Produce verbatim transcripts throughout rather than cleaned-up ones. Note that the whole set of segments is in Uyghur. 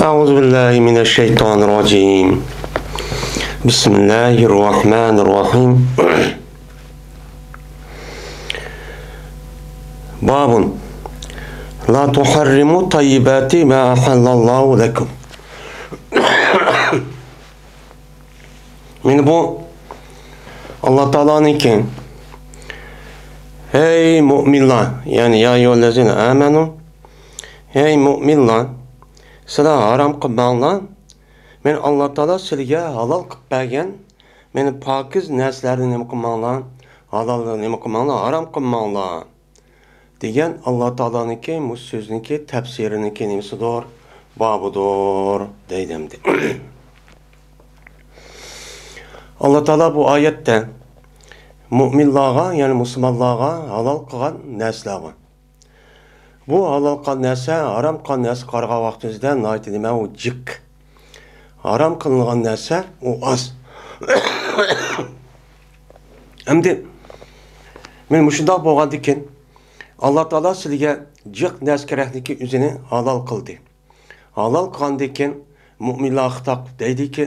أعوذ بالله من الشيطان الرجيم. بسم الله الرحمن الرحيم. باب لا تحرموا طيبات ما أحل الله لكم. مانا بۇ ئاللا تائالانىڭكى، ھەي مۇئمىنلار، يەنى يا أيها الذين آمنوا، ھەي مۇئمىنلار، سىلەر ھارام قىلماڭلار. مانا ئاللا تائالا سىلەرگە ھالال قىلىپ بەرگەن، مانا پاكىز نەرسىلەرنى نېمە قىلماڭلار، ھالالنى نېمە قىلماڭلار، ھارام قىلماڭلار. دېگەن ئاللا تائالانىڭكى مۇشۇ سۆزنىڭكى تەپسىرىنىڭكى نېمىسىدۇر؟ بابىدۇر، دەيدۇ ئەمدى. ئاللا تائالا بۇ ئايەتتە مۇئمىنلارغا، يەنى مۇسۇلمانلارغا ھالال قىلغان نەرسىلەر بار. بۇ ھالال قىلغان نەرسە ھارام قىلغان نەرسىگە قارىغان ۋاقتىمىزدا ناھايىتى نېمە ئۇ جىق. ھارام قىلىنغان نەرسە ئۇ ئاز. ئەمدى مانا مۇشۇنداق بولغاندىكىن، ئاللا تائالا سىلىگە جىق نەرسە كېرەكنىكى ئۆزىنى ھالال قىلدى. ھالال قىلغاندىكىن، مۇئمىنلارغا خىتاب دەيدىكى،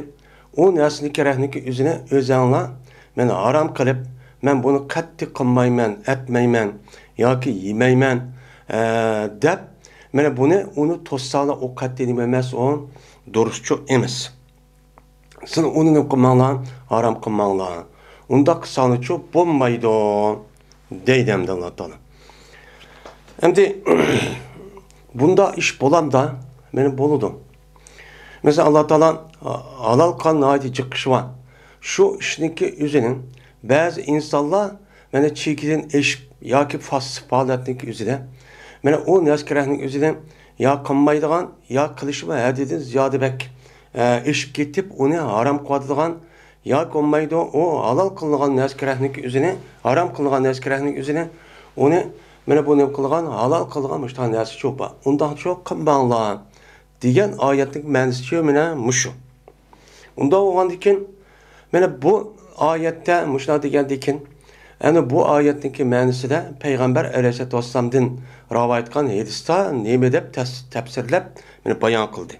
ئۇ نەرسىنى كېرەكنىكى ئۆزىنى ئۆزەڭلار، مەن ھارام قىلىپ، مەن بۇنى قەتئىي قىلمايمەن، ئەتمەيمەن ياكى يېمەيمەن، ئە، دەپ، مانا بۇنى، ئۇنى توسساڭلار، ئۇ قەتئىي نېمە ئەمەس، ئۇ دۇرۇسچۇ ئەمەس. سىلەر ئۇنى نېمە قىلماڭلار، ھارام قىلماڭلار. ئۇنداق قىلساڭلارچۇ بولمايدۇ، دەيدۇ ئەمدى ئاللا تائالا. ئەمدى بۇنداق ئىش بولامدا؟ مانا بولىدۇ. مەسىلەن، ئاللا تائالا ھالال قىلغان ناھايىتى جىق ئىش بار. شۇ ئىشنىڭكى ئۆزىنىڭ بەزى ئىنسانلار مانا چېكىدىن ئېشىپ ياكى پاسسىپ ھالەتنىڭكى ئۆزىدە، مانا ئۇ نەرسە كېرەكنىڭ ئۆزىدە يا قىلمايدىغان، يا قىلىشىمۇ ھەددىدىن زىيادە بەك، ئە، ئېشىپ كېتىپ، ئۇنى ھارام قىلىۋاتىدىغان، ياكى بولمايدۇ، ئۇ ھالال قىلىنغان نەرسە كېرەكنىڭكى ئۆزىنى، ھارام قىلىنغان نەرسە كېرەكنىڭكى ئۆزىنى، ئۇنى مانا بۇ نېمە قىلغان، ھالال قىلغان مۇشۇنداق نەرسىچۇ بار. ئۇنداقچۇ قىلماڭلار دېگەن ئايەتنىڭ مەنىسىچۇ مانا مۇشۇ. ئۇنداق بولغاندىكىن، مانا بۇ ئايەتتە مۇشۇنداق دېگەندىكىن، ئەنە بۇ ئايەتنىڭكى مەنىسىدە پەيغەمبەر ئەلەيھىسسالاتۇ ۋەسسالامدىن راۋايەت قىلغان ھەدىستە نېمە دەپ تەس-، تەپسىرلەپ، مانا بايان قىلدى.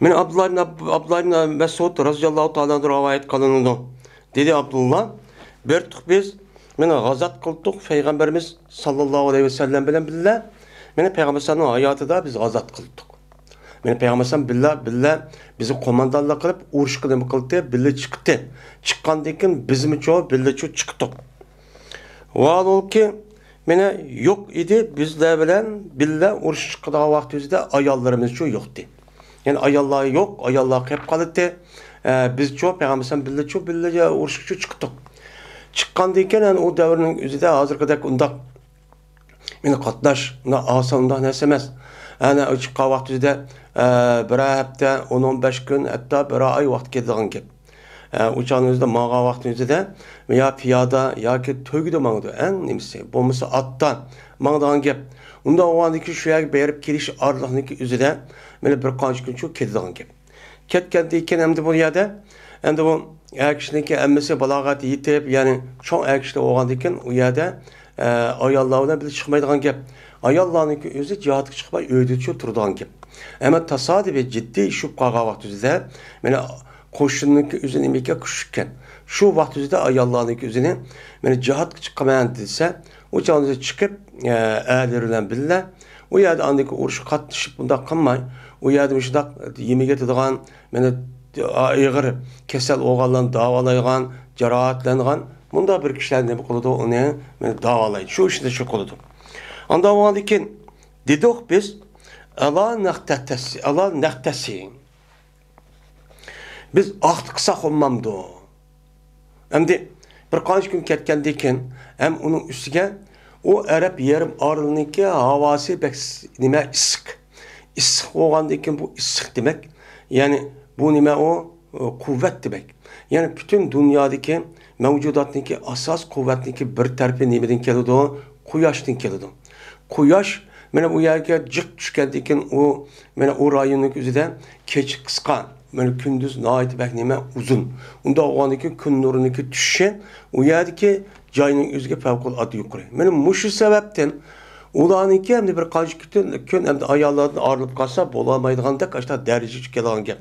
مانا ئابدۇللا ئىبن ئاب-، ئابدۇللا ئىبن مەسئۇد رازىياللاھۇ تائالا ئەنھۇ راۋايەت قىلىنىدۇ. دېدى ئابدۇللا، بىر تۇق بىز، مانا غازات قىلدۇق پەيغەمبىرىمىز ساللاللاھۇ ئەلەيھى ۋەسەللەم بىلەن بىللە. مانا پەيغەمبەر ئەلەيھىسسالامنىڭ ھاياتىدا بىز غازات قىلدۇق. مانا پەيغەمبەر ئەلەيھىسسالام بىللە، بىللە بىزگە قوماندانلىق قىلىپ، ئۇرۇشقا نېمە قىلدى، بىللە چىقتى. چىققاندىن كېيىن بىزمۇچۇ بىللىچۇ چىقتۇق. ۋاھالۇكى، مانا يوق ئىدى بىزلەر بىلەن بىللە ئۇرۇش چىقىدىغان ۋاقتىمىزدا ئاياللىرىمىزچۇ يوقتى. يەنى ئاياللار يوق، ئاياللار قېلىپ قالاتتى. ئە، بىزچۇ، پەيغەمبەر ئەلەيھىسسالام بىللىچۇ، بىللە ئۇرۇشقىچۇ چىقتۇق. چىققاندىن كېيىن، يەنى ئۇ دەۋرنىڭ ئۆزىدە ھازىرقىدەك ئۇنداق مانا قاتناش، ئۇنداق ئاسان، ئۇنداق نەرسە ئەمەس. ئەنە چىققان ۋاقتىمىزدا، ئە، بىرەر ھەپتە، ئون، ئون بەش كۈن، ھەتتا بىرەر ئاي ۋاقىت كېتىدىغان گەپ. ئە، ئۇ چاغنىڭ ئۆزىدە ماڭغان ۋاقتىنىڭ ئۆزىدە يا پىيادە ياكى تۆگىدە ماڭىدۇ، ئەڭ نېمىسى، بولمىسا ئاتتا ماڭىدىغان گەپ. ئۇنداق بولغاندىن كېيىن شۇ يەرگە بېرىپ كېلىش ئارىلىقنىڭكى ئۆزىدە مانا بىر قانچە كۈن شۇ كېتىدىغان گەپ. كەتكەندىن كېيىن ئەمدى بۇ يەردە، ئەمدى بۇ ئەر كىشىنىڭكى ھەممىسى بالاغەت يېتىپ، يەنى چوڭ ئەر كىشىلەر بولغاندىن كېيىن ئۇ يەردە، ئە، ئاياللار بىلەن بىللە چىقمايدىغان گەپ. ئاياللارنىڭكى ئۆزى جىھادقا چىقماي ئۆيدىچۇ تۇرىدىغان گەپ. ئەمما تاسادىپىي جىددىي ئىش بولۇپ قالغان ۋاقتىمىزدا، مانا قوشۇننىڭكى ئۆزى نېمىكەن، كۈچلۈككەن. شۇ ۋاقتىمىزدا ئاياللارنىڭكى ئۆزىنى، مانا جىھادقا چىقىمەن دېسە، ئۇ چاغدا چىقىپ، ئە، ئەرلىرى بىلەن بىللە، ئۇ يەردە ئاندىن كېيىن ئۇرۇشقا قاتنىشىپ بۇنداق قىلماي، ئۇ يەردە مۇشۇنداق يېمەك يەيدىغان، مانا ئېغىر كېسەل بولغانلارنى داۋالايدىغان، جاراھەتلەنگەن، مۇنداق بىر كىشىلەر نېمە قىلىدۇ، ئۇنى، مانا، داۋالايدۇ. شۇ ئىشنى شۇ قىلىدۇ. ئاندىن بولغاندىن كېيىن دېدۇق بىز، ئەلا نەختەسى، ئەلا نەختەسى. بىز ئاختا قىلساق بولمامدۇ؟ ئەمدى بىر قانچە كۈن كەتكەندىن كېيىن، ھەم ئۇنىڭ ئۈستىگە ئۇ ئەرەب يېرىم ئارىلىنىڭكى ھاۋاسى بەك س-، نېمە، ئىسسىق. ئىسسىق بولغاندىن كېيىن بۇ ئىسسىق دېمەك، يەنى بۇ نېمە ئۇ؟ قۇۋۋەت دېمەك. يەنى پۈتۈن دۇنيادىكى مەۋجۇداتنىڭكى ئاساس قۇۋۋەتنىڭكى بىر تەرىپى نېمىدىن كېلىدۇ؟ قۇياشتىن كېلىدۇ. قۇياش مانا ئۇ يەرگە جىق چۈشكەندىن كېيىن، ئۇ، مانا ئۇ رايوننىڭ ئۆزىدە كېچە قىسقا، مانا كۈندۈز ناھايىتى بەك نېمە، ئۇزۇن. ئۇنداق بولغاندىن كېيىن كۈن نۇرىنىڭكى چۈشۈشى ئۇ يەردىكى جاينىڭ ئۆزىگە پەۋقۇلئاددە يۇقىرى. مانا مۇشۇ سەۋەبتىن ئۇلارنىڭكى ئەمدى بىر قانچە كۈن، كۈن ئەمدى ئاياللاردىن ئايرىلىپ قالسا بولالمايدىغاندەك ئاشۇنداق دەرىجىگە چۈشۈپ كېلىدىغان گەپ.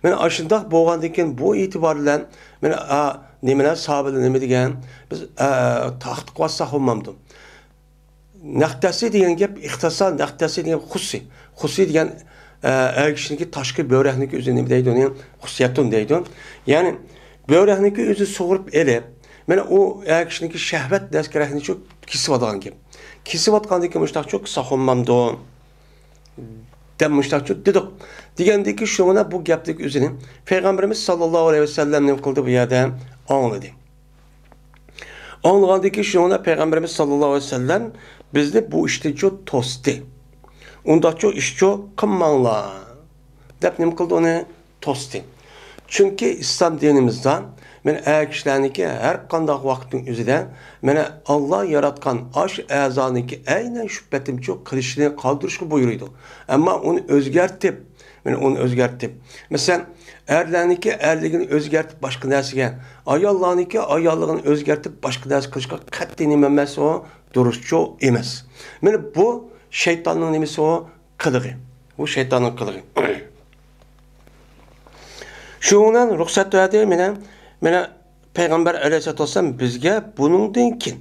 مانا ئاشۇنداق بولغاندىن كېيىن بۇ ئېتىبار بىلەن مانا، ئا، نېمىلەر سابىلى نېمە دېگەن؟ بىز، ئا، تاختىقىۋاتساق بولمامدۇ؟ نەقدەسى دېگەن گەپ ئىختىسار، نەقدەسى دېگەن خۇسسى. خۇسسى دېگەن، ئە، ئەر كىشىنىڭكى تاشقى بۆرەكنىڭكى ئۆزى نېمە دەيدۇ ئۇنى؟ خۇسسىيەتۇن دەيدۇ. يەنى بۆرەكنىڭكى ئۆزى سۇغۇرۇپ ئېلىپ، مانا ئۇ ئەر كىشىنىڭكى شەھۋەت نەرسە-كېرەكنى شۇ كېسىۋالىدىغان گەپ. كېسىۋاتقاندىن كېيىن مۇشۇنداقچۇ قىلساق بولمامدۇ؟ دەپ مۇشۇنداقچۇ دېدۇق. دېگەندىكى شۇڭا بۇ گەپنىڭكى ئۆزىنى پەيغەمبىرىمىز ساللاللاھۇ ئەلەيھى ۋەسەللەم نېمە قىلدى بۇ يەردە؟ ئاڭلىدى. ئاڭلىغاندىكى شۇنىڭدا پەيغەمبىرىمىز ساللاللاھۇ ئەلەيھى ۋەسەللەم بىزنى بۇ ئىشتىنچۇ توستى. ئۇنداقچۇ ئىشچۇ قىلماڭلار دەپ نېمە قىلدى ئۇنى؟ توستى. چۈنكى ئىسلام دىنىمىزدا مانا ئەر كىشىلەرنىڭكى ھەر قانداق ۋاقىتنىڭ ئۆزىدە مانا ئاللا ياراتقان ئاشۇ ئەزانىڭكى ئەينەن شۇ پېتىمچۇ قىلىشنى قالدۇرۇشقا بۇيرۇيدۇ. ئەمما ئۇنى ئۆزگەرتىپ، مانا ئۇنى ئۆزگەرتىپ. مەسىلەن، ئەرلەرنىڭكى ئەرلىكىنى ئۆزگەرتىپ باشقا نەرسىگە، ئاياللارنىڭكى ئاياللىقىنى ئۆزگەرتىپ باشقا نەرسە قىلىشقا قەتئىي نېمە ئەمەس ئۇ، دۇرۇسچۇ ئەمەس. مانا بۇ شەيتاننىڭ نېمىسى ئۇ، قىلىقى. بۇ شەيتاننىڭ قىلىقى. شۇنىڭ بىلەن رۇخسەت بەردى، مانا، مانا پەيغەمبەر ئەلەيھىسسالاتۇ ۋەسسالام بىزگە بۇنىڭدىن كېيىن،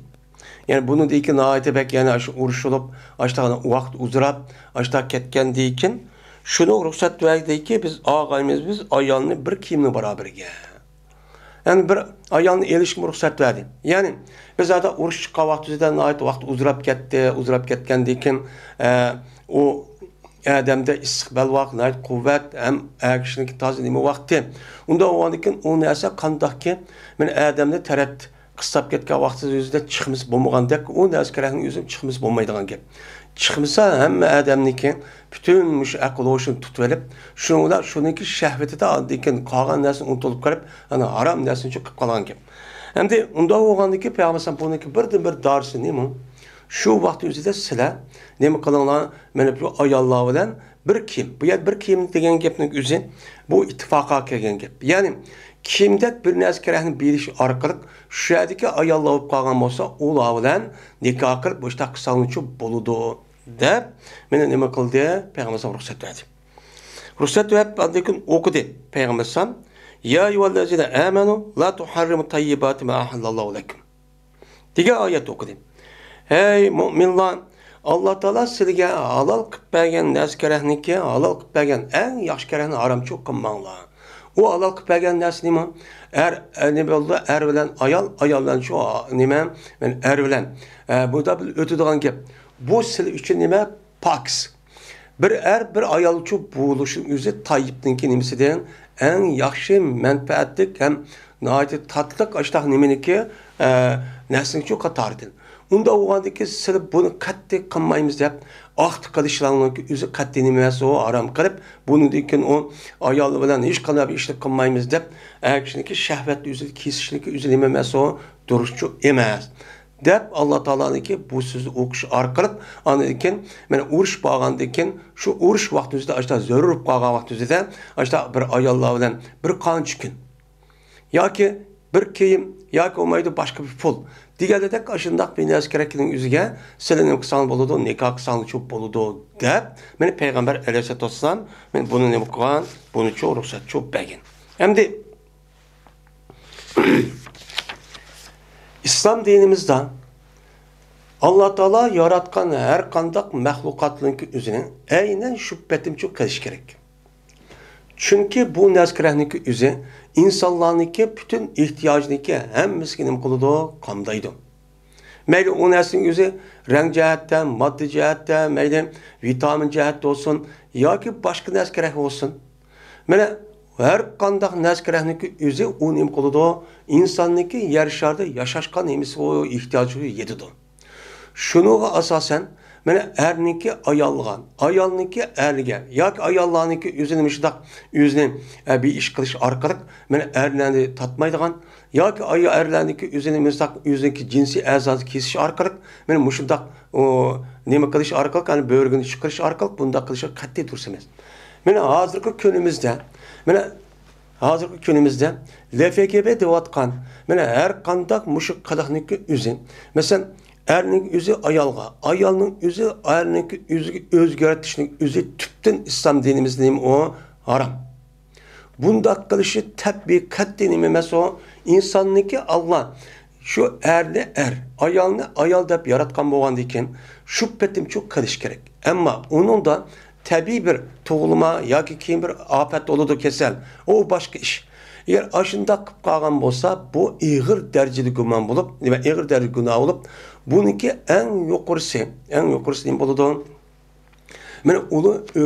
يەنى بۇنىڭدىن كېيىن ناھايىتى بەك يەنە شۇ ئۇرۇشۇلۇپ، ئاشتاق ۋاقىت ئۇزىراپ، ئاشتاق كەتكەندىن كېيىن شۇنى رۇخسەت بەردىكى، بىز ئاغايىمىز، بىز ئايالنى بىر كىيىمنىڭ باراۋىرىگە. يەنى بىر ئايالنى ئېلىشقىمۇ رۇخسەت بەردى. يەنى بىز ھازىر ئۇرۇش چىققان ۋاقتىمىزدا ناھايىتى ۋاقىت ئۇزىراپ كەتتى، ئۇزىراپ كەتكەندىن كېيىن، ئە، ئۇ ئادەمدە ئىسسىق بەلباغ ناھايىتى قۇۋۋەت ھەم ئەر كىشىنىڭكى تازا نېمە ۋاقتى. ئۇنداق بولغاندىن كېيىن ئۇ نەرسە قانداقكى، مانا ئادەمنى تەرەت قىستاپ كەتكەن ۋاقتىدا يۈزىدە چىقمىسا بولمىغاندەك، ئۇ نەرسە كېرەكنىڭ ئۆزى چىقمىسا بولمايدىغان گەپ. چىقمىسا ھەممە ئادەمنىڭكى پۈتۈن مۇشۇ ئەقىل ھوشىنى تۇتۇۋېلىپ، شۇنىڭ بىلەن شۇنىڭكى شەھۋىتىدە ئاندىن كېيىن قالغان نەرسىنى ئۇنتۇلۇپ قېلىپ، ئەنە ھارام نەرسىنى چىقىپ قالغان گەپ. ئەمدى ئۇنداق بولغاندىن كېيىن پەيغەمبەر ئەلەيھىسسالام بۇنىڭكى بىردىنبىر دارىسى نېمە؟ شۇ ۋاقىت ئۆزىدە سىلەر نېمە قىلىڭلار؟ مانا بۇ ئاياللار بىلەن بىر كىيىم. بۇ يەردە بىر كىيىم دېگەن گەپنىڭ ئۆزى بۇ ئىتتىپاققا كەلگەن گەپ. يەنى كىيىمدەك بىر نەرسە كېرەكنى بېرىش ئارقىلىق شۇ يەردىكى ئاياللار بولۇپ قالغان بولسا، ئۇلار بىلەن نىكاھ قىلىپ مۇشۇنداق قىلساڭلارچۇ بولىدۇ دەپ، مانا نېمە قىلدى؟ پەيغەمبەر ئەلەيھىسسالام رۇخسەت بەردى. رۇخسەت بەرىپ ئاندىن كېيىن ئوقۇدى پەيغەمبەر ئەلەيھىسسالام، يا أيها الذين آمنوا لا تحرموا طيبات ما أحل الله لكم دېگەن ئايەت ئوقۇدى. ھەي مۇئمىنلار، ئاللا تائالا سىلىگە ھالال قىلىپ بەرگەن نەرسە كېرەكنىكى، ھالال قىلىپ بەرگەن ئەڭ ياخشى كېرەكنى ھارامچۇ قىلماڭلار. ئۇ ھالال قىلىپ بەرگەن نەرسە نېمە؟ ئەر، ئە، نېمە بولىدۇ؟ ئەر بىلەن ئايال، ئايال بىلەن شۇ، ئا، نېمە؟ يەنى ئەر بىلەن. ئە، بۇدا بىر ئۆتىدىغان گەپ. بۇ سىلى ئۈچۈن نېمە؟ پاكىز. بىر ئەر، بىر ئايالچۇ بولۇشنىڭ ئۆزى تايىپنىڭكى نېمىسىدىن ئەڭ ياخشى، مەنپەئەتلىك ھەم ناھايىتى تاتلىق ئاشتاق نېمىنىكى، ئە، نەرسىنىڭچۇ قاتارىدىن. ئۇنداق بولغاندىكىن سىلى بۇنى قەتئىي قىلمايمىز دەپ، ئاختا قىلىشلارنىڭكى ئۆزى قەتئىي نېمە ئەمەس، ئۇ ھارام قىلىپ، بۇنىڭدىن كېيىن ئۇ ئايالى بىلەن ھېچقانداق بىر ئىشنى قىلمايمىز دەپ، ئەر كىشىنىڭكى شەھۋەتنى ئۆزىدە كېسىشنىڭكى ئۆزى نېمە ئەمەس، ئۇ دۇرۇسچۇ ئەمەس. دەپ، ئاللا تائالانىڭكى بۇ سۆزىنى ئوقۇش ئارقىلىق، ئاندىن كېيىن، مانا، ئۇرۇش بولغاندىن كېيىن، شۇ ئۇرۇش ۋاقتىمىزدا، ئاشتا زۆرۈر بولۇپ قالغان ۋاقتىمىزدا، ئاشتا بىر ئاياللار بىلەن بىر قانچە كۈن ياكى بىر كىيىم ياكى بولمايدۇ باشقا بىر پۇل دېگەندەك، ئاشۇنداق بىر نەرسە كېرەكنىڭ ئۆزىگە سىلى نېمە قىلساڭلار بولىدۇ، نىكاھ قىلساڭلارچۇ بولىدۇ دەپ، مانا، پەيغەمبەر ئەلەيھىسسالاتۇ ۋەسسالام، مانا، بۇنى نېمە قىلغان؟ بۇنىچۇ رۇخسەتچۇ بەرگەن. ئەمدى ئىسلام دىنىمىزدا ئاللا تائالا ياراتقان ھەر قانداق مەخلۇقاتنىڭكى ئۆزىنى ئەينەن شۇ پېتىمچۇ قىلىش كېرەك. چۈنكى بۇ نەرسە كېرەكنىڭكى ئۆزى ئىنسانلارنىڭكى پۈتۈن ئېھتىياجنىڭكى ھەممىسىگە نېمە قىلىدۇ؟ قامدايدۇ. مەيلى ئۇ نەرسىنىڭ ئۆزى رەڭ جەھەتتە، ماددىي جەھەتتە، مەيلى ۋىتامىن جەھەتتە بولسۇن ياكى باشقا نەرسە كېرەك بولسۇن. مانا، ھەر قانداق نەرسە كېرەكنىڭكى ئۆزى ئۇ نېمە قىلىدۇ؟ ئىنساننىڭكى يەر شارىدا ياشاشقا نېمىسى بۇ ئېھتىياجىغا يېتىدۇ. شۇنىڭغا ئاساسەن، مانا، ئەرنىڭكى ئايالغا، ئايالنىڭكى ئەرگە ياكى ئاياللارنىڭكى ئۆزىنى مۇشۇنداق ئۆزىنى، ئە، بىر ئىش قىلىش ئارقىلىق، مانا، ئەرلەرنى تارتمايدىغان ياكى ئايال ئەرلەرنىڭكى ئۆزىنى مۇشۇنداق ئۆزىنىڭكى جىنسىي ئەزاسى كېسىش ئارقىلىق، مانا، مۇشۇنداق، ئۇ، نېمە قىلىش ئارقىلىق، يەنى بۆرىكىنى چىقىرىش ئارقىلىق بۇنداق قىلىشى قەتئىي دۇرۇس ئەمەس. مانا، ھازىرقى كۈنىمىزدە، مانا، ھازىرقى كۈنىمىزدە لەفېگېبې دەۋاتقان، مانا، ھەر قانداق مۇشۇ قىلىقنىڭكى ئۆزى. مەسىلەن، ئەرنىڭ ئۆزى ئايالغا، ئايالنىڭ ئۆزى ئەرنىڭ ئۆزىگە ئۆزگەرتىشنىڭ ئۆزى تۈپتىن ئىسلام دىنىمىزدا نېمە ئۇ؟ ھارام. بۇنداق قىلىشى تەبىئىي قەتئىي نېمە ئەمەس ئۇ؟ ئىنساننىڭكى ئاللا شۇ ئەرنى ئەر، ئايالنى ئايال دەپ ياراتقان بولغاندىكىن شۇ پېتىمچۇ قىلىش كېرەك. ئەمما ئۇنىڭدا تەبىئىي بىر تۇغۇلما ياكى كېيىن بىر ئاپەت بولىدۇ، كېسەل، ئۇ باشقا ئىش. ئەگەر ئاشۇنداق قىلىپ قالغان بولسا، بۇ ئېغىر دەرىجىدە گۇمان بولۇپ، نېمە، ئېغىر دەرىجىدە گۇناھ بولۇپ، بۇنىڭكى ئەڭ يۇقىرىسى، ئەڭ يۇقىرىسى نېمە بولىدۇ؟ مانا ئۇلۇ، ئۆ،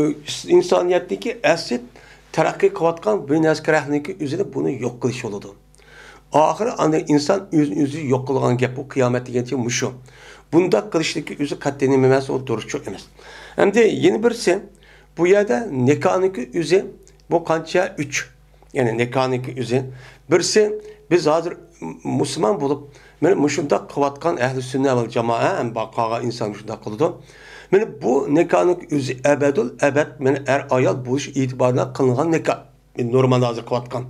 ئىنسانىيەتتىكى ئەسلى تەرەققىي قىلىۋاتقان بىر نەرسە كېرەكلىكى ئۆزىنى بۇنى يوق قىلىش بولىدۇ. ئاخىرى ئاندىن ئىنسان ئۆزىنى ئۆزى يوق قىلىدىغان گەپ، بۇ قىيامەت دېگەنچە مۇشۇ. بۇنداق قىلىشلىكى ئۆزى قەتئىي نېمە ئەمەس، ئۇ دۇرۇسچۇق ئەمەس. ئەمدى يەنە بىرسى، بۇ يەردە نىكاھنىڭكى ئۆزى، بۇ قانچە؟ ئۈچ. يەنى نىكاھنىڭكى ئۆزى. بىرسى، بىز ھازىر مۇسۇلمان بولۇپ، مانا مۇشۇنداق قىلىۋاتقان ئەھلى سۈننە ۋەل جامائە ھەم قالغان ئىنسان مۇشۇنداق قىلىدۇ. مانا بۇ نىكاھنىڭكى ئۆزى ئەبەدۇل ئەبەد، مانا ئەر ئايال بولۇش ئېتىبارىدا قىلىنغان نىكاھ. نورمال ھازىر قىلىۋاتقان.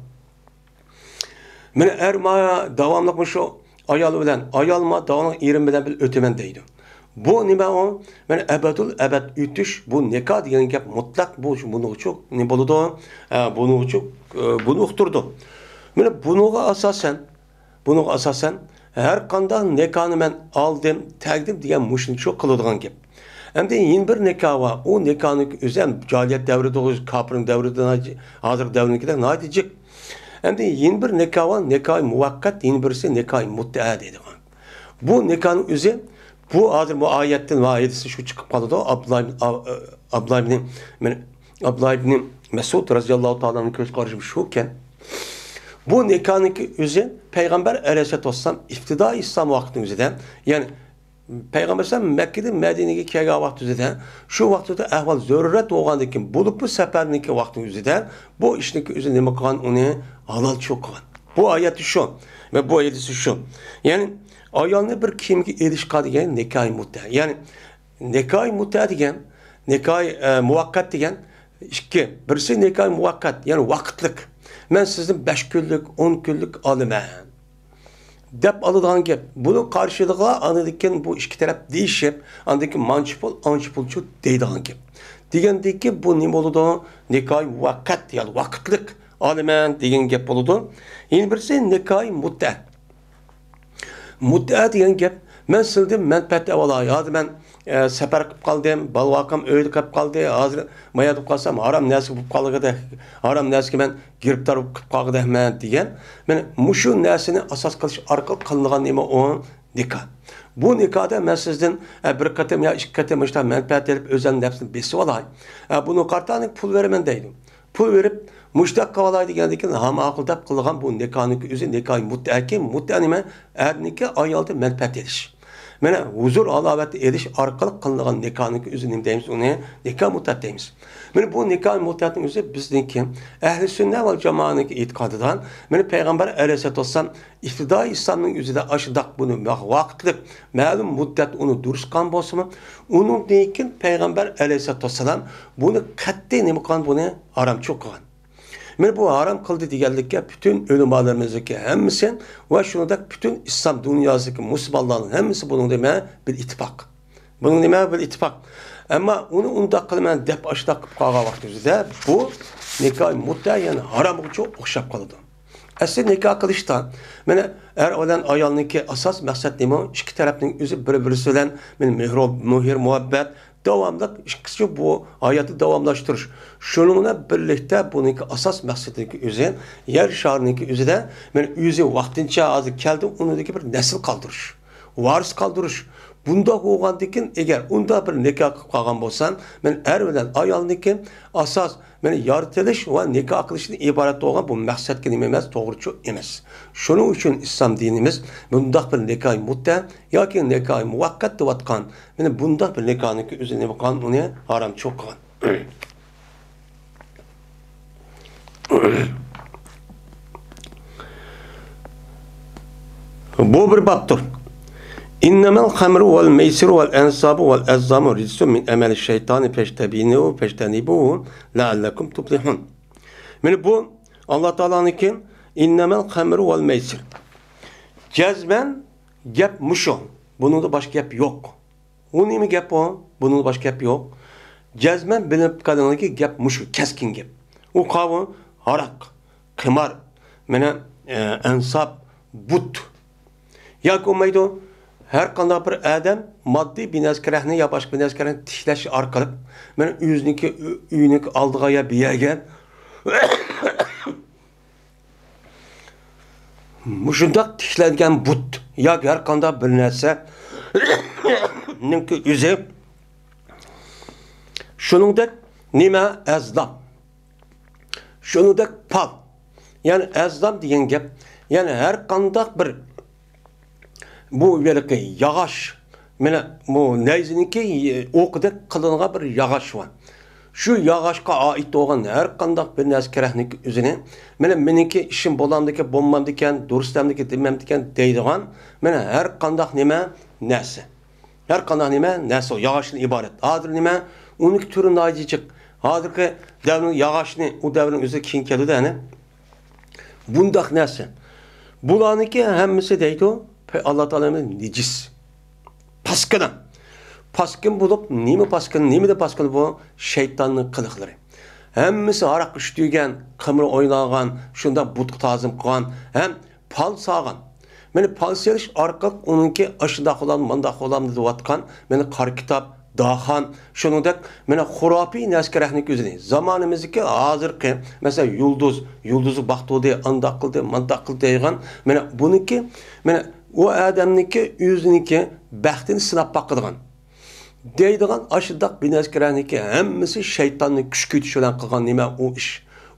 مانا ئەر ما داۋاملىق مۇشۇ ئايال بىلەن، ئايال ما داۋاملىق ئېرىم بىلەن بىللە ئۆتىمەن دەيدۇ. بۇ نېمە ئۇ؟ مانا ئەبەدۇل ئەبەد ئۆتۈش، بۇ نىكاھ دېگەن گەپ مۇتلەق بۇ، بۇنىڭغىچۇ نېمە بولىدۇ؟ ئە، بۇنىڭغىچۇ، ئە، بۇنى ئۇقتۇرىدۇ. مانا بۇنىڭغا ئاساسەن، بۇنىڭغا ئاساسەن، ھەر قانداق نىكاھنى مەن ئالدىم، تەگدىم دېگەن مۇشۇنچۇ قىلىدىغان گەپ. ئەمدى يەنە بىر نىكاھ بار. ئۇ نىكاھنىڭ ئۆزى ھەم جاھىلىيەت دەۋرىدە، كاپىرنىڭ دەۋرىدە، ھازىرقى دەۋرنىڭكىدەك ناھايىتى جىق. ئەمدى يەنە بىر نىكاھ بار، نىكاھ مۇۋەققەت، يەنە بىرسى نىكاھ مۇتتەئە دەيدىغان. بۇ نىكاھنىڭ ئۆزى، بۇ ھازىر بۇ ئايەتتىن ۋە ھەدىستىن شۇ چىقىپ قالىدۇ. ئابدۇللا ئىبن، ئا-، ئا-، ئابدۇللا ئىبن، مەن، ئابدۇللا ئىبن مەسئۇد رەزىياللاھۇ تائالا ئەنھۇ كۆز قارىشى شۇكەن. بۇ نىكاھنىڭكى ئۆزى پەيغەمبەر ئەلەيھىسسالاتۇ ۋەسسالام ئىپتىدائىي ئىسلام ۋاقتىنىڭ ئۆزىدە، يەنى پەيغەمبەر ئەلەيھىسسالام مەككىدىن مەدىنىگە كەلگەن ۋاقتى ئۆزىدە، شۇ ۋاقتىدا ئەھۋال زۆرۈرەت بولغاندىن كېيىن، بولۇپمۇ سەپەرنىڭكى ۋاقتى ئۆزىدە بۇ ئىشنىڭكى ئۆزى نېمە قىلغان؟ ئۇنى ھالالچۇ قىلغان. بۇ ئايەتتە شۇ. ۋە بۇ ئايەتتە شۇ. يەنى ئايالنى بىر كىيىمگە ئېلىشقا دېگەن نىكاھى مۇتتەئە. يەنى نىكاھى مۇتتەئە دېگەن، نىكاھى، ئە، مۇۋەققەت دېگەن ئىككى. بىرسى نىكاھى مۇۋەققەت، يەنى ۋاقىتلىق. مەن سىزدىن بەش كۈنلۈك، ئون كۈنلۈك ئالىمەن دەپ ئالىدىغان گەپ. بۇنىڭ قارشىلىقىغا ئاندىن كېيىن بۇ ئىككى تەرەپ دېيىشىپ، ئاندىن كېيىن مانچە پۇل، ئانچە پۇلچۇ دەيدىغان گەپ. دېگەندىن كېيىن بۇ نېمە بولىدۇ؟ نىكاھى مۇۋەققەت، يەنى ۋاقىتلىق ئالىمەن دېگەن گەپ بولىدۇ. يەنە بىرسى نىكاھى مۇتتەئە. مۇتتەئە دېگەن گەپ، مەن سىلدىن مەنپەئەت ئېلىۋالاي. ھازىر مەن، ئە، سەپەر قىلىپ قالدىم، بالا-ۋاقام ئۆيدە قېلىپ قالدى. ھازىر مايا بولۇپ قالسام، ھارام نەرسە بولۇپ قالغۇدەك، ھارام نەرسىگە مەن گىرىپتار بولۇپ قېلىپ قالغۇدەكمەن دېگەن. مانا مۇشۇ نەرسىنى ئاساس قىلىش ئارقىلىق قىلىنغان نېمە ئۇ؟ نىكاھ. بۇ نىكاھدا مەن سىزدىن، ئە، بىر قېتىم يا ئىككى قېتىم مۇشۇنداق مەنپەئەت ئېلىپ، ئۆزۈمنىڭ نەپسىنى بېسىۋالاي. ئە، بۇنىڭغا قارىتا پۇل بېرىمەن دەيدۇ. پۇل بېرىپ، مۇشۇنداق قىلىۋالاي دېگەندىن كېيىن، ھا، ماقۇل دەپ قىلغان بۇ نىكاھنىڭكى ئۆزى نىكاھى مۇتتەئەكەن. مۇتتەئە نېمە؟ ئەرنىڭكى ئايالدىن مەنپەئەت ئېلىش. مانا ھۇزۇر ھالاۋەتنى ئېلىش ئارقىلىق قىلىنغان نىكاھنىڭكى ئۆزى نېمە دەيمىز؟ ئۇنى نىكاھ مۇتتەئە دەيمىز. مانا بۇ نىكاھ مۇتتەئەنىڭ ئۆزى بىزنىڭكى ئەھلى سۈننە ۋەل جامائەنىڭكى ئېتىقادىدا، مانا پەيغەمبەر ئەلەيھىسسالاتۇ ۋەسسالام ئىپتىدائىي ئىسلامنىڭ ئۆزىدە ئاشۇنداق بۇنى ۋاقىتلىق، مەلۇم مۇددەت ئۇنى دۇرۇس قىلغان بولسىمۇ، ئۇنىڭدىن كېيىن پەيغەمبەر ئەلەيھىسسالاتۇ ۋەسسالام بۇنى قەتئىي نېمە قىلغان؟ بۇنى ھارامچۇ قىلغان. مانا بۇ ھارام قىلدى دېگەنلىككە پۈتۈن ئۆلىمالىرىمىزنىڭكى ھەممىسى ۋە شۇنىڭدەك پۈتۈن ئىسلام دۇنياسىدىكى مۇسۇلمانلارنىڭ ھەممىسى بۇنىڭ نېمە؟ بىل ئىتتىپاق. بۇنىڭ نېمە؟ بىل ئىتتىپاق. ئەمما ئۇنى ئۇنداق قىلىمەن دەپ ئاشۇنداق قىلىپ قالغان ۋاقتىمىزدا بۇ نىكاھ مۇتتەئە، يەنى ھارامغىچۇ ئوخشاپ قالىدۇ. ئەسلى نىكاھ قىلىشتا، مانا، ئەر بىلەن ئايالنىڭكى ئاساس مەقسەت نېمە؟ ئىككى تەرەپنىڭ ئۆزى بىر-بىرسى بىلەن، مانا، مېھرى، مېھىر-مۇھەببەت، داۋاملىق ئىككىسى بۇ ھاياتنى داۋاملاشتۇرۇش. شۇنىڭ بىلەن بىرلىكتە بۇنىڭكى ئاساس مەقسىتىنىڭكى ئۆزى، يەر شارىنىڭكى ئۆزىدە، مانا، ئۆزى ۋاقتىنچە ھازىر كەلدى، ئۇنىڭدىكى بىر نەسىل قالدۇرۇش، ۋارىس قالدۇرۇش. بۇنداق بولغاندىكىن، ئەگەر ئۇنداق بىر نىكاھ قىلىپ قالغان بولسام، مەن ئەر بىلەن ئايالنىڭكى ئاساس، مانا، يارىتىلىش ۋە نىكاھ قىلىشتىن ئىبارەت بولغان بۇ مەقسەتكە نېمە ئەمەس، توغرىچۇ ئەمەس. شۇنىڭ ئۈچۈن ئىسلام دىنىمىز بۇنداق بىر نىكاھ مۇتتەئە ياكى نىكاھ مۇۋەققەت دەۋاتقان، مانا، بۇنداق بىر نىكاھنىڭكى ئۆزىنى نېمە قىلغان؟ ئۇنى ھارامچۇ قىلغان. بۇ بىر بابتۇر. إنما الخمر والميسر والأنصاب والأزلام رجس من عمل الشيطان فاجتنبوه، فاجتنبوه لعلكم تفلحون. مانا بۇ ئاللا تائالانىڭكى إنما الخمر والميسر. جەزمەن گەپ مۇشۇ. بۇنىڭدا باشقا گەپ يوق. ئۇ نېمە گەپ ئۇ؟ بۇنىڭدا باشقا گەپ يوق. جەزمەن بىلىپ قېلىڭلاركى، گەپ مۇشۇ، كەسكىن گەپ. ئۇ قاۋۇ، ھاراق، قىمار، مانا، ئە، ئەنساب، بۇت. ياكى بولمايدۇ، ھەر قانداق بىر ئادەم ماددىي بىنەسكىرەكنى يا باشقا بىنەسكىرەكنى تىكلەش ئارقىلىق، مانا، ئۆزىنىڭكى ئۆ-، ئۆيىنىڭكى ئالدىغا يا بىر يەرگە مۇشۇنداق تىكلەنگەن بۇت ياكى ھەر قانداق بىر نەرسە نىڭكى ئۆزى شۇنىڭدەك نېمە ئەزلام، شۇنىڭدەك پال. يەنى ئەزلام دېگەن گەپ، يەنى ھەر قانداق بىر بۇ ھېلىقى ياغاچ، مانا بۇ نەيزىنىڭكى ئوقىدەك قىلىنغان بىر ياغاچ بار. شۇ ياغاچقا ئائىت بولغان ھەر قانداق بىر نەرسە كېرەكلىك ئۆزىنى، مانا مېنىڭكى ئىشىم بولامدىكەن، بولمامدىكەن، دۇرۇسلامدىكەن، دېمەمدىكەن دەيدىغان، مانا ھەر قانداق نېمە نەرسە. ھەر قانداق نېمە نەرسە ياغاچتىن ئىبارەت. ھازىر نېمە؟ ئۇنىڭكى تۈرى ناھايىتى جىق. ھازىرقى دەۋرنىڭ ياغاچنى، ئۇ دەۋرنىڭ ئۆزى كېيىن كەلدى-دە، يەنى. بۇنداق نەرسە. بۇلارنىڭكى ھەممىسى دەيدۇ، پەي-، ئاللا تائالا نېمە؟ نىجىس. پاسكىنا. پاسكىنا بولۇپ، نېمە پاسكىنا، نېمىدە پاسكىنا بۇ؟ شەيتاننىڭ قىلىقلىرى. ھەممىسى ھاراق ئىچىدىغان، قىمار ئوينىغان، شۇنداق بۇتقا تازىم قىلغان، ھەم پال سالغان. مانا پال سېلىش ئارقىلىق ئۇنىڭكى ئاشۇنداق بولامدۇ، مانداق بولامدۇ دەۋاتقان، مانا قارا كىتاب، داخان، شۇنىڭدەك مانا خۇراپىي نەرسە كېرەكلىك ئۆزىنى. زامانىمىزدىكى ھازىرقى، مەسىلەن، يۇلدۇز، يۇلدۇزغا باقتۇردى، ئانداق قىلدى، مانداق قىلدى دەيدىغان، مانا بۇنىڭكى، مانا ئۇ ئادەمنىڭكى ئۆزىنىڭكى بەختىنى سىناپ باقىدىغان دەيدىغان ئاشۇنداق بىنەسكىرەنىڭكى ھەممىسى شەيتاننىڭ كۈچ كۈچ بىلەن قىلغان نېمە ئۇ ئىش.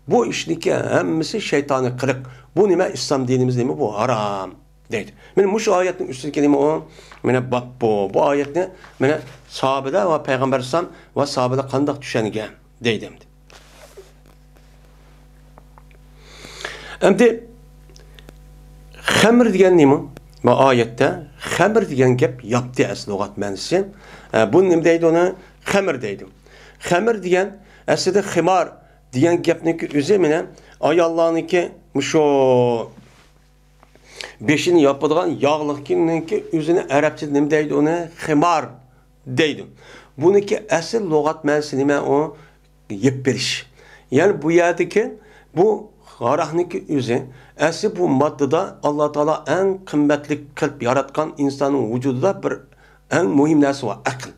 بۇ ئىشنىڭكى ھەممىسى شەيتانىي قىلىق. بۇ نېمە؟ ئىسلام دىنىمىز نېمە؟ بۇ ھارام دەيدۇ. مانا مۇشۇ ئايەتنىڭ ئۈستىدىكى نېمە ئۇ؟ مانا باب بۇ. بۇ ئايەتنى مانا ساھابىلەر ۋە پەيغەمبەر ئەلەيھىسسالام ۋە ساھابىلەر قانداق چۈشەنگەن دەيدۇ ئەمدى. ئەمدى خەمر دېگەن نېمە؟ بۇ ئايەتتە خەمر دېگەن گەپ ياپتى ئەسلى لۇغەت مەنىسى. ئە، بۇ نېمە دەيدۇ ئۇنى؟ خەمر دەيدۇ. خەمر دېگەن ئەسلىدە خىمار دېگەن گەپنىڭكى ئۆزى مانا ئاياللارنىڭكى مۇشۇ بېشىنى ياپىدىغان ياغلىقنىڭكى ئۆزىنى ئەرەبچىدە نېمە دەيدۇ ئۇنى؟ خىمار دەيدۇ. بۇنىڭكى ئەسلى لۇغەت مەنىسى نېمە ئۇ؟ يېپىپ بېرىش. يەنى بۇ يەردىكى بۇ ھاراقنىڭكى ئۆزى، ئەسلى بۇ ماددىدا ئاللا تائالا ئەڭ قىممەتلىك قىلىپ ياراتقان ئىنساننىڭ ۋۇجۇدىدا بىر ئەڭ مۇھىم نەرسە بار، ئەقىل.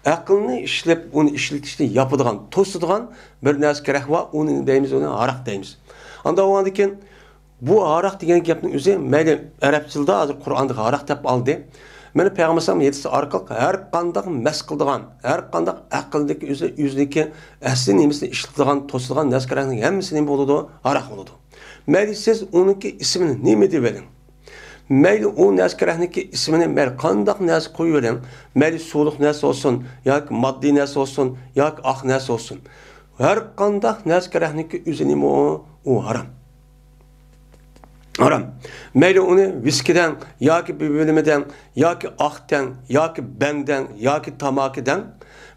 ئەقىلنى ئىشلەپ، ئۇنى ئىشلىتىشنى ياپىدىغان، توسىدىغان بىر نەرسە كېرەك بار، ئۇنى دەيمىز، ئۇنى ھاراق دەيمىز. ئاندىن بولغاندىن كېيىن، بۇ ھاراق دېگەن گەپنىڭ ئۆزى، مەيلى، ئەرەب تىلىدا ھازىر قۇرئاندا ھاراق دەپ ئالدى. مانا پەيغەمبەر ئەلەيھىسسالام ھەدىسى ئارقىلىق ھەر قانداق مەس قىلىدىغان، ھەر قانداق ئەقىلدىكى ئۆزى، ئۆزىنىڭكى ئەسلى نېمىسىنى ئىشلىتىدىغان، توسىدىغان نەرسە كېرەكلىك ھەممىسى نېمە بولىدۇ؟ ھاراق بولىدۇ. مەيلى سىز ئۇنىڭكى ئىسمىنى نېمە دەۋېلىڭ. مەيلى ئۇ نەرسە كېرەكلىكى ئىسمىنى مەيلى قانداق نەرسە قويۇۋېلىڭ. مەيلى سۇلۇق نەرسە بولسۇن، ياكى ماددىي نەرسە بولسۇن، ياكى ئاق نەرسە بولسۇن. ھەر قانداق نەرسە كېرەكلىكى ئۆزى نېمە ئۇ؟ ئۇ ھارام. ھارام. مەيلى ئۇنى ۋىسكى دەڭ، ياكى بىر بۆلۈمى دەڭ، ياكى ئاق دەڭ، ياكى بەڭ دەڭ، ياكى تاماكا دەڭ.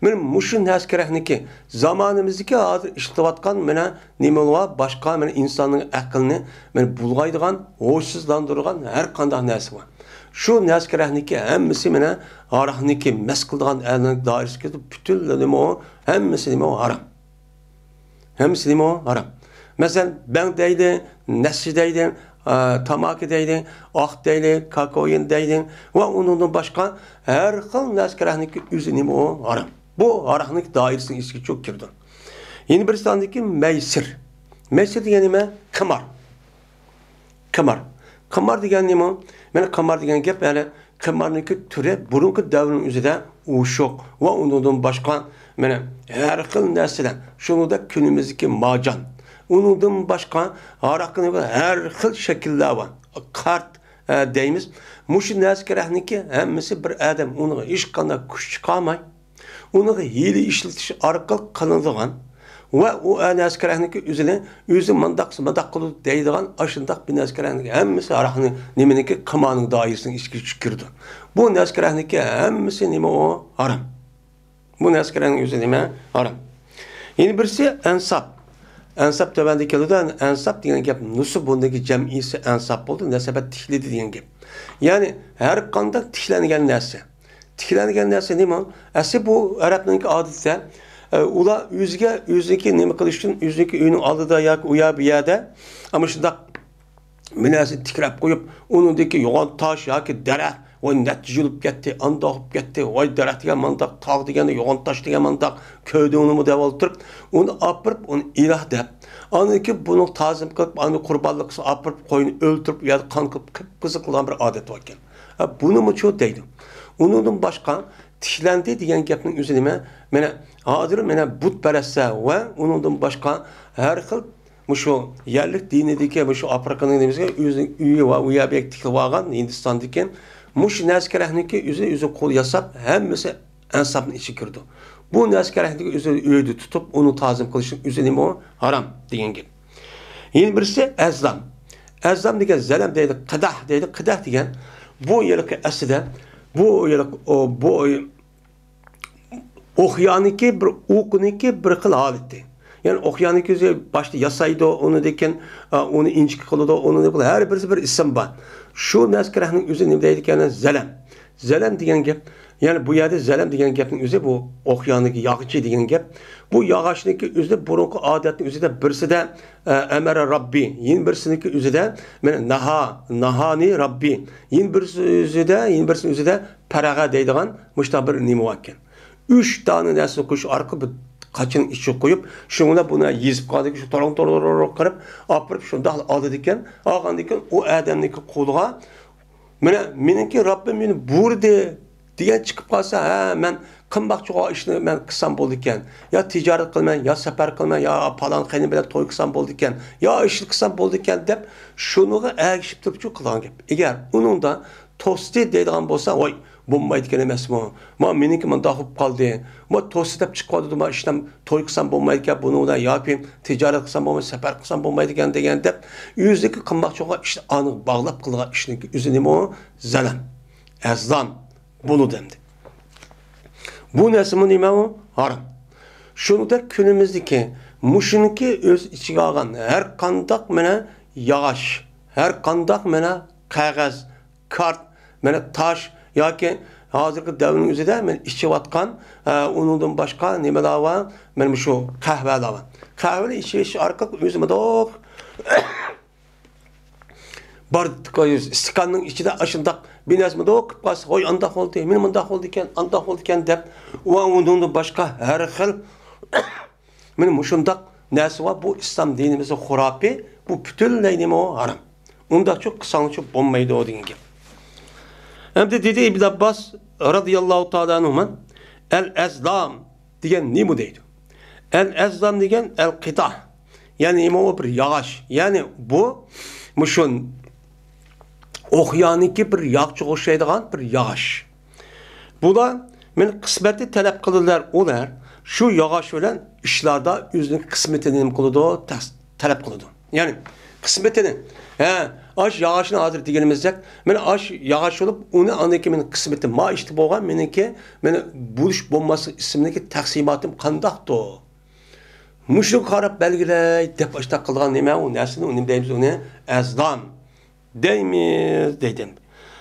مانا مۇشۇ نەرسە كېرەكلىكى زامانىمىزدىكى ھازىر ئىشلىتىۋاتقان مانا نېمىلەر بار؟ باشقا مانا ئىنساننىڭ ئەقلىنى مانا بۇلغايدىغان، ھوشسىزلاندۇرىدىغان ھەر قانداق نەرسە بار. شۇ نەرسە كېرەكلىكى ھەممىسى مانا ھاراقنىڭكى مەس قىلىدىغان ئەرنىڭ دائىرىسىگە كىرىدۇ، پۈتۈنلەي نېمە ئۇ؟ ھەممىسى نېمە ئۇ؟ ھارام. ھەممىسى نېمە ئۇ؟ ھارام. مەسىلەن، بەڭ دەيلى، نەسچى دەيلى، ئا، تاماكا دەيلى، ئاق دەيلى، كاكويىن دەيلى ۋە ئۇنىڭدىن باشقا ھەر خىل نەرسە كېرەكلىكى ئۆزى نېمە ئۇ؟ ھارام. بۇ ھاراقنىڭ دائىرىسىنىڭ ئىچىگە چوك كىرىدۇ. يەنە بىرسى ئاندىكى مەيسىر. مەيسىر دېگەن نېمە؟ قىمار. قىمار. قىمار دېگەن نېمە؟ مانا قىمار دېگەن گەپ ھېلى قىمارنىڭكى تۈرى بۇرۇنقى دەۋرنىڭ ئۆزىدە ئوشۇق ۋە ئۇنىڭدىن باشقا مانا ھەر خىل نەرسىلەر، شۇنىڭدەك كۈنىمىزدىكى ماجان، ئۇنىڭدىن باشقا ھاراقنىڭ ھەر خىل شەكىللەر بار. قارت، ئە، دەيمىز. مۇشۇ نەرسە كېرەكلىكى ھەممىسى بىر ئادەم ئۇنىڭغا ھېچقانداق كۈچ چىقارماي، ئۇنىڭغا ھىيلە ئىشلىتىش ئارقىلىق قىلىنىدىغان ۋە ئۇ نەرسە كېرەكلىكى ئۆزىنى، ئۆزى مانداق قىلسا مانداق قىلىدۇ دەيدىغان ئاشۇنداق بىر نەرسە كېرەكلىكى ھەممىسى ھاراقنى نېمىنىڭكى؟ قىمارنىڭ دائىرىسىنىڭ ئىچىگە چۈشۈپ كىرىدۇ. بۇ نەرسە كېرەكلىكى ھەممىسى نېمە ئۇ؟ ھارام. بۇ نەرسە كېرەكلىكى ئۆزى نېمە؟ ھارام. يەنە بىرسى ئەنساب. ئەنساب تۆۋەندە كېلىدۇ. ئەنساب دېگەن گەپ نۇسۇبۇندىكى جەمئىيسى ئەنساب بولدى، نەسەبە تىكلىدى دېگەن گەپ. يەنى ھەر قانداق تىكلەنگەن نەرسە. تىكلەنگەن نەرسە نېمە؟ ئەسلى بۇ ئەرەبنىڭكى ئادىتى. ئە، ئۇلار ئۆزىگە، ئۆزىنىڭكى نېمە قىلىش ئۈچۈن، ئۆزىنىڭكى ئۆيىنىڭ ئالدىدا ياكى ئۇ يەر، بۇ يەردە، ئەمما شۇنداق بىر نەرسىنى تىكلەپ قويۇپ، ئۇنىڭدىكى يوغان تاش ياكى دەرەخ، ۋاي، نەچچە يىل بولۇپ كەتتى، ئانداق بولۇپ كەتتى، ۋاي، دەرەخ دېگەن مانداق، تاغ دېگەن، يوغان تاش دېگەن مانداق، كۆردۈڭلىمۇ دەپ ئولتۇرۇپ، ئۇنى ئاپىرىپ، ئۇنى ئىلاھ دەپ، ئاندىن كېيىن بۇنىڭ تازىم قىلىپ، ئاندىن قۇربانلىق قىلسا ئاپىرىپ، قوينى ئۆلتۈرۈپ، ئۇ يەردە قان قىلىپ، قىپقىزىل قىلغان بىر ئادەت بار ئىكەن. ھە، بۇنىمۇ شۇ دەيدۇ. ئۇنىڭدىن باشقا تىكلەندى دېگەن گەپنىڭ ئۆزى نېمە؟ مانا ھازىر مانا بۇتپەرەسلەر ۋە ئۇنىڭدىن باشقا ھەر خىل مۇشۇ يەرلىك دىنىدىكى مۇشۇ ئافرىقىنىڭ نېمىسىگە ئۆزىنىڭ ئۆيى ۋە ئۇ يەر بۇ يەرگە تىكلىۋالغان ھىندىستاندىكى مۇشۇ نەسكەرەكنىڭكى ئۆزى، ئۆزى قول ياساپ، ھەممىسى ئەنسابنىڭ ئىچىگە كىرىدۇ. بۇ نەسكەرەكنىڭكى ئۆزىنى ئۆيدە تۇتۇپ، ئۇنى تازىم قىلىشنىڭ ئۆزى نېمە ئۇ؟ ھارام دېگەن گەپ. يەنە بىرسى ئەزلام. ئەزلام دېگەن زەلەم دەيدۇ، قىداھ دەيدۇ. قىداھ دېگەن بۇ ھېلىقى ئەسلىدە بۇ ھېلىقى، ئو، بۇ ئوقيانىكى بىر ئوقنىكى بىر خىل ھالىتى. يەنى ئوقيانىكى ئۆزى باشتا ياسايدۇ، ئۇنىڭدىن كېيىن، ئا، ئۇنى ئىنچىكە قىلىدۇ، ئۇنىڭدىن كېيىن ھەر بىرسى بىر ئىسىم بار. شۇ نەسكەرەكنىڭ ئۆزى نېمە دەيدىكەن؟ زەلەم. زەلەم دېگەن گەپ، يەنى بۇ يەردە زەلەم دېگەن گەپنىڭ ئۆزى بۇ ئوقيانىكى ياغىچى دېگەن گەپ. بۇ ياغاچنىڭكى ئۆزى بۇرۇنقى ئادەتنىڭ ئۆزىدە بىرسىدە، ئە، ئەمەرە راببى، يەنە بىرسىنىڭكى ئۆزىدە مانا ناھا، ناھانى راببى، يەنە بىرسى ئۆزىدە، يەنە بىرسىنىڭ ئۆزىدە پەرەغە دەيدىغان مۇشۇنداق بىر نېمە بار ئىكەن. ئۈچ دانە نەرسىنى قوشۇش ئارقىلىق بىر قاچىنىڭ ئىچىگە قويۇپ، شۇنىڭ بىلەن بۇنى يېزىپ قالدىكەن، شۇ تورۇڭ تورۇڭ قىلىپ، ئاپىرىپ شۇنداقلا ئالىدىكەن. ئالغاندىن كېيىن ئۇ ئادەمنىڭكى قولىغا، مانا مېنىڭكى راببىم مېنى بۇيرۇدى دېگەن چىقىپ قالسا، ھە، مەن قىلماقچى بولغان ئىشنى مەن قىلسام بولىدىكەن. يا تىجارەت قىلىمەن، يا سەپەر قىلىمەن، يا پالان قېنى بىلەن توي قىلسام بولىدىكەن، يا ئىشنى قىلسام بولىدىكەن دەپ، شۇنىڭغا ئەگىشىپ تۇرۇپ شۇ قىلغان گەپ. ئەگەر ئۇنىڭدا توستى دەيدىغان بولسا، ۋاي، بولمايدىكەن ئەمەسمۇ؟ ما مېنىڭكى مۇنداق بولۇپ قالدى. ما توستى دەپ چىقىۋاتىدۇ، ما ئىشتىن توي قىلسام بولمايدىكەن بۇنىڭ بىلەن، ياكى تىجارەت قىلسام بولمايدۇ، سەپەر قىلسام بولمايدىكەن دېگەن دەپ، ئۆزىدىكى قىلماقچى بولغان ئىشنى ئانىغا باغلاپ قىلغان ئىشنىڭكى ئۆزى نېمە ئۇ؟ زەلەم. ئەزلام. بولىدۇ ئەمدى. بۇ نەرسىمۇ نېمە ئۇ؟ ھارام. شۇنىڭدەك كۈنىمىزدىكى مۇشۇنىڭكى ئۆز ئىچىگە ئالغان ھەر قانداق مانا ياغاچ، ھەر قانداق مانا قەغەز، كارت، مانا تاش ياكى ھازىرقى دەۋرنىڭ ئۆزىدە مانا ئىچىۋاتقان، ئە، ئۇنىڭدىن باشقا نېمىلەر بار؟ مانا مۇشۇ قەھۋەلەر بار. قەھۋىنى ئىچىۋېتىش ئارقىلىق ئۆزى مۇنداق بار، ئىستىكاننىڭ ئىچىدە ئاشۇنداق بىر نەرسە مۇنداق قىلىپ قالسا، ھوي، ئانداق بولدى، مېنى مۇنداق بولدىكەن، ئانداق بولدىكەن دەپ، ۋە ئۇنىڭدىن باشقا ھەر خىل مانا مۇشۇنداق نەرسە بار. بۇ ئىسلام دىنىمىزنىڭ خۇراپى، بۇ پۈتۈنلەي نېمە ئۇ؟ ھارام. ئۇنداقچۇ قىلساڭچۇ بولمايدۇ دېگەن گەپ. ئەمدى دېدى ئىبن ئابباس رازىياللاھۇ تائالا ئەنھۇما، ئەل ئەزلام دېگەن نېمە دەيدۇ؟ ئەل ئەزلام دېگەن ئەل قىتاھ. يەنى نېمە ئۇ؟ بىر ياغاچ. يەنى بۇ مۇشۇ ئوقيانىكى بىر ياغچىغا ئوخشايدىغان بىر ياغاچ. بۇلار مانا قىسمەتنى تەلەپ قىلىدىلەر، ئۇلار شۇ ياغاچ بىلەن ئىشلاردا ئۆزىنىڭ قىسمىتىنى نېمە قىلىدۇ؟ تەس-، تەلەپ قىلىدۇ. يەنى قىسمىتىنى، ھە، ئاش ياغاچنى ھازىر دېگىنىمىزدەك، مانا ئاش ياغاچ بولۇپ، ئۇنى ئاندىن كېيىن مېنىڭ قىسمىتىم، ما ئىشتا بولغان مېنىڭكى، مانا بولۇش بولماسلىق ئىسمىدىكى تەقسىماتىم قانداقتۇ؟ مۇشۇنىڭغا قاراپ بەلگىلەي دەپ ئاشۇنداق قىلغان نېمە ئۇ نەرسىنى، ئۇنى دەيمىز ئۇنى ئەزلام دەيمىز دېدىم.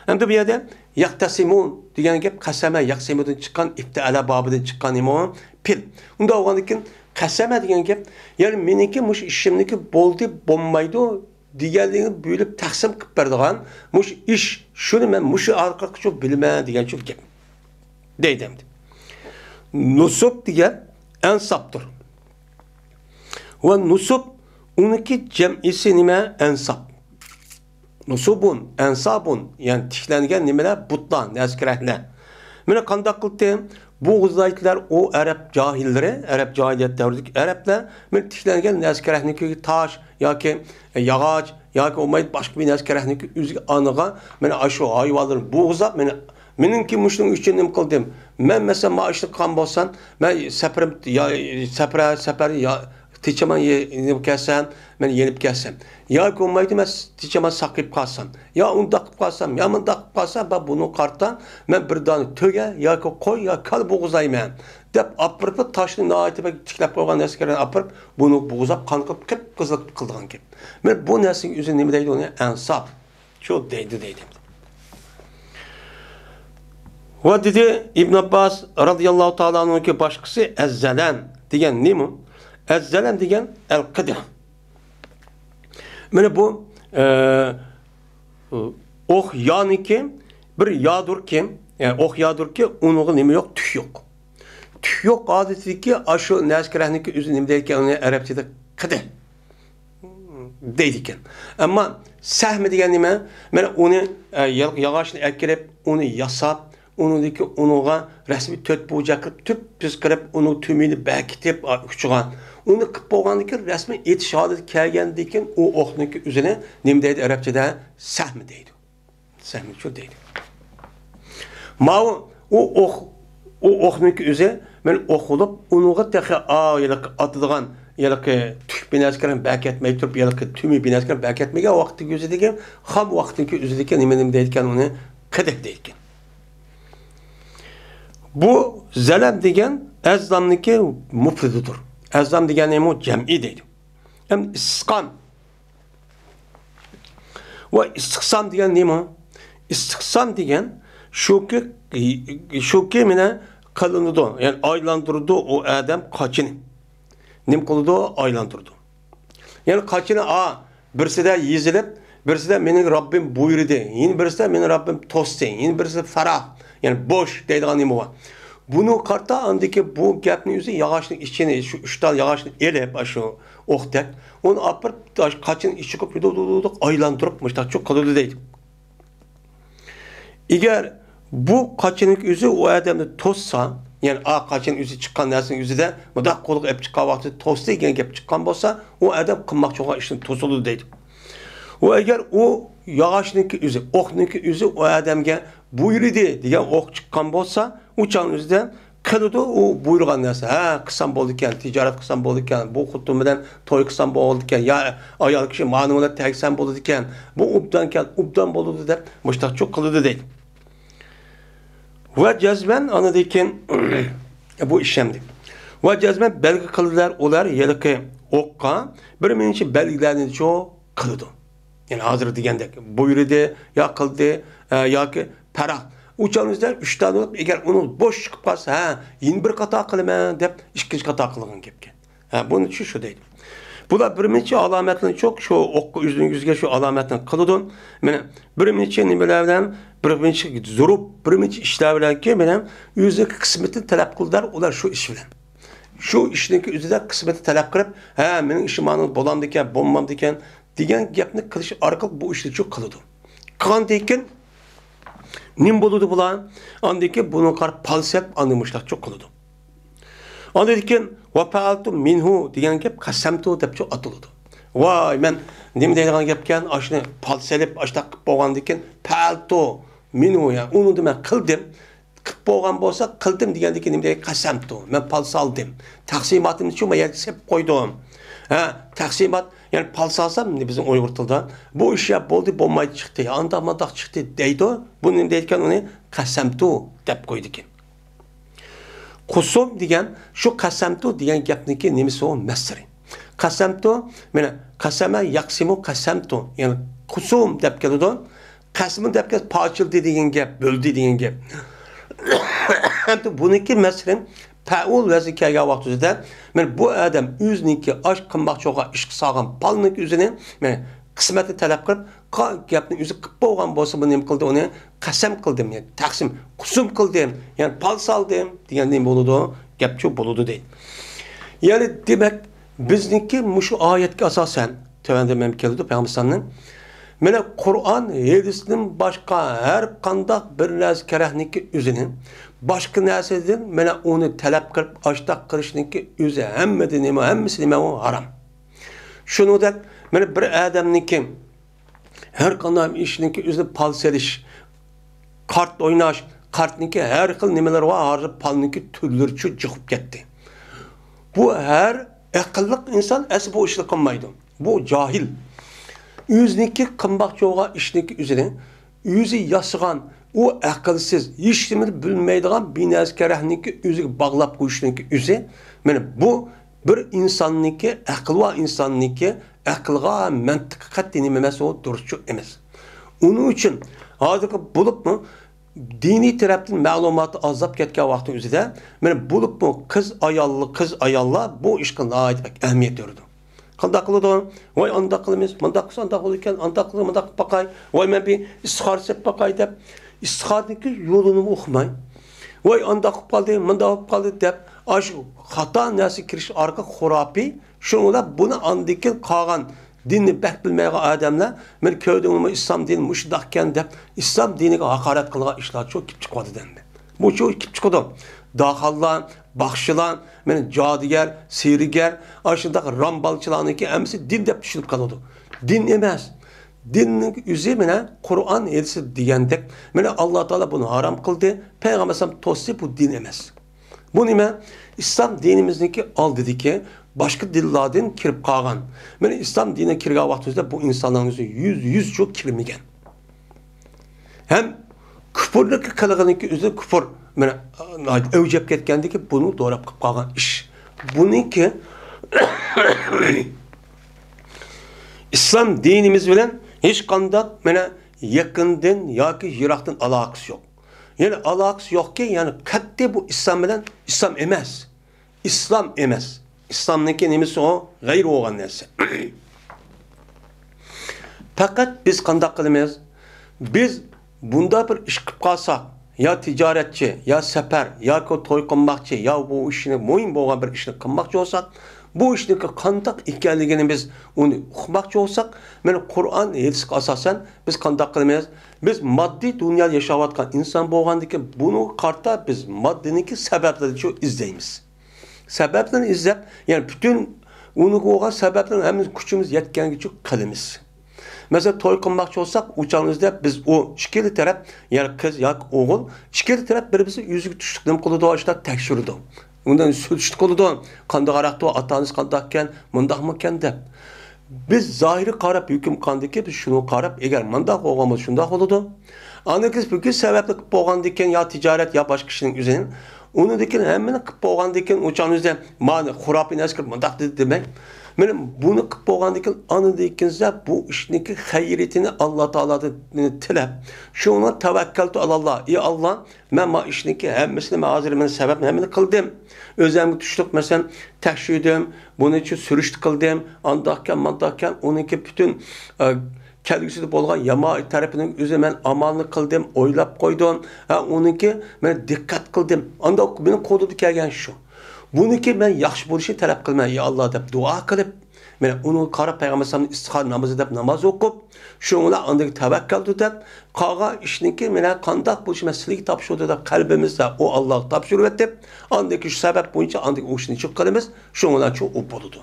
ئەمدى بۇ يەردە يەقتەسىمۇن دېگەن گەپ قەسەمە يەقسىمۇدىن چىققان، ئىپتەئەلە بابىدىن چىققان نېمە ئۇ؟ پېئىل. ئۇنداق بولغاندىن كېيىن قەسەمە دېگەن گەپ، يەنى مېنىڭكى مۇشۇ ئىشىمنىڭكى بولدى، بولمايدۇ دېگەنلىكنى بۆلۈپ تەقسىم قىلىپ بەرىدىغان مۇشۇ ئىش، شۇنى مەن مۇشۇ ئارقىلىقچۇ بىلىمەن دېگەن شۇ گەپ. دەيدۇ ئەمدى. نۇسۇب دېگەن ئەنسابتۇر. ۋە نۇسۇب ئۇنىڭكى جەمئىسى نېمە؟ ئەنساب. نۇسۇبۇن، ئەنسابۇن، يەنى تىكلەنگەن نېمىلەر؟ بۇتلار، نەسكەرەكلەر. مانا قانداق قىلدى؟ بوغۇزلايتىلەر ئۇ ئەرەب جاھىللىرى، ئەرەب جاھىلىيەت دەۋرىدىكى ئەرەبلەر، مانا تىكلەنگەن نەسكەرەكنىڭكى تاش ياكى ياغاچ ياكى بولمايدۇ باشقا بىر نەسكەرەكنىڭكى ئۆزىگە ئانىغا، مانا ئاشۇ ھايۋانلىرى بوغۇزلاپ، مانا مېنىڭكى مۇشۇنىڭ ئۈچۈن نېمە قىلدىم؟ مەن مەسىلەن، ما ئىشنى قىلغان بولسام، مەن سەپىرىم، يا، سەپرە، سەپەر، يا، تېچىمان يېنىپ كەلسەم، مەن يېنىپ كەلسەم. ياكى بولمايدۇ، مەن تېچىمان ساقىيىپ قالسام. يا ئۇنداق قىلىپ قالسام، يا مۇنداق قىلىپ قالسام، با، بۇنىڭغا قارىتا مەن بىر دانە تۆگە ياكى قوي يا كالا بوغۇزلايمەن. دەپ ئاپىرىپ، تاشنى ناھايىتى بەك تىكلەپ قويغان نەرسىگە ئاپىرىپ، بۇنى بوغۇزلاپ، قان قىلىپ، قىپقىزىل قىلىدىغان گەپ. مانا بۇ نەرسىنىڭ ئۆزى نېمە دەيدۇ ئۇنى؟ ئەنساب. شۇ دەيدۇ، دەيدۇ. ۋە دېدى ئىبن ئابباس رازىياللاھۇ تائالا ئەنھۇنىڭكى باشقىسى، ئەززەلەم دېگەن نېمە؟ ئەززەلەم دېگەن ئەلقىدە. مانا بۇ، ئە، ئوق يانىكى، بىر يادۇركى، يەنى ئوق يادۇركى، ئۇنىڭغا نېمە يوق؟ تۈك يوق. تۈك يوق ھالىتىدىكى ئاشۇ نەسكىرەھنىكى ئۆزى نېمە دەيدىكەن؟ ئۇنى ئەرەبچىدە قىدىھ دەيدىكەن. ئەمما سەھمى دېگەن نېمە؟ مانا ئۇنى، ئە، يا-، ياغاچنى ئەكىرىپ، ئۇنى ياساپ، ئۇنىڭدىكى ئۇنىڭغا رەسمىي تۆت بۇرجەك قىلىپ، تۈپتۈز قىلىپ، ئۇنىڭ تۈمىنى بەكىتىپ، ئا، ئۇچىغا. ئۇنى قىلىپ بولغاندىن كېيىن رەسمىي ئېتىش ھالىتىگە كەلگەندىن كېيىن ئۇ ئوقنىڭكى ئۆزىنى نېمە دەيدۇ ئەرەبچىدە؟ سەھمى دەيدۇ. سەھمى شۇ دەيدۇ. ماۋۇ ئۇ ئوق، ئۇ ئوقنىڭكى ئۆزى مانا ئوق بولۇپ، ئۇنىڭغا تېخى ئا، ھېلىقى ئاتىدىغان، ھېلىقى تۈك بىنەسكىرەن بەكەتمەي تۇرۇپ، ھېلىقى تۈمى بىنەسكىرەن بەكەتمىگەن ۋاقىتتىكى ئۆزىدىكى، خام ۋاقىتتىكى ئۆزىدىكى نېمە، نېمە دەيدىكەن ئۇنى؟ قىدىھ دەيدىكەن. بۇ زەلەم دېگەن ئەزلامنىڭكى مۇپرىدىدۇر. ئەزلام دېگەن نېمە؟ جەمئىي دەيدۇ. ھەم ئىستىسقام. ۋە ئىستىقسام دېگەن نېمە؟ ئىستىقسام دېگەن شۇكى، شۇكى مانا قىلىنىدۇ، يەنى ئايلاندۇرىدۇ ئۇ ئادەم قاچىنى. نېمە قىلىدۇ؟ ئايلاندۇرىدۇ. يەنى قاچىنى، ئا، بىرسىدە يېزىلىپ، بىرسىدە مېنىڭ رەببىم بۇيرۇدى، يەنە بىرسىدە مېنىڭ رەببىم توستى، يەنە بىرسىدە فاراغ، يەنى بوش دەيدىغان نېمە بار. بۇنىڭغا قارىتا ئاندىكى بۇ گەپنى ئۆزى ياغاچنىڭ ئىچىنى، شۇ ئۈچ تال ياغاچنى ئېلىپ، ئاشۇ ئوقتەك، ئۇنى ئاپىرىپ، قاچىنىڭ ئىچىگە قويۇپ، دۇدۇق، دۇدۇق ئايلاندۇرۇپ، مۇشتاقچۇ قىلىدۇ دەيدۇ. ئەگەر بۇ قاچىنىڭ ئۆزى ئۇ ئادەمنى توسسا، يەنى ئا قاچىنىڭ ئۆزى چىققان نەرسىنىڭ ئۆزىدە مۇنداق قولىغا ئېلىپ چىققان ۋاقتىدا توستى دېگەن گەپ چىققان بولسا، ئۇ ئادەم قىلماقچى بولغان ئىشتىن توسىدۇ دەيدۇ. ۋە ئەگەر ئۇ ياغاچنىڭكى ئۆزى، ئوقنىڭكى ئۆزى ئۇ ئادەمگە بۇيرۇدى دېگەن ئوق چىققان بولسا، ئۇ چاغنىڭ ئۆزىدە قىلىدۇ ئۇ بۇيرۇغان نەرسە. ھە، قىلسام بولىدىكەن، تىجارەت قىلسام بولىدىكەن، بۇ خوتۇن بىلەن توي قىلسام بولىدىكەن، يا ئايال كىشى مانا بىلەن تەگسەم بولىدىكەن، بۇ ئوبدانكەن، ئوبدان بولىدۇ دەپ مۇشتاقچۇ قىلىدۇ دەيدۇ. ۋە جەزمەن ئاندىن كېيىن بۇ ئىش ئەمدى. ۋە جەزمەن بەلگە قىلدىلەر ئۇلار ھېلىقى ئوققا بىر نەچچە بەلگىلەرنى چۇ قىلىدۇ. يەنى ھازىر دېگەندەك بۇيرۇدى، يا قىلدى، ئە، ياكى پەرەھ. ئۇ چاغنىڭ ئۆزىدە ئۈچ دانە بولۇپ، ئەگەر ئۇنىڭ بوش چىقىپ قالسا، ھە، يەنە بىر قاتار قىلىمەن دەپ ئىككىنچى قاتار قىلغان گەپكەن. ھە، بۇنى چۈش شۇ دەيدۇ. بۇلار بىر نەچچە ئالامەتلەرنى چوق شۇ ئوققا ئۆزىنىڭ يۈزىگە شۇ ئالامەتنى قىلىدۇ. مانا بىر نەچچە نېمىلەر بىلەن، بىر نەچچە زۇرۇپ، بىر نەچچە ئىشلار بىلەنكى مانا ئۆزىنىڭ قىسمىتىنى تەلەپ قىلدىلار ئۇلار شۇ ئىش بىلەن. شۇ ئىشنىڭكى ئۆزىدە قىسمىتى تەلەپ قىلىپ، ھە، مېنىڭ ئىشىم مانا بولامدىكەن، بولمامدىكەن دېگەن گەپنى قىلىش ئارقىلىق بۇ ئىشنى چۇ قىلىدۇ. قىلغاندىن كېيىن نېمە بولىدۇ بۇلار؟ ئاندىن كېيىن بۇنىڭغا قاراپ پال سېلىپ، ئاندىن مۇشۇنداقچۇ قىلىدۇ. ئاندىن كېيىن ۋە پەئەلتۇ مىنھۇ دېگەن گەپ قەسەمتۇ دەپچۇ ئاتىلىدۇ. ۋاي، مەن نېمە دەيدىغان گەپكەن، ئاشۇنى پال سېلىپ، ئاشۇنداق قىلىپ بولغاندىن كېيىن پەئەلتۇ مىنھۇ، يەنى ئۇنىڭدا مەن قىلدىم. قىلىپ بولغان بولسا، قىلدىم دېگەندىن كېيىن نېمە دەيدۇ؟ قەسەمتۇ، مەن پال سالدىم. تەقسىماتىمنى شۇ يەرگە سېلىپ قويدۇم. ھە، تەقسىمات، يەنى پال سالسام، بىزنىڭ ئۇيغۇر تىلىدا، بۇ ئىش يا بولدى، بولمايدۇ، چىقتى، يا ئانداق مانداق چىقتى دەيدۇ. بۇ نېمە دەيدىكەن ئۇنى؟ قەسەمتۇ دەپ قويىدىكەن. قۇسۇم دېگەن، شۇ قەسەمتۇ دېگەن گەپنىڭكى نېمىسى ئۇ؟ مەسدىرى. قەسەمتۇ، مانا، قەسەمە يەقسىمۇ قەسەمتۇ. يەنى قۇسۇم دەپ كېلىدۇ. قەسمۇ دەپ كەلسە، پارچىلىدى دېگەن گەپ، بۆلدى دېگەن گەپ. ئەمدى بۇنىڭكى مەسىلەن، پەئۇل ۋەزنى كەلگەن ۋاقتىدا، مانا بۇ ئادەم ئۆزىنىڭكى ئاش قىلماقچى بولغان ئىشقا سالغان پالنىڭكى ئۆزىنى، مانا قىسمەتنى تەلەپ قىلىپ، قا-، گەپنى ئۆزى قىلىپ بولغان بولسا، بۇ نېمە قىلدى ئۇنى؟ قەسەم قىلدىم، يەنى تەقسىم، قۇسۇم قىلدىم، يەنى پال سالدىم دېگەن نېمە بولىدۇ؟ گەپچۇ بولىدۇ دەيدۇ. يەنى دېمەك، بىزنىڭكى مۇشۇ ئايەتكە ئاساسەن، تۆۋەندە مەن كېلىدۇ پەيغەمبەر ئەلەيھىسسالامنىڭ. مانا قۇرئان، ھەدىستىن باشقا ھەر قانداق بىر نەرسە كەرەھنىكى ئۆزىنى باشقا نەرسىدىن مانا ئۇنى تەلەپ قىلىپ ئاشتاق قىلىشنىڭكى ئۆزى ھەممىدىن نېمە، ھەممىسى نېمە ئۇ؟ ھارام. شۇنىڭدەك مانا بىر ئادەمنىڭكى ھەر قانداق ئىشنىڭكى ئۆزىنى پال سېلىش، قارت ئويناش، قارتنىڭكى ھەر خىل نېمىلىرى بار، ھازىر پالنىڭكى تۈرلىرىچۇ جىقىپ كەتتى. بۇ ھەر ئەقىللىق ئىنسان ئەسلى بۇ ئىشنى قىلمايدۇ. بۇ جاھىل. ئۆزىنىڭكى قىلماقچى بولغان ئىشنىڭكى ئۆزىنى، ئۆزى ياسىغان، ئۇ ئەقىلسىز، ھېچنېمىنى بىلمەيدىغان بىنەزكەرەھنىڭكى ئۆزىگە باغلاپ قويۇشنىڭكى ئۆزى، مانا بۇ بىر ئىنساننىڭكى، ئەقلى بار ئىنساننىڭكى ئەقلىگە، مەنتىققا قەتئىي نېمە ئەمەس، ئۇ دۇرۇسچۇ ئەمەس. ئۇنىڭ ئۈچۈن ھازىرقى بولۇپمۇ دىنىي تەرەپتىن مەلۇماتى ئازلاپ كەتكەن ۋاقتى ئۆزىدە، مانا بولۇپمۇ قىز ئاياللار، قىز ئاياللار بۇ ئىشقا ناھايىتى بەك ئەھمىيەت بېرىدۇ. قانداق قىلىدۇ؟ ۋاي ئانداق قىلىمىز، مۇنداق قىلسا ئانداق بولىدىكەن، ئانداق قىلسا مۇنداق قىلىپ باقاي، ۋاي مەن بىر ئىستىخارە سېلىپ باقاي دەپ، ئىستىخارىنىڭكى يولىنىمۇ ئۇقماي، ۋاي ئانداق قىلىپ قالدى، مۇنداق قىلىپ قالدى دەپ، ئاشۇ خاتا نەرسىگە كىرىش ئارقا خۇراپىي، شۇنىڭ بىلەن بۇنى ئاندىن كېيىن قالغان دىننى بەك بىلمەيدىغان ئادەملەر، مەن كۆردۈممۇ ئىسلام دىنى مۇشۇنداقكەن دەپ، ئىسلام دىنىگە ھاقارەت قىلغان ئىشلار شۇ كېلىپ چىقىۋاتىدۇ ئەمدى. بۇ شۇ كېلىپ چىقىدۇ. داخاللار، باخشىلار، مانا جادۇگەر، سېھىرگەر، ئاشۇنداق رامبالچىلارنىڭكى ھەممىسى دىن دەپ چۈشىنىپ قالىدۇ. دىن ئەمەس. دىننىڭ ئۆزى مانا قۇرئان ھەدىس دېگەندەك، مانا ئاللا تائالا بۇنى ھارام قىلدى، پەيغەمبەر ئەلەيھىسسالام توستى، بۇ دىن ئەمەس. بۇ نېمە؟ ئىسلام دىنىمىزنىڭكى ئالدىدىكى باشقا دىنلاردىن كىرىپ قالغان. مانا ئىسلام دىنىگە كىرگەن ۋاقتىمىزدا بۇ ئىنسانلارنىڭ يۈزى يۈز يۈزچە كىرمىگەن. ھەم كۇپۇرنىڭكى قىلغىنىڭكى ئۆزى كۇپۇر. مانا ئەۋج ئېلىپ كەتكەندىكى بۇنى دوراپ قىلىپ قالغان ئىش. بۇنىڭكى ئىسلام دىنىمىز بىلەن ھېچقانداق مانا يېقىندىن ياكى يىراقتىن ئالاقىسى يوق. يەنى ئالاقىسى يوقكى، يەنى قەتئىي بۇ ئىسلام بىلەن ئىسلام ئەمەس. ئىسلام ئەمەس. ئىسلامنىڭكى نېمىسى ئۇ؟ غەيرى بولغان نەرسە. پەقەت بىز قانداق قىلىمىز؟ بىز بۇنداق بىر ئىش قىلىپ قالساق، يا تىجارەتچى، يا سەپەر، ياكى توي قىلماقچى، يا بۇ ئىشنى، مۇھىم بولغان بىر ئىشنى قىلماقچى بولساق، بۇ ئىشنىڭكى قانداق ئىكەنلىكىنى بىز ئۇنى ئۇقماقچى بولساق، مانا قۇرئان ھەدىسكە ئاساسەن بىز قانداق قىلىمىز؟ بىز ماددىي دۇنيادا ياشاۋاتقان ئىنسان بولغاندىكىن، بۇنىڭغا قارىتا بىز ماددىنىڭكى سەۋەبلىرىنى شۇ ئىزدەيمىز. سەۋەبلىرىنى ئىزدەپ، يەنى پۈتۈن ئۇنىڭغا بولغان سەۋەبلەرنى ھەممىمىز كۈچىمىز يەتكەنگىچە قىلىمىز. مەسىلەن، توي قىلماقچى بولساق، ئۇ چاغنىڭ ئۆزىدە بىز ئۇ ئىككىلا تەرەپ، يەنى قىز ياكى ئوغۇل، ئىككىلا تەرەپ بىر-بىرسى يۈزىگە چۈشلۈك نېمە قىلىدۇ، ئاشۇنداق تەكشۈرىدۇ. ئۇندىن سۈرۈشتە قىلىدۇ. قانداق ھاراقتۇ، ئاتا-ئانىسى قانداقكەن، مۇنداقمىكەن دەپ. بىز زاھىرىي قاراپ ھۆكۈم قىلغاندىكى، بىز شۇنىڭغا قاراپ، ئەگەر مۇنداق بولغان بولسا، شۇنداق بولىدۇ. ئاندىن كېيىن بۈگۈن سەۋەبنى قىلىپ بولغاندىن كېيىن، يا تىجارەت، يا باشقا ئىشنىڭ ئۆزىنى، ئۇنىڭدىن كېيىن ھەممىنى قىلىپ بولغاندىن كېيىن، ئۇ چاغنىڭ ئۆزىدە مانا خۇراپىي نەرسە كىرىپ مۇنداق دېدى دېمەي. مانا بۇنى قىلىپ بولغاندىن كېيىن، ئاندىن كېيىن بۇ ئىشنىڭكى خەيرىيىتىنى ئاللا تائالادىن تىلەپ، شۇڭا تەۋەككەلتۇ ئالاللا، ئى ئاللا، مەن ما ئىشنىڭكى ھەممىسىنى، مەن ھازىر مەن سەۋەبنى ھەممىنى قىلدىم. ئۆزۈمگە تۇشلۇق، مەسىلەن، تەكشۈردۈم، بۇنىچۇ سۈرۈشتە قىلدىم، ئانداقكەن، مانداقكەن، ئۇنىڭكى پۈتۈن، ئە، كەلگۈسىدە بولغان يامان تەرىپىنىڭ ئۆزى مەن ئامالنى قىلدىم، ئويلاپ قويدۇم. ھە، ئۇنىڭكى مەن دىققەت قىلدىم. ئانداق مېنىڭ قولۇمدىن كەلگەن شۇ. بۇنىڭكى مەن ياخشى بولۇشىنى تەلەپ قىلىمەن، يا ئاللا، دەپ دۇئا قىلىپ، مانا ئۇنىڭغا قاراپ پەيغەمبەر ئەلەيھىسسالامنىڭ ئىستىخارە نامىزى دەپ ناماز ئوقۇپ، شۇنىڭ بىلەن ئاندىن تەۋەككەلتۇ دەپ، قالغان ئىشنىڭكى مانا قانداق بولۇشى مەن سىلىگە تاپشۇردۇم دەپ قەلبىمىزدە ئۇ ئاللاغا تاپشۇرۇۋەتتىم. ئاندىن كېيىن شۇ سەۋەب بويىچە ئاندىن كېيىن ئۇ ئىشنى چىق قىلىمىز، شۇنىڭ بىلەن شۇ ئۇ بولىدۇ.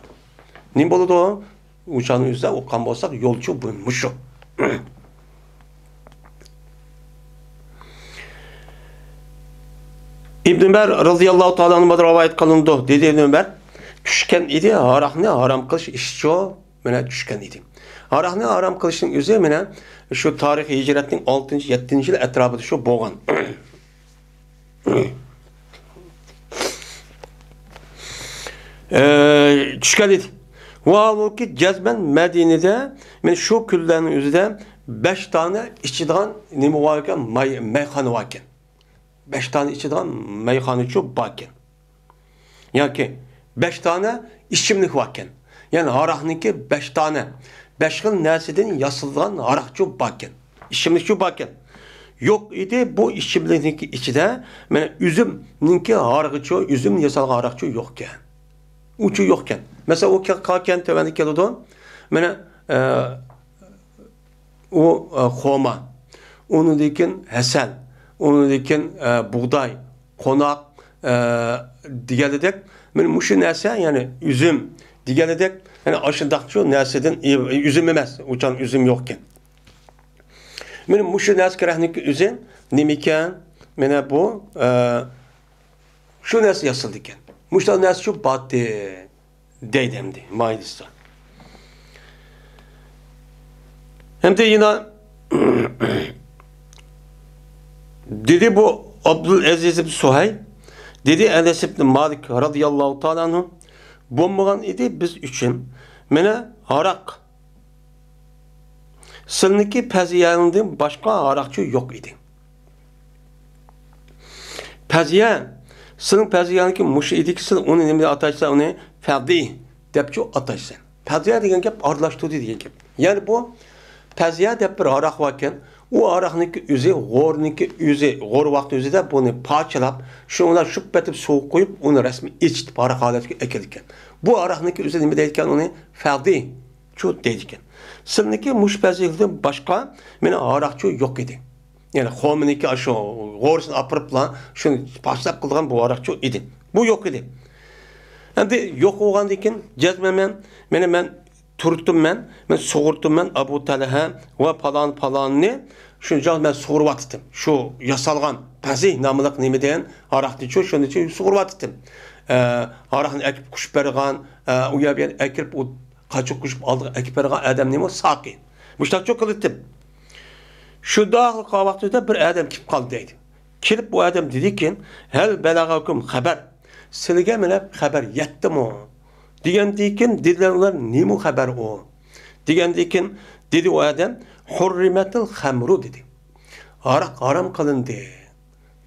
نېمە بولىدۇ؟ ئۇ چاغنى ئۆزىدە ئوقۇغان بولساق، يولچۇ بۇ مۇشۇ. ئىبن ئۆمەر رازىياللاھۇ تائالا ئەنھۇدىن رىۋايەت قىلىنىدۇ. دېدى ئىبن ئۆمەر، چۈشكەن ئىدى، ھاراقنى ھارام قىلىش ئىشىچۇ، مانا چۈشكەن ئىدى. ھاراقنى ھارام قىلىشنىڭ ئۆزى مانا شۇ تارىخ ھىجرەتنىڭ ئالتىنچى، يەتتىنچى يىل ئەتراپىدا شۇ بولغان. ئە، چۈشكەن ئىدى. ۋاھالبۇكى، جەزمەن مەدىنىدە، مانا شۇ كۈنلەرنىڭ ئۆزىدە بەش دانە ئىچىدىغان نېمە بار ئىكەن؟ مەي-، مەيخانا بار ئىكەن. بەش دانە ئىچىدىغان مەيخانىچۇ بار ئىكەن. ياكى بەش دانە ئىچىملىك بار ئىكەن. يەنى ھاراقنىڭكى بەش دانە، بەش خىل نەرسىدىن ياسىلىدىغان ھاراقچۇ بار ئىكەن. ئىچىملىكچۇ بار ئىكەن. يوق ئىدى، بۇ ئىچىملىكنىڭكى ئىچىدە، مانا، ئۈزۈمنىڭكى ھارىقىچۇ، ئۈزۈمدىن ياسالغان ھاراقچۇ يوق ئىكەن. ئۇچۇ يوق ئىكەن. مەسىلەن، ئۇ كە-، قالغان تۆۋەندە كېلىدۇ. مانا، ئە، ئۇ، ئە، خورما، ئۇنىڭدىن كېيىن ھەسەل، ئۇنىڭدىن كېيىن، ئە، بۇغداي، قوناق، ئە، دېگەنلىدەك، مانا مۇشۇ نەرسە، يەنى ئۈزۈم دېگەنلىدەك، يەنى ئاشۇنداق شۇ نەرسىدىن، ئى، ئۈزۈم ئەمەس، ئۇچان ئۈزۈم يوقكەن. مانا مۇشۇ نەرسە كېرەكنىكى ئۆزى نېمىكەن؟ مانا بۇ، ئە، شۇ نەرسە ياسىلىدىكەن. مۇشۇنداق نەرسە شۇ باتتى. دەيدۇ ئەمدى مايدىستا. ئەمدى يەنە، دېدى بۇ ئابدۇلئەزىز ئىبن سۇھەيل، دېدى ئەنەس ئىبن مالىك رازىياللاھۇ تائالا ئەنھۇ، بولمىغان ئىدى بىز ئۈچۈن، مانا، ھاراق. سىلىنىڭكى پەزىيەڭدىن باشقا ھاراقچۇ يوق ئىدى. پەزىيە، سىلىنىڭ پەزىيەڭكى مۇشۇ ئىدىكى، سىل ئۇنى نېمە دەپ ئاتايسەن؟ ئۇنى فەدى دەپچۇ ئاتايسەن. پەزىيە دېگەن گەپ ئارىلاشتۇردى دېگەن گەپ. يەنى بۇ پەزىيە دەپ بىر ھاراق باركەن، ئۇ ھاراقنىڭكى ئۆزى، غورنىڭكى ئۆزى، غور ۋاقتى ئۆزىدە بۇنى پارچىلاپ، شۇنى بىلەن شۇ پېتىپ سۇغا قويۇپ، ئۇنى رەسمىي ئېچىتىپ، ھاراق ھالەتكە ئەكېلىدىكەن. بۇ ھاراقنىڭكى ئۆزى نېمە دەيدىكەن؟ ئۇنى فەدى چۇ دەيدىكەن. سىلىنىڭكى مۇشۇ پەزىيەتتىن باشقا مانا ھاراقچۇ يوق ئىدى. يەنى خورمىنىڭكى ئاشۇ غورىسىنى ئاپىرىپلا شۇنى پاچىلاپ قىلىدىغان بۇ ھاراقچۇ ئىدى. بۇ يوق ئىدى. ئەمدى يوق بولغاندىن كېيىن جەزمەن مەن، مانا مەن تۇرۇتتۇم مەن، مەن سۇغۇرتتۇم مەن ئەبۇ تەلھە ۋە پالان پالاننى شۇنچە مەن سۇغۇرۇۋاتتىم. شۇ ياسالغان پەزىھ ناملىق نېمىدىن ھاراقنىچۇ، شۇنىچۇ سۇغۇرۇۋاتتىم. ئە، ھاراقنى ئەكىپ قۇشۇپ بەرگەن، ئە، ئۇ يەر بۇ يەر ئەكىرىپ ئۇ قاچا قوشۇپ ئالدىغا ئەكىپ بەرگەن ئادەم نېمە؟ ساقى. مۇشتاقچۇ قىلىتتىم. شۇنداقلا قالغان ۋاقتىدا بىر ئادەم كېلىپ قالدى دەيدۇ. كېلىپ بۇ ئادەم دېدىكى، ھەل بەلەغەكۇم خەبەر. سىلىگە مانا خەبەر يەتتىمۇ؟ دېگەندىكىن دېدىلەر ئۇلار، نېمە خەبەر ئۇ؟ دېگەندىكىن دېدى ئۇ ئادەم، ھۇررىمەتىل خەمرۇ دېدى. ھاراق ھارام قىلىندى.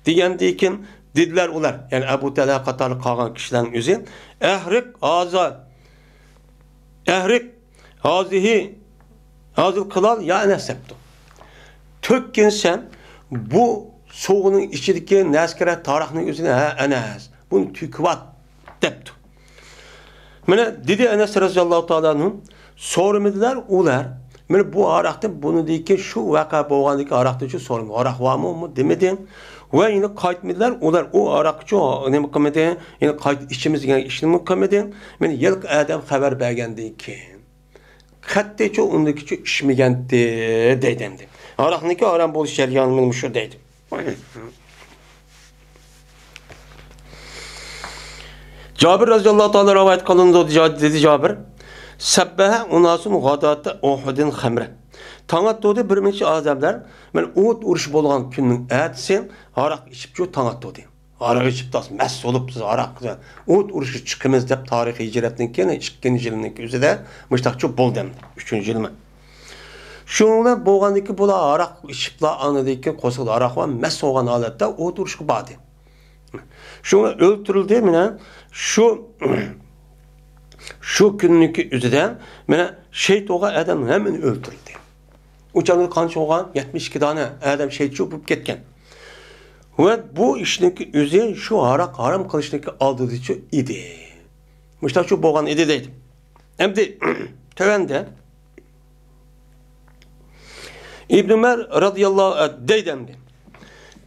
دېگەندىكىن دېدىلەر ئۇلار، يەنى ئەبۇ تەلھە قاتارلىق قالغان كىشىلەرنىڭ ئۆزى، ئەھرىق ھازا، ئەھرىق ھازىھى، ھازىل قىلال يا ئەنەس دەپتۇ. تۆككىن سەن بۇ سوغىنىڭ ئىچىدىكى نەسكىرە تاراقنىڭ ئۆزىنى، ھە ئەنەس، بۇنى تۆكۈۋات دەپتۇ. مانا دېدى ئەنەس رەزىياللاھۇ تائالا ئەنھۇ، سورىمىدىلەر ئۇلار. مانا بۇ ھاراقتىن، بۇنىڭدىكى شۇ ۋەقە بولغاندىكى ھاراقتىن شۇ سورىمىدى. ھاراق بارمۇ؟ دېمىدى. ۋە يەنە قايتمىدىلەر ئۇلار. ئۇ ھاراققىچۇ نېمە قىلمىدى؟ يەنە قايتا ئىچىمىز دېگەن ئىشنىمۇ قىلمىدى. مانا ھېلىقى ئادەم خەۋەر بەرگەندىن كېيىن قەتئىيچۇ ئۇندىكىچۇ ئىچمىگەنتى دەيدۇ ئەمدى. ھاراقنىڭكى ھارام بولۇش جەريانى مانا مۇشۇ دەيدۇ. جابىر رەزىياللاھۇ تائالا رىۋايەت قىلىنىدۇ، جا-، دېدى جابىر، سەببەھە ئۇناسۇن غاداتە ئۇھۇدىن خەمرە. تاڭ ئاتتۇردى بىر نەچچە ئادەملەر، مانا ئوت ئۇرۇشى بولغان كۈننىڭ ئەتىسى ھاراق ئىچىپچۇ تاڭ ئاتتۇردى. ھاراق ئىچىپ تاس مەست بولۇپ، بىز ھاراق ئوت ئۇرۇشقا چىقىمىز دەپ تارىخ ھىجرەتنىڭ كېيىن ئىككىنچى يىلنىڭ ئۆزىدە مۇشتاقچۇ بولدى ئەمدى، ئۈچىنچى يىلمۇ. شۇنىڭ بىلەن بولغاندىن كېيىن بۇلار ھاراق ئىچىپلا، ئاندىن كېيىن قورسىقىدا ھاراق بار، مەست بولغان ھالەتتە ئوت ئۇرۇشقا باردى. شۇڭا ئۆلتۈرۈلدى. مانا شۇ، شۇ كۈننىڭكى ئۆزىدە مانا شېھىت بولغان ئادەم ھەممىنى ئۆلتۈرۈلدى. ئۇ چاغدا قانچە بولغان؟ يەتمىش ئىككى دانە ئادەم شېھىت بولۇپ كەتكەن. ۋە بۇ ئىشنىڭكى ئۆزى شۇ ھاراق ھارام قىلىشنىڭكى ئالدىدىچۇ ئىدى. مۇشۇنداقچۇ بولغان ئىدى دەيدۇ. ئەمدى تۆۋەندە ئىبن ئۆمەر رازىياللاھۇ ئەنھۇ دەيدۇ ئەمدى.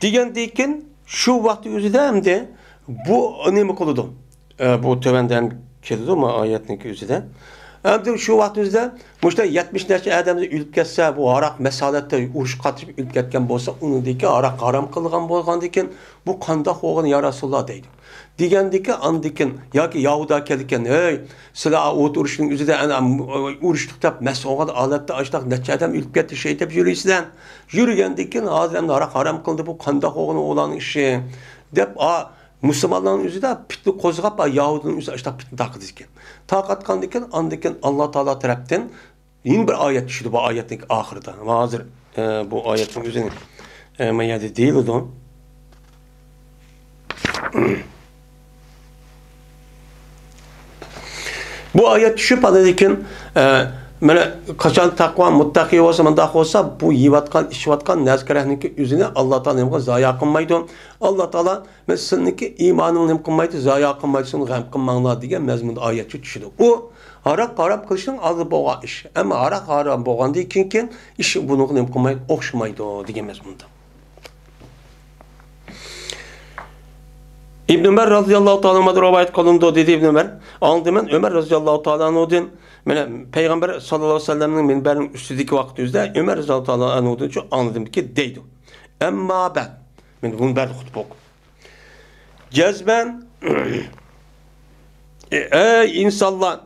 دېگەندىن كېيىن شۇ ۋاقىت ئۆزىدە ئەمدى بۇ نېمە قىلىدۇ؟ ئە، بۇ تۆۋەندە ھەم كېلىدۇ، ما ئايەتنىڭكى ئۆزىدە. ئەمدى شۇ ۋاقىت ئۆزىدە مۇشۇنداق يەتمىش نەچچە ئادەم ئۆلۈپ كەتسە، بۇ ھاراق مەسەلەتتە ئۇرۇش قاتنىشىپ ئۆلۈپ كەتكەن بولسا، ئۇنىڭدىكى ھاراق ھارام قىلغان بولغاندىكىن، بۇ قانداق بولغىنى يا رەسۇلاللا دەيدۇ. دېگەندىكىن ئاندىكىن ياكى يەھۇدىي كەلگەن، ھەي، سىلەر ئۇ ئۇرۇشنىڭ ئۆزىدە ئەنە ئۇرۇشتۇق دەپ مەست بولغان ھالەتتە ئاشتاق نەچچە ئادەم ئۆلۈپ كەتتى، شېھىت دەپ يۈرىسىلەر. يۈرگەندىكىن ھازىر ئەمدى ھاراق ھارام قىلدى، بۇ قانداق بولغىنى ئۇلارنىڭ ئىشى دەپ، ئا، مۇسۇلمانلارنىڭ ئۆزىدە پىتنە قوزغاپ، ئا، يەھۇدىينىڭ ئۆزى ئاشتاق پىتنە تارقىتىدىكەن. تارقاتقاندىكىن ئاندىكىن ئاللا تائالا تەرەپتىن يەنە بىر ئايەت چۈشىدۇ بۇ ئايەتنىڭ ئاخىرىدا. ھازىر، ئە، بۇ ئايەتنىڭ ئۆزىنى، ئە، ما يەردە دېيىلىدۇ. بۇ ئايەت چۈشۈپ، ئاندىن كېيىن، ئە، مانا قاچان تەقۋا مۇتتەقى بولسا، مۇنداق بولسا، بۇ يەۋاتقان، ئىچىۋاتقان نەرسە كەرەھنىڭكى ئۆزىنى ئاللا تائالا نېمە قىلىدۇ؟ زايا قىلمايدۇ. ئاللا تائالا، مەن سىلىنىڭكى ئىمانىڭ نېمە قىلمايدۇ؟ زايا قىلمايدۇ، شۇنى غەم قىلماڭلار دېگەن مەزمۇندا ئايەت چۈشىدۇ. ئۇ ھاراق ھارام قىلىشنىڭ ئالدىدا بولغان ئىش. ئەمما ھاراق ھارام بولغاندىن كېيىن، كېيىن ئىش بۇنىڭغا نېمە قىلمايدۇ؟ ئوخشىمايدۇ دېگەن مەزمۇندا. ئىبن ئۆمەر رازىياللاھۇ تائالا ئەنھۇدىن رىۋايەت قىلىنىدۇ، دېدى ئىبن ئۆمەر، ئاڭلىدىم مەن ئۆمەر رازىياللاھۇ تائالا ئەنھۇدىن، مانا پەيغەمبەر ساللاللاھۇ ئەلەيھى ۋەسەللەمنىڭ مىنبەرنىڭ ئۈستىدىكى ۋاقىت ئۆزىدە ئۆمەر رازىياللاھۇ تائالا ئەنھۇدىنچۇ ئاڭلىدىمكى دەيدۇ. ئەمما بەد، مانا مۇنبەردە خۇتبە ئوقۇپ. جەزمەن، ئەي ئىنسانلار،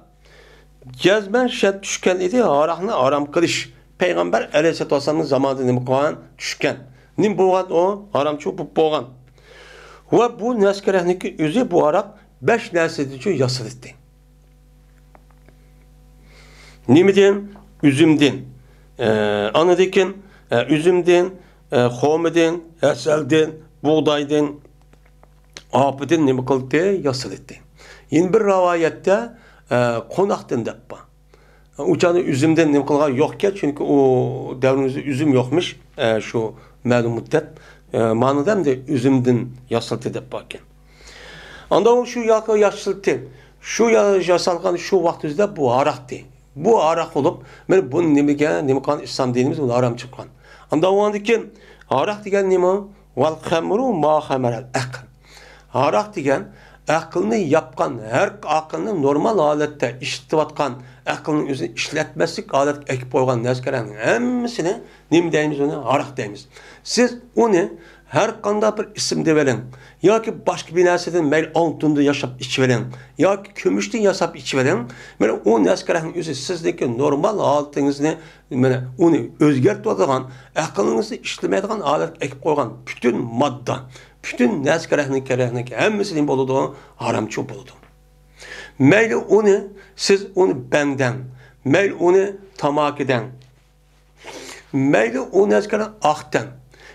جەزمەن شەرت چۈشكەن ئىدى، ھاراقنى ھارام قىلىش. پەيغەمبەر ئەلەيھىسسالاتۇ ۋەسسالامنىڭ زامانىدا نېمە قىلغان؟ چۈشكەن. نېمە بولغان ئۇ؟ ھارامچۇ بولۇپ بولغان. ۋە بۇ نەسكەرەكنىڭكى ئۆزى، بۇ ھاراق بەش نەرسىدىنچۇ ياسىلىدى. نېمىدىن؟ ئۈزۈمدىن. ئە، ئاندىن كېيىن، ئە، ئۈزۈمدىن، ئە، خورمىدىن، ھەسەلدىن، بۇغدايدىن، ئاپىدىن نېمە قىلدى؟ ياسىلىدى. يەنە بىر رىۋايەتتە، ئە، قوناقتىن دەپ بار. ئۇ چاغدا ئۈزۈمدىن نېمە قىلغان يوقكەن، چۈنكى ئۇ دەۋرىمىزدە ئۈزۈم يوقمىش، ئە، شۇ مەلۇم مۇددەت، ئە، مانىدا ئەمدى ئۈزۈمدىن ياسىلتى دەپ باركەن. ئاندىن شۇ ياقى ياسىلتى، شۇ يا-، ياسالغان شۇ ۋاقتىمىزدا بۇ ھاراقتى. بۇ ھاراق بولۇپ، مانا بۇنى نېمىگە، نېمە قىلغان؟ ئىسلام دىنىمىز بۇنى ھارام چىققان. ئاندىن ئاندىن كېيىن ھاراق دېگەن نېمە؟ ۋەل خەمرۇ ما خەمەرەل ئەقىل. ھاراق دېگەن ئەقىلنى ياپقان، ھەر ئەقىلنى نورمال ھالەتتە ئىشلىتىۋاتقان، ئەقىلنىڭ ئۆزىنى ئىشلەتمەسلىك ھالەتكە ئەكىپ قويغان نەرسىلەرنىڭ ھەممىسىنى نېمە دەيمىز؟ ئۇنى ھاراق دەيمىز. سىز ئۇنى ھەر قانداق بىر ئىسىم دېۋېلىڭ، ياكى باشقا بىر نەرسىدىن، مەيلى ئالتۇندىن ياساپ ئىچىۋېلىڭ، ياكى كۈمۈشتىن ياساپ ئىچىۋېلىڭ، مانا ئۇ نەسكەرەكنىڭ ئۆزى سىزنىڭكى نورمال ھالىتىڭىزنى، مانا ئۇنى ئۆزگەرتىۋاتىدىغان، ئەقلىڭىزنى ئىشلىمەيدىغان ھالەتكە ئەكىپ قويغان پۈتۈن ماددا، پۈتۈن نەسكەرەكنىڭ كەرەكنىڭكى ھەممىسى نېمە بولىدۇ؟ ھارامچۇ بولىدۇ. مەيلى ئۇنى، سىز ئۇنى بەڭ دەڭ، مەيلى ئۇنى تاماكا دەڭ، مەيلى ئۇ نەسكەرەكنى ئاق دەڭ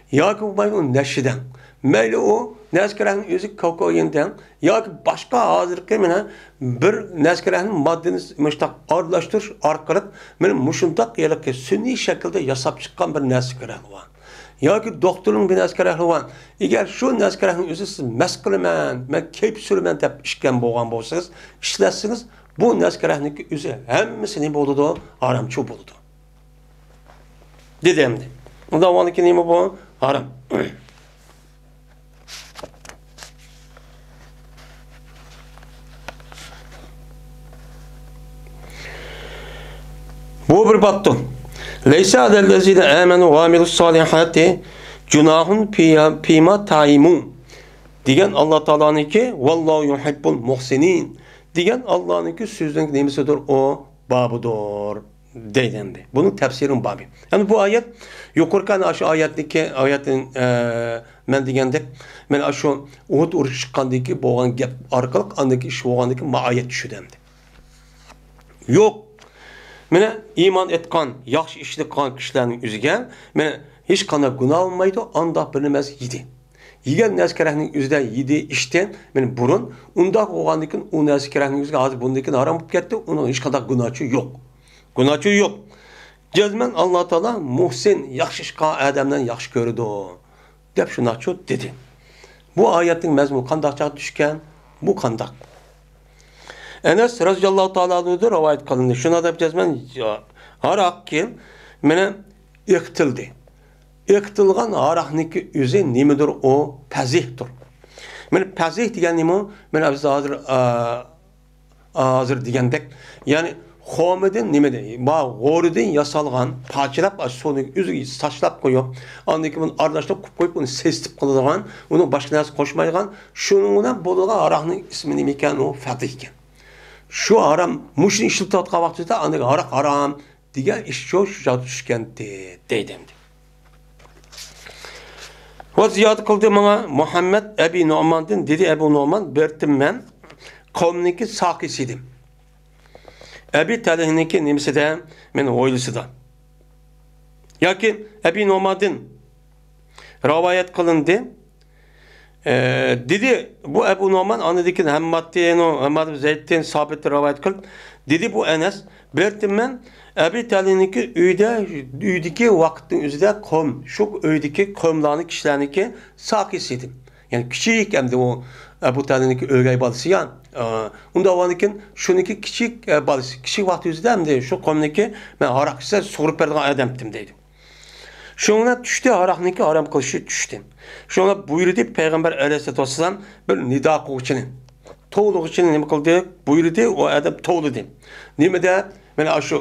ياكى بولمايدۇ نەشە دەڭ، مەيلى ئۇ نەسكەرەكنىڭ ئۆزى كوكائىن دەڭ ياكى باشقا ھازىرقى مانا بىر نەسكەرەكنىڭ ماددىنى مۇشۇنداق ئارىلاشتۇرۇش ئارقىلىق مانا مۇشۇنداق ھېلىقى سۈنئىي شەكىلدە ياساپ چىققان بىر نەسكەرەك بار. ياكى دوختۇرنىڭ بىر نەسكەرەكلىرى بار. ئەگەر شۇ نەسكەرەكنىڭ ئۆزى سىز مەس قىلىمەن، مەن كەيپ سۈرىمەن دەپ ئىچكەن بولغان بولسىڭىز، ئىشلەتسىڭىز، بۇ نەسكەرەكنىڭكى ئۆزى ھەممىسى نېمە بولىدۇ؟ ھارامچۇ بولىدۇ. دېدى ئەمدى. ئۇنداق بولغاندىكىن نېمە بۇ؟ ھارام. بۇ بىر بابتۇر. لەيسە ئەلەللەزىنە ئامەنۇ ۋە ئامىلۇسسالىھاتى جۇناھۇن فىيما تائىمۇ دېگەن ئاللا تائالانىڭكى، ۋاللاھۇ يۇھىببۇل مۇھسىنىن دېگەن ئاللانىڭكى سۆزىنىڭ نېمىسىدۇر؟ ئۇ بابىدۇر. دەيدۇ ئەمدى. بۇنىڭ تەپسىرىنىڭ بابى. يەنى بۇ ئايەت، يۇقىرىقى ئەنە شۇ ئايەتنىڭكى، ئايەتنىڭ، ئە، مەن دېگەندەك، مەن شۇ ئۇھۇد ئۇرۇشى چىققاندىن كېيىن بولغان گەپ ئارقىلىق ئاندىن كېيىن ئىش بولغاندىن كېيىن ما ئايەت چۈشىدۇ ئەمدى. يوق. مانا ئىمان ئېيتقان، ياخشى ئىشنى قىلغان كىشىلەرنىڭ ئۆزىگە، مانا ھېچقانداق گۇناھ بولمايدۇ، ئانداق بىر نېمە يېدى. يېگەن نەسكەرەكنىڭ ئۆزىدە يېدى، ئىچتى. مانا بۇرۇن ئۇنداق بولغاندىن كېيىن ئۇ نەسكەرەكنىڭ ئۆزىگە ھازىر بۇندىن كېيىن ھارام بولۇپ كەتتى، ئۇنىڭ ھېچقانداق گۇناھچۇ يوق. گۇناھچۇ يوق. جەزمەن ئاللا تائالا مۇھسىن، ياخشى ئىش قىلغان ئادەملەرنى ياخشى كۆرىدۇ، دەپ شۇنداقچۇ دېدى. بۇ ئايەتنىڭ مەزمۇنى قانداق چاغدا چۈشكەن؟ بۇ قانداق؟ ئەنەس رەزىياللاھۇ تائالا ئەنھۇدىن رىۋايەت قىلىندى. شۇنداق دەپ جەزمەن ھاراق كېيىن مانا ئېقىتىلدى. ئېقىتىلغان ھاراقنىڭكى ئۆزى نېمىدۇر ئۇ؟ پەزىھتۇر. مانا پەزىھ دېگەن نېمە؟ مانا بىز ھازىر، ئا، ھازىر دېگەندەك، يەنى خورمىدىن نېمىدىن، ما غورىدىن ياسالغان پارچىلاپ، ئاشۇ سۇنى ئۆزىگە ساچلاپ قويۇپ، ئاندىن كېيىن بۇنى ئارىلاشتۇرۇپ قويۇپ، ئۇنى سېسىتىپ قىلىدىغان، ئۇنىڭ باشقا نەرسە قوشمايدىغان، شۇنىڭ بىلەن بولىدىغان ھاراقنىڭ ئىسمى نېمە ئىكەن؟ ئۇ پەزىھ ئىكەن. شۇ ھارام، مۇشۇنى ئىشلىتىۋاتقان ۋاقتىدا ئاندىن ھاراق ھارام دېگەن ئىشچۇ شۇ چاغدا چۈشكەنتى، دەيدۇ ئەمدى. ۋە زىيادە قىلدى ماڭا مۇھەممەد ئەبى نوماندىن، دېدى ئەبۇ نومان، بېرتىم مەن قومنىڭكى ساقىسى ئىدىم. ئەبى تەلھىنىڭكى نېمىسىدە، مېنى ھويلىسىدا. ياكى ئەبى نوماندىن رىۋايەت قىلىندى. ئە، دېدى، بۇ ئەبۇ نومان، ئاندىن كېيىن ھەمماتتىن، ھەممات زەيدتىن، سابىتتىن رىۋايەت قىلىپ، دېدى، بۇ ئەنەس، بېرتىم مەن ئەبى تەلھىنىڭكى ئۆيىدە، ئۆيدىكى ۋاقىتنىڭ ئۆزىدە قوم، شۇ ئۆيدىكى قوملارنى، كىشىلەرنىڭكى ساقىسى ئىدىم. يەنى كىچىك ئەمدى ئۇ ئەبۇ تەلھىنىڭكى ئۆگەي بالىسى يا، ئە، ئۇنداق بولغاندىن كېيىن شۇنىڭكى كىچىك، ئە، بالىسى، كىچىك ۋاقتى ئۆزىدە ئەمدى شۇ قومنىڭكى مەن ھاراق ئىچسە سۇغۇرۇپ بېرىدىغان ئادەمتىم دەيدۇ. شۇڭا چۈشتى، ھاراقنىڭكى ھارام قىلىشى چۈشتى. شۇڭا بۇيرۇدى پەيغەمبەر ئەلەيھىسسالاتۇ ۋەسسالام بىر نىدا قىلغۇچىنى، توۋلىغۇچىنى نېمە قىلدى؟ بۇيرۇدى، ئۇ ئادەم توۋلىدى. نېمە دەپ؟ مانا ئاشۇ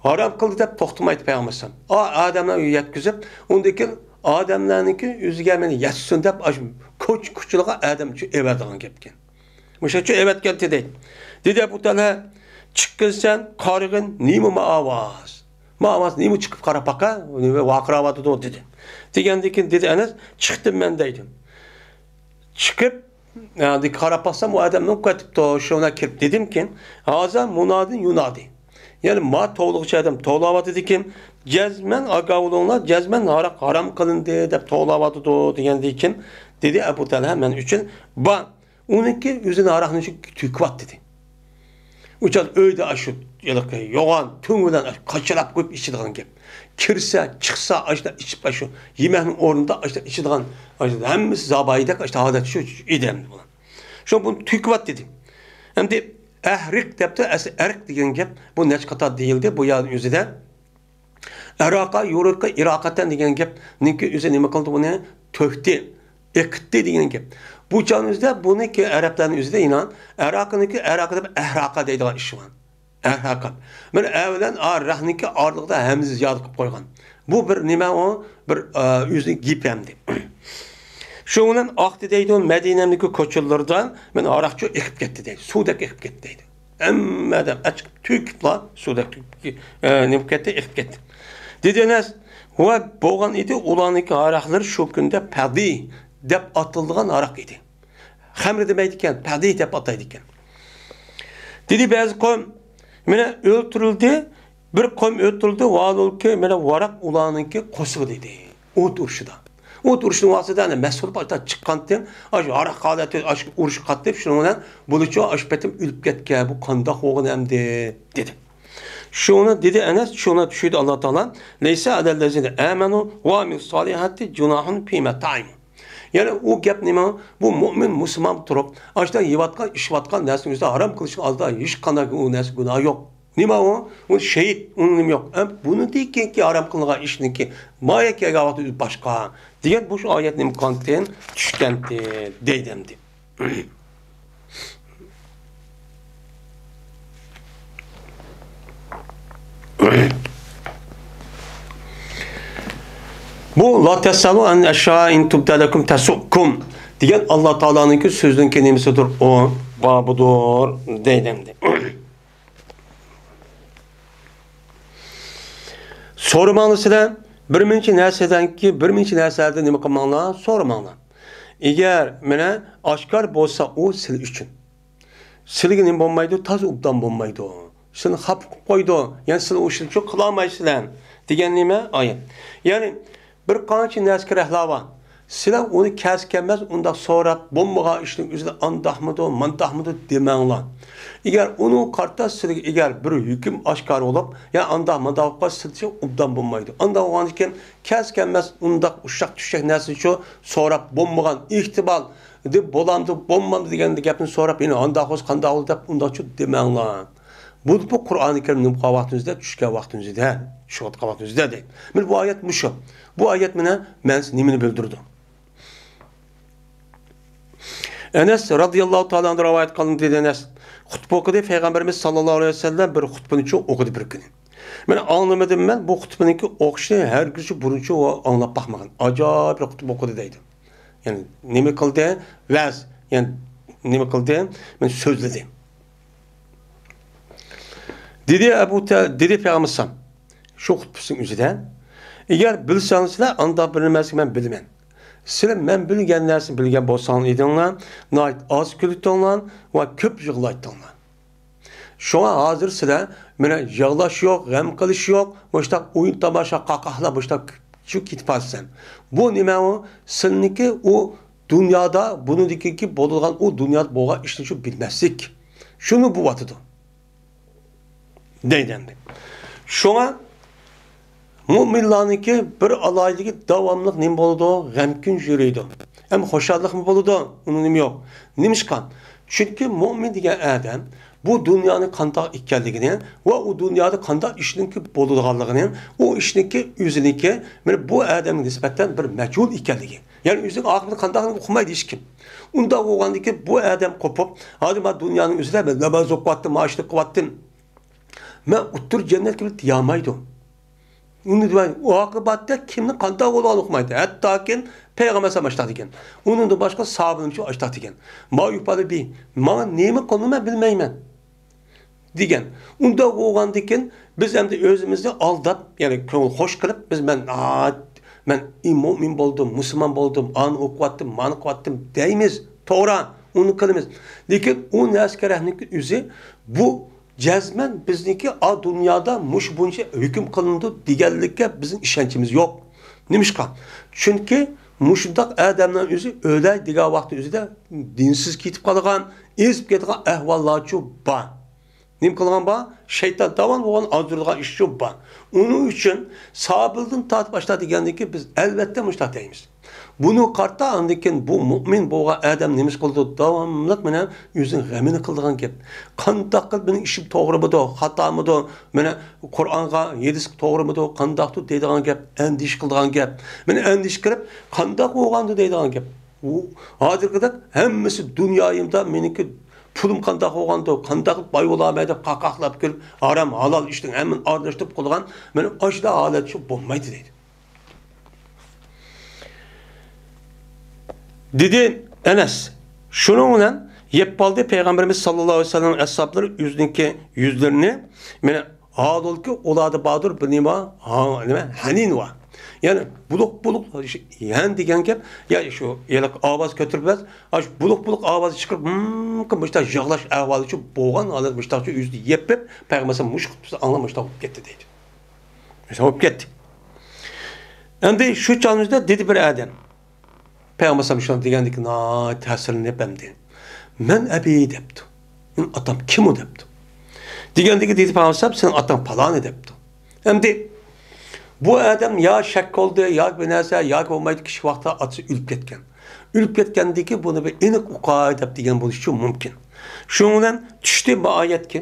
ھارام قىلدى دەپ توختىمايدۇ پەيغەمبەر ئەلەيھىسسالام. ئا، ئادەملەرگە يەتكۈزۈپ، ئۇندىن كېيىن ئادەملەرنىڭكى ئۆزىگە مانا يەتسۇن دەپ ئاشۇ كوچا-كوچىلىققا ئادەم ئېۋەرىدىغان گەپكەن. مۇشۇنچە ئەۋەتكەنتى دەيدۇ. دېدى ئەبۇ تەلھە، چىققىن سەن، قارىغىن، نېمە ماۋاز؟ ما ئاۋاز نېمە چىقىپ قاراپ باقا، نېمە ۋارقىراۋاتىدۇ دېدى. دېگەندىن كېيىن دېدى ئەنەس، چىقتىم مەن دەيدۇ. چىقىپ، ئە، قاراپ باقسام، ئۇ ئادەم مېڭىپ كېتىپتۇ. شۇڭا كىرىپ دېدىمكى، ھازا مۇنادىن يۇنادى. يەنى ما توۋلىغۇچى ئادەم توۋلاۋاتىدىكى، جەزمەن ئاگاھ بولۇڭلار، جەزمەن ھاراق ھارام قىلىندى دەپ توۋلاۋاتىدۇ دېگەندىن كېيىن، دېدى ئەبۇ تەلھە مەن ئۈچۈن، بار، ئۇنىڭكى ئۆزىنى ھاراقنى تۆكۈۋەت دېدى. ئۇ چاغ ئۆيدە ئاشۇ ھېلىقى يوغان تۈڭ بىلەن قاچىلاپ قويۇپ ئىچىدىغان گەپ. كىرسە، چىقسا، ئاشۇنداق ئىچىپ، ئاشۇ يېمەكنىڭ ئورنىدا ئاشۇنداق ئىچىدىغان، ئاشۇ ھەممىسى زاۋايىدەك، ئاشۇنداق ھالەت شۇ ئىدى ئەمدى بۇلار. شۇ بۇنى تۆكۈۋەت دېدى. ئەمدى ئەھرىق دەپتۇ، ئەسلى ئەرق دېگەن گەپ، بۇ نەچچە قاتار دېيىلدى بۇ يەرنىڭ ئۆزىدە. ئەراقا، يۇرۇقا، ئىراقەتەن دېگەن گەپنىڭكى ئۆزى نېمە قىلدى بۇنى؟ تۆكتى، ئېقىتتى دېگەن گەپ. بۇ چاغنىڭ ئۆزىدە بۇنىڭكى ئەرەبلەرنىڭ ئۆزىدە ئىنان، ئەراقىنىڭكى ئەراقا دەپ ئەھراقا دەيدىغان ئىش بار. ئەھراقا. مانا ئە بىلەن ئا راھنىڭكى ئارىلىقىدا ھەمزە زىيادە قىلىپ قويغان. بۇ بىر نېمە ئۇ؟ بىر، ئە، ئۆزىنىڭ گېپى ئەمدى. شۇنىڭ بىلەن ئاقتى دەيدۇ، مەدىنەمدىكى كوچىلىرىدا مانا ھاراقچۇ ئېقىپ كەتتى دەيدۇ. سۇدەك ئېقىپ كەتتى دەيدۇ. ھەممە ئادەم ئەچىقىپ تۆكۈپلا سۇدەك تۆكۈپ، ئە، نېمە كەتتى، ئېقىپ كەتتى. دېدى ئەنەس، ۋە بولغان ئىدى، ئۇلارنىڭكى ھاراقلىرى شۇ كۈندە پەدى دەپ ئاتىلىدىغان ھاراق ئىدى. خەمرى دېمەيدىكەن، پەدى دەپ ئاتايدىكەن. دېدى بەزى قوم، مانا ئۆلتۈرۈلدى، بىر قوم ئۆلتۈرۈلدى، ۋالۇلكى، مانا ۋاراق ئۇلارنىڭكى قوسىقى دېدى. ئوت ئۇرۇشىدا. ئوت ئۇرۇشنىڭ ۋاسىتىدە ئەنە مەسئۇل پاچا چىققانتىم، ئاشۇ ھاراق ھالەتتە ئاشۇ ئۇرۇش قاتنىشىپ، شۇنىڭ بىلەن بۇلىچۇ ئاشۇ پېتىم ئۆلۈپ كەتكەن، بۇ قانداق بولغىنى ئەمدى؟ دېدى. شۇنى دېدى ئەنەس، شۇنى چۈشۈردى ئاللا تائالا، لەيسە ئەلەللەزىنە ئامەنۇ ۋە ئامىلۇسسالىھاتى جۇناھۇن فىما تائىمۇ. يەنى ئۇ گەپ نېمە؟ بۇ مۇئمىن، مۇسۇلمان تۇرۇپ، ئاشۇنداق يەۋاتقان، ئىچىۋاتقان نەرسىنىڭ ئۆزىدە ھارام قىلىشنىڭ ئالدىدا ھېچقانداق ئۇ نەرسە گۇناھ يوق. نېمە ئۇ؟ ئۇ شېھىت، ئۇنىڭ نېمە يوق. ئەم، بۇنىڭدىن كېيىنكى ھارام قىلىنغان ئىشنىڭكى مايا كەلگەن ۋاقتى ئۆزى باشقا. دېگەن بۇ شۇ ئايەت نېمە قانتىن چۈشكەنتى دەيدۇ ئەمدى. بۇ لا تەسئەلۇ ئەن ئەشياء ئىن تۇبدە لەكۇم تەسۇككۇم دېگەن ئاللا تائالانىڭكى سۆزىنىڭكى نېمىسىدۇر ئۇ، بابىدۇر دەيدۇ ئەمدى. سورىماڭلار سىلەر، بىر مۇنچە نەرسىدەنكى، بىر مۇنچە نەرسىلەردىن نېمە قىلماڭلار، سورىماڭلار. ئەگەر مانا ئاشكار بولسا ئۇ سىلەر ئۈچۈن. سىلىگە نېمە بولمايدۇ؟ تازا ئوبدان بولمايدۇ. سىلىنى خاپا قىلىپ قويىدۇ. يەنى سىلەر ئۇ ئىشنى شۇ قىلالمايسىلەر دېگەن نېمە؟ ئايەت. يەنى بىر قانچە نەرسە كېرەكلا بار. سىلەر ئۇنى كەلسە كەلمەس ئۇنداق سوراپ، بولمىغان ئىشنىڭ ئۆزىدە ئانداقمىدۇ، مانداقمىدۇ دېمەڭلار. ئەگەر ئۇنىڭغا قارىتا سىلىگە ئەگەر بىر ھۆكۈم ئاشكارا بولۇپ، يا ئانداق مانداق بولۇپ قالسا، سىلچە ئوبدان بولمايدۇ. ئانداق بولغاندىكىن كەلسە كەلمەس ئۇنداق ئۇششاق چۈششەك نەرسىنىچۇ سوراپ، بولمىغان ئېھتىمال دېدى، بولامدۇ، بولمامدۇ دېگەن گەپنى سوراپ، يەنە ئانداق بولسا قانداق بولىدۇ دەپ ئۇنداقچۇ دېمەڭلار. بۇ، بۇ قۇرئانى كەرىم نېمە قىلغان ۋاقتىمىزدا، چۈشكەن ۋاقتىمىزدا، چۈشۈۋاتقان ۋاقتىمىزدا دەيدۇ. مانا بۇ ئايەت مۇشۇ. بۇ ئايەت مانا مەنىسى نېمىنى بىلدۈرىدۇ؟ ئەنەس رازىياللاھۇ تائالا ئەنھۇ رىۋايەت قىلىندى دېدى ئەنەس. خۇتبە ئوقۇدى، پەيغەمبىرىمىز ساللاللاھۇ ئەلەيھى ۋەسەللەم بىر خۇتبىنى چوڭ ئوقۇدى بىر كۈنى. مەن ئاڭلىمىدىم، مەن بۇ خۇتبىنىڭكى ئوقۇشىنى ھەرگىزچە بۇرۇنچە ئاڭلاپ باقمىغان. ئاجايىپ بىر خۇتبە ئوقۇدى دەيدۇ. يەنى نېمە قىلدى؟ ۋەز، يەنى نېمە قىلدى؟ مەن سۆزلىدى. دېدى ئەبۇ تە-، دېدى پەيغەمبەر ئەلەيھىسسالام، شۇ خۇتبىسىنىڭ ئۆزىدە، ئەگەر بىلسەڭلار سىلەر، ئانداق بىر نەرسىنى مەن بىلىمەن. سىلەر مەن بىلگەن نەرسىنى بىلگەن بولساڭلار ئىدىڭلار، ناھايىتى ئاز كۈلىتىڭلار ۋە كۆپ يىغلايتتىڭلار. شۇڭا ھازىر سىلەر مانا يىغلاش يوق، غەم قىلىش يوق، مۇشۇنداق ئويۇن تاماشا، قاقاھلار، مۇشۇنداق شۇ كېتىپ قالىسەن. بۇ نېمە ئۇ؟ سىلىنىڭكى ئۇ دۇنيادا، بۇنىڭدىكى بولىدىغان ئۇ دۇنيادا بولغان ئىشنى شۇ بىلمەسلىك. شۇنى بولۇۋاتىدۇ. دەيدۇ ئەمدى. شۇڭا مۇئمىنلارنىڭكى بىر ئالاھىدىلىكى داۋاملىق نېمە بولىدۇ؟ غەمكىن يۈرىدۇ. ھەم خۇشاللىقمۇ بولىدۇ، ئۇنىڭ نېمە يوق. نېمىشقا؟ چۈنكى مۇئمىن دېگەن ئادەم بۇ دۇنيانىڭ قانداق ئىكەنلىكىنى ۋە ئۇ دۇنيادا قانداق ئىشنىڭكى بولىدىغانلىقىنى، ئۇ ئىشنىڭكى ئۆزىنىڭكى، مانا بۇ ئادەمگە نىسبەتەن بىر مەجھۇل ئىكەنلىكى. يەنى ئۆزىنىڭ ئاقىۋىتى قانداقلىقىنى ئۇقمايدۇ ھېچكىم. ئۇنداق بولغاندىكىن بۇ ئادەم قوپۇپ، ھازىر مانا دۇنيانىڭ ئۆزىدە مەن ناماز ئوقۇۋاتتىم، مانا ئىشنى قىلىۋاتتىم. مەن ئوتتۇرا جەننەتكە بىلىپ دېيالمايدۇ. ئۇنى دېمەي، ئاقىۋەتتە كىمنىڭ قانداق بولىدىغانلىقىنى ئۇقمايدۇ. ھەتتاكى پەيغەمبەر ئەلەيھىسسالام ئاشتاق دېگەن. ئۇنىڭدىن باشقا ساھابىلىرىمۇ ئاشتاق دېگەن. ما يۇپئالۇ بى، ماڭا نېمە قىلىنىدۇ مەن بىلمەيمەن. دېگەن. ئۇنداق بولغاندىكىن بىز ئەمدى ئۆزىمىزنى ئالداپ، يەنى كۆڭۈل خوش قىلىپ، بىز مەن، ھا، مەن مۇئمىن بولدۇم، مۇسۇلمان بولدۇم، ئانى ئوقۇۋاتتىم، مانى قىلىۋاتتىم دەيمىز. توغرا، ئۇنى قىلىمىز. لېكىن ئۇ نەرسە كېرەكنىڭ ئۆزى بۇ جەزمەن بىزنىڭكى ئا دۇنيادا مۇشۇ بويىچە ھۆكۈم قىلىنىدۇ دېگەنلىككە بىزنىڭ ئىشەنچىمىز يوق. نېمىشقا؟ چۈنكى مۇشۇنداق ئادەمنىڭ ئۆزى ئۆلەي دېگەن ۋاقىتنىڭ ئۆزىدە دىنسىز كېتىپ قالىدىغان، ئېزىپ كېتىدىغان ئەھۋاللارچۇ بار. نېمە قىلغان بار؟ شەيتان داۋان بولغان ئازدۇرىدىغان ئىشچۇ بار. ئۇنىڭ ئۈچۈن سابىلدىن تارتىپ ئاشتا دېگەندىن كېيىن بىز ئەلۋەتتە مۇشۇنداق دەيمىز. بۇنى قارىتا ئاندىن كېيىن بۇ مۇئمىن بولغان ئادەم نېمە قىلىدۇ؟ داۋاملىق مانا ئۆزىنىڭ غېمىنى قىلىدىغان گەپ. قانداق قىلىپ مېنىڭ ئىشىم توغرىمىدۇ، خاتامىدۇ؟ مانا قۇرئانغا، ھەدىسكە توغرىمىدۇ، قانداقتۇ دەيدىغان گەپ، ئەندىشە قىلىدىغان گەپ. مانا ئەندىشە كىرىپ، قانداق بولغاندۇ دەيدىغان گەپ. ئۇ ھازىرقىدەك ھەممىسى دۇنيايىمدا مېنىڭكى پۇلۇم قانداق بولغاندۇ، قانداق قىلىپ باي بولالاي دەپ قاقاقلاپ كۈلۈپ، ھارام ھالال ئىشنىڭ ھەممىنى ئارىلاشتۇرۇپ قىلىدىغان مانا ئاشۇنداق ھالەت شۇ بولمايدۇ دەيدۇ. دېدى ئەنەس. شۇنىڭ بىلەن يەپ بولدى پەيغەمبىرىمىز ساللاللاھۇ ئەلەيھى ۋەسەللەم ئەسھابلىرى ئۆزىنىڭكى يۈزلىرىنى، مانا، ھالبۇكى ئۇلاردا باردۇر بىر نېمە، ھا-، نېمە، ھەنىن بار. يەنى بۇلۇق-بۇلۇق، ھەن دېگەن گەپ، يا شۇ ھېلىقى ئاۋاز كۆتۈرۈپ ئەمەس، ئاشۇ بۇلۇق-بۇلۇق ئاۋاز چىقىرىپ، ھىم، مۇشۇنداق يىغلاش ئەھۋالىچۇ بولغان ھالەت مۇشۇنداقچە يۈزىنى يېپىپ، پەيغەمبەر ئەلەيھىسسالام مۇشۇ قىلىپ ئاڭلاپ مۇشۇنداق بولۇپ كەتتى دەيدۇ. مۇشۇنداق بولۇپ كەتتى. ئەمدى شۇ چاغىمىزدا دېدى بىر ئادەم. پەيغەمبەر ئەلەيھىسسالام شۇنداق دېگەندىكىن ناھايىتى تەسىرلىنىپ ئەمدى، «مەن ئەبى؟» دەپتۇ. «مېنىڭ ئاتام كىم ئۇ؟» دەپتۇ. دېگەندىكىن دېدى پەيغەمبەر ئەلەيھىسسالام، «سېنىڭ ئاتاڭ پالانى» دەپتۇ. ئەمدى بۇ ئادەم يا شەك بولدى، ياكى بىر نەرسە، ياكى بولمايدۇ، كىچىك ۋاقىتتا ئاتىسى ئۆلۈپ كەتكەن. ئۆلۈپ كەتكەندىكىن بۇنى بىر ئېنىق ئۇقاي دەپ دېگەن بولۇشى مۇمكىن. شۇنىڭ بىلەن چۈشتى بۇ ئايەتكە،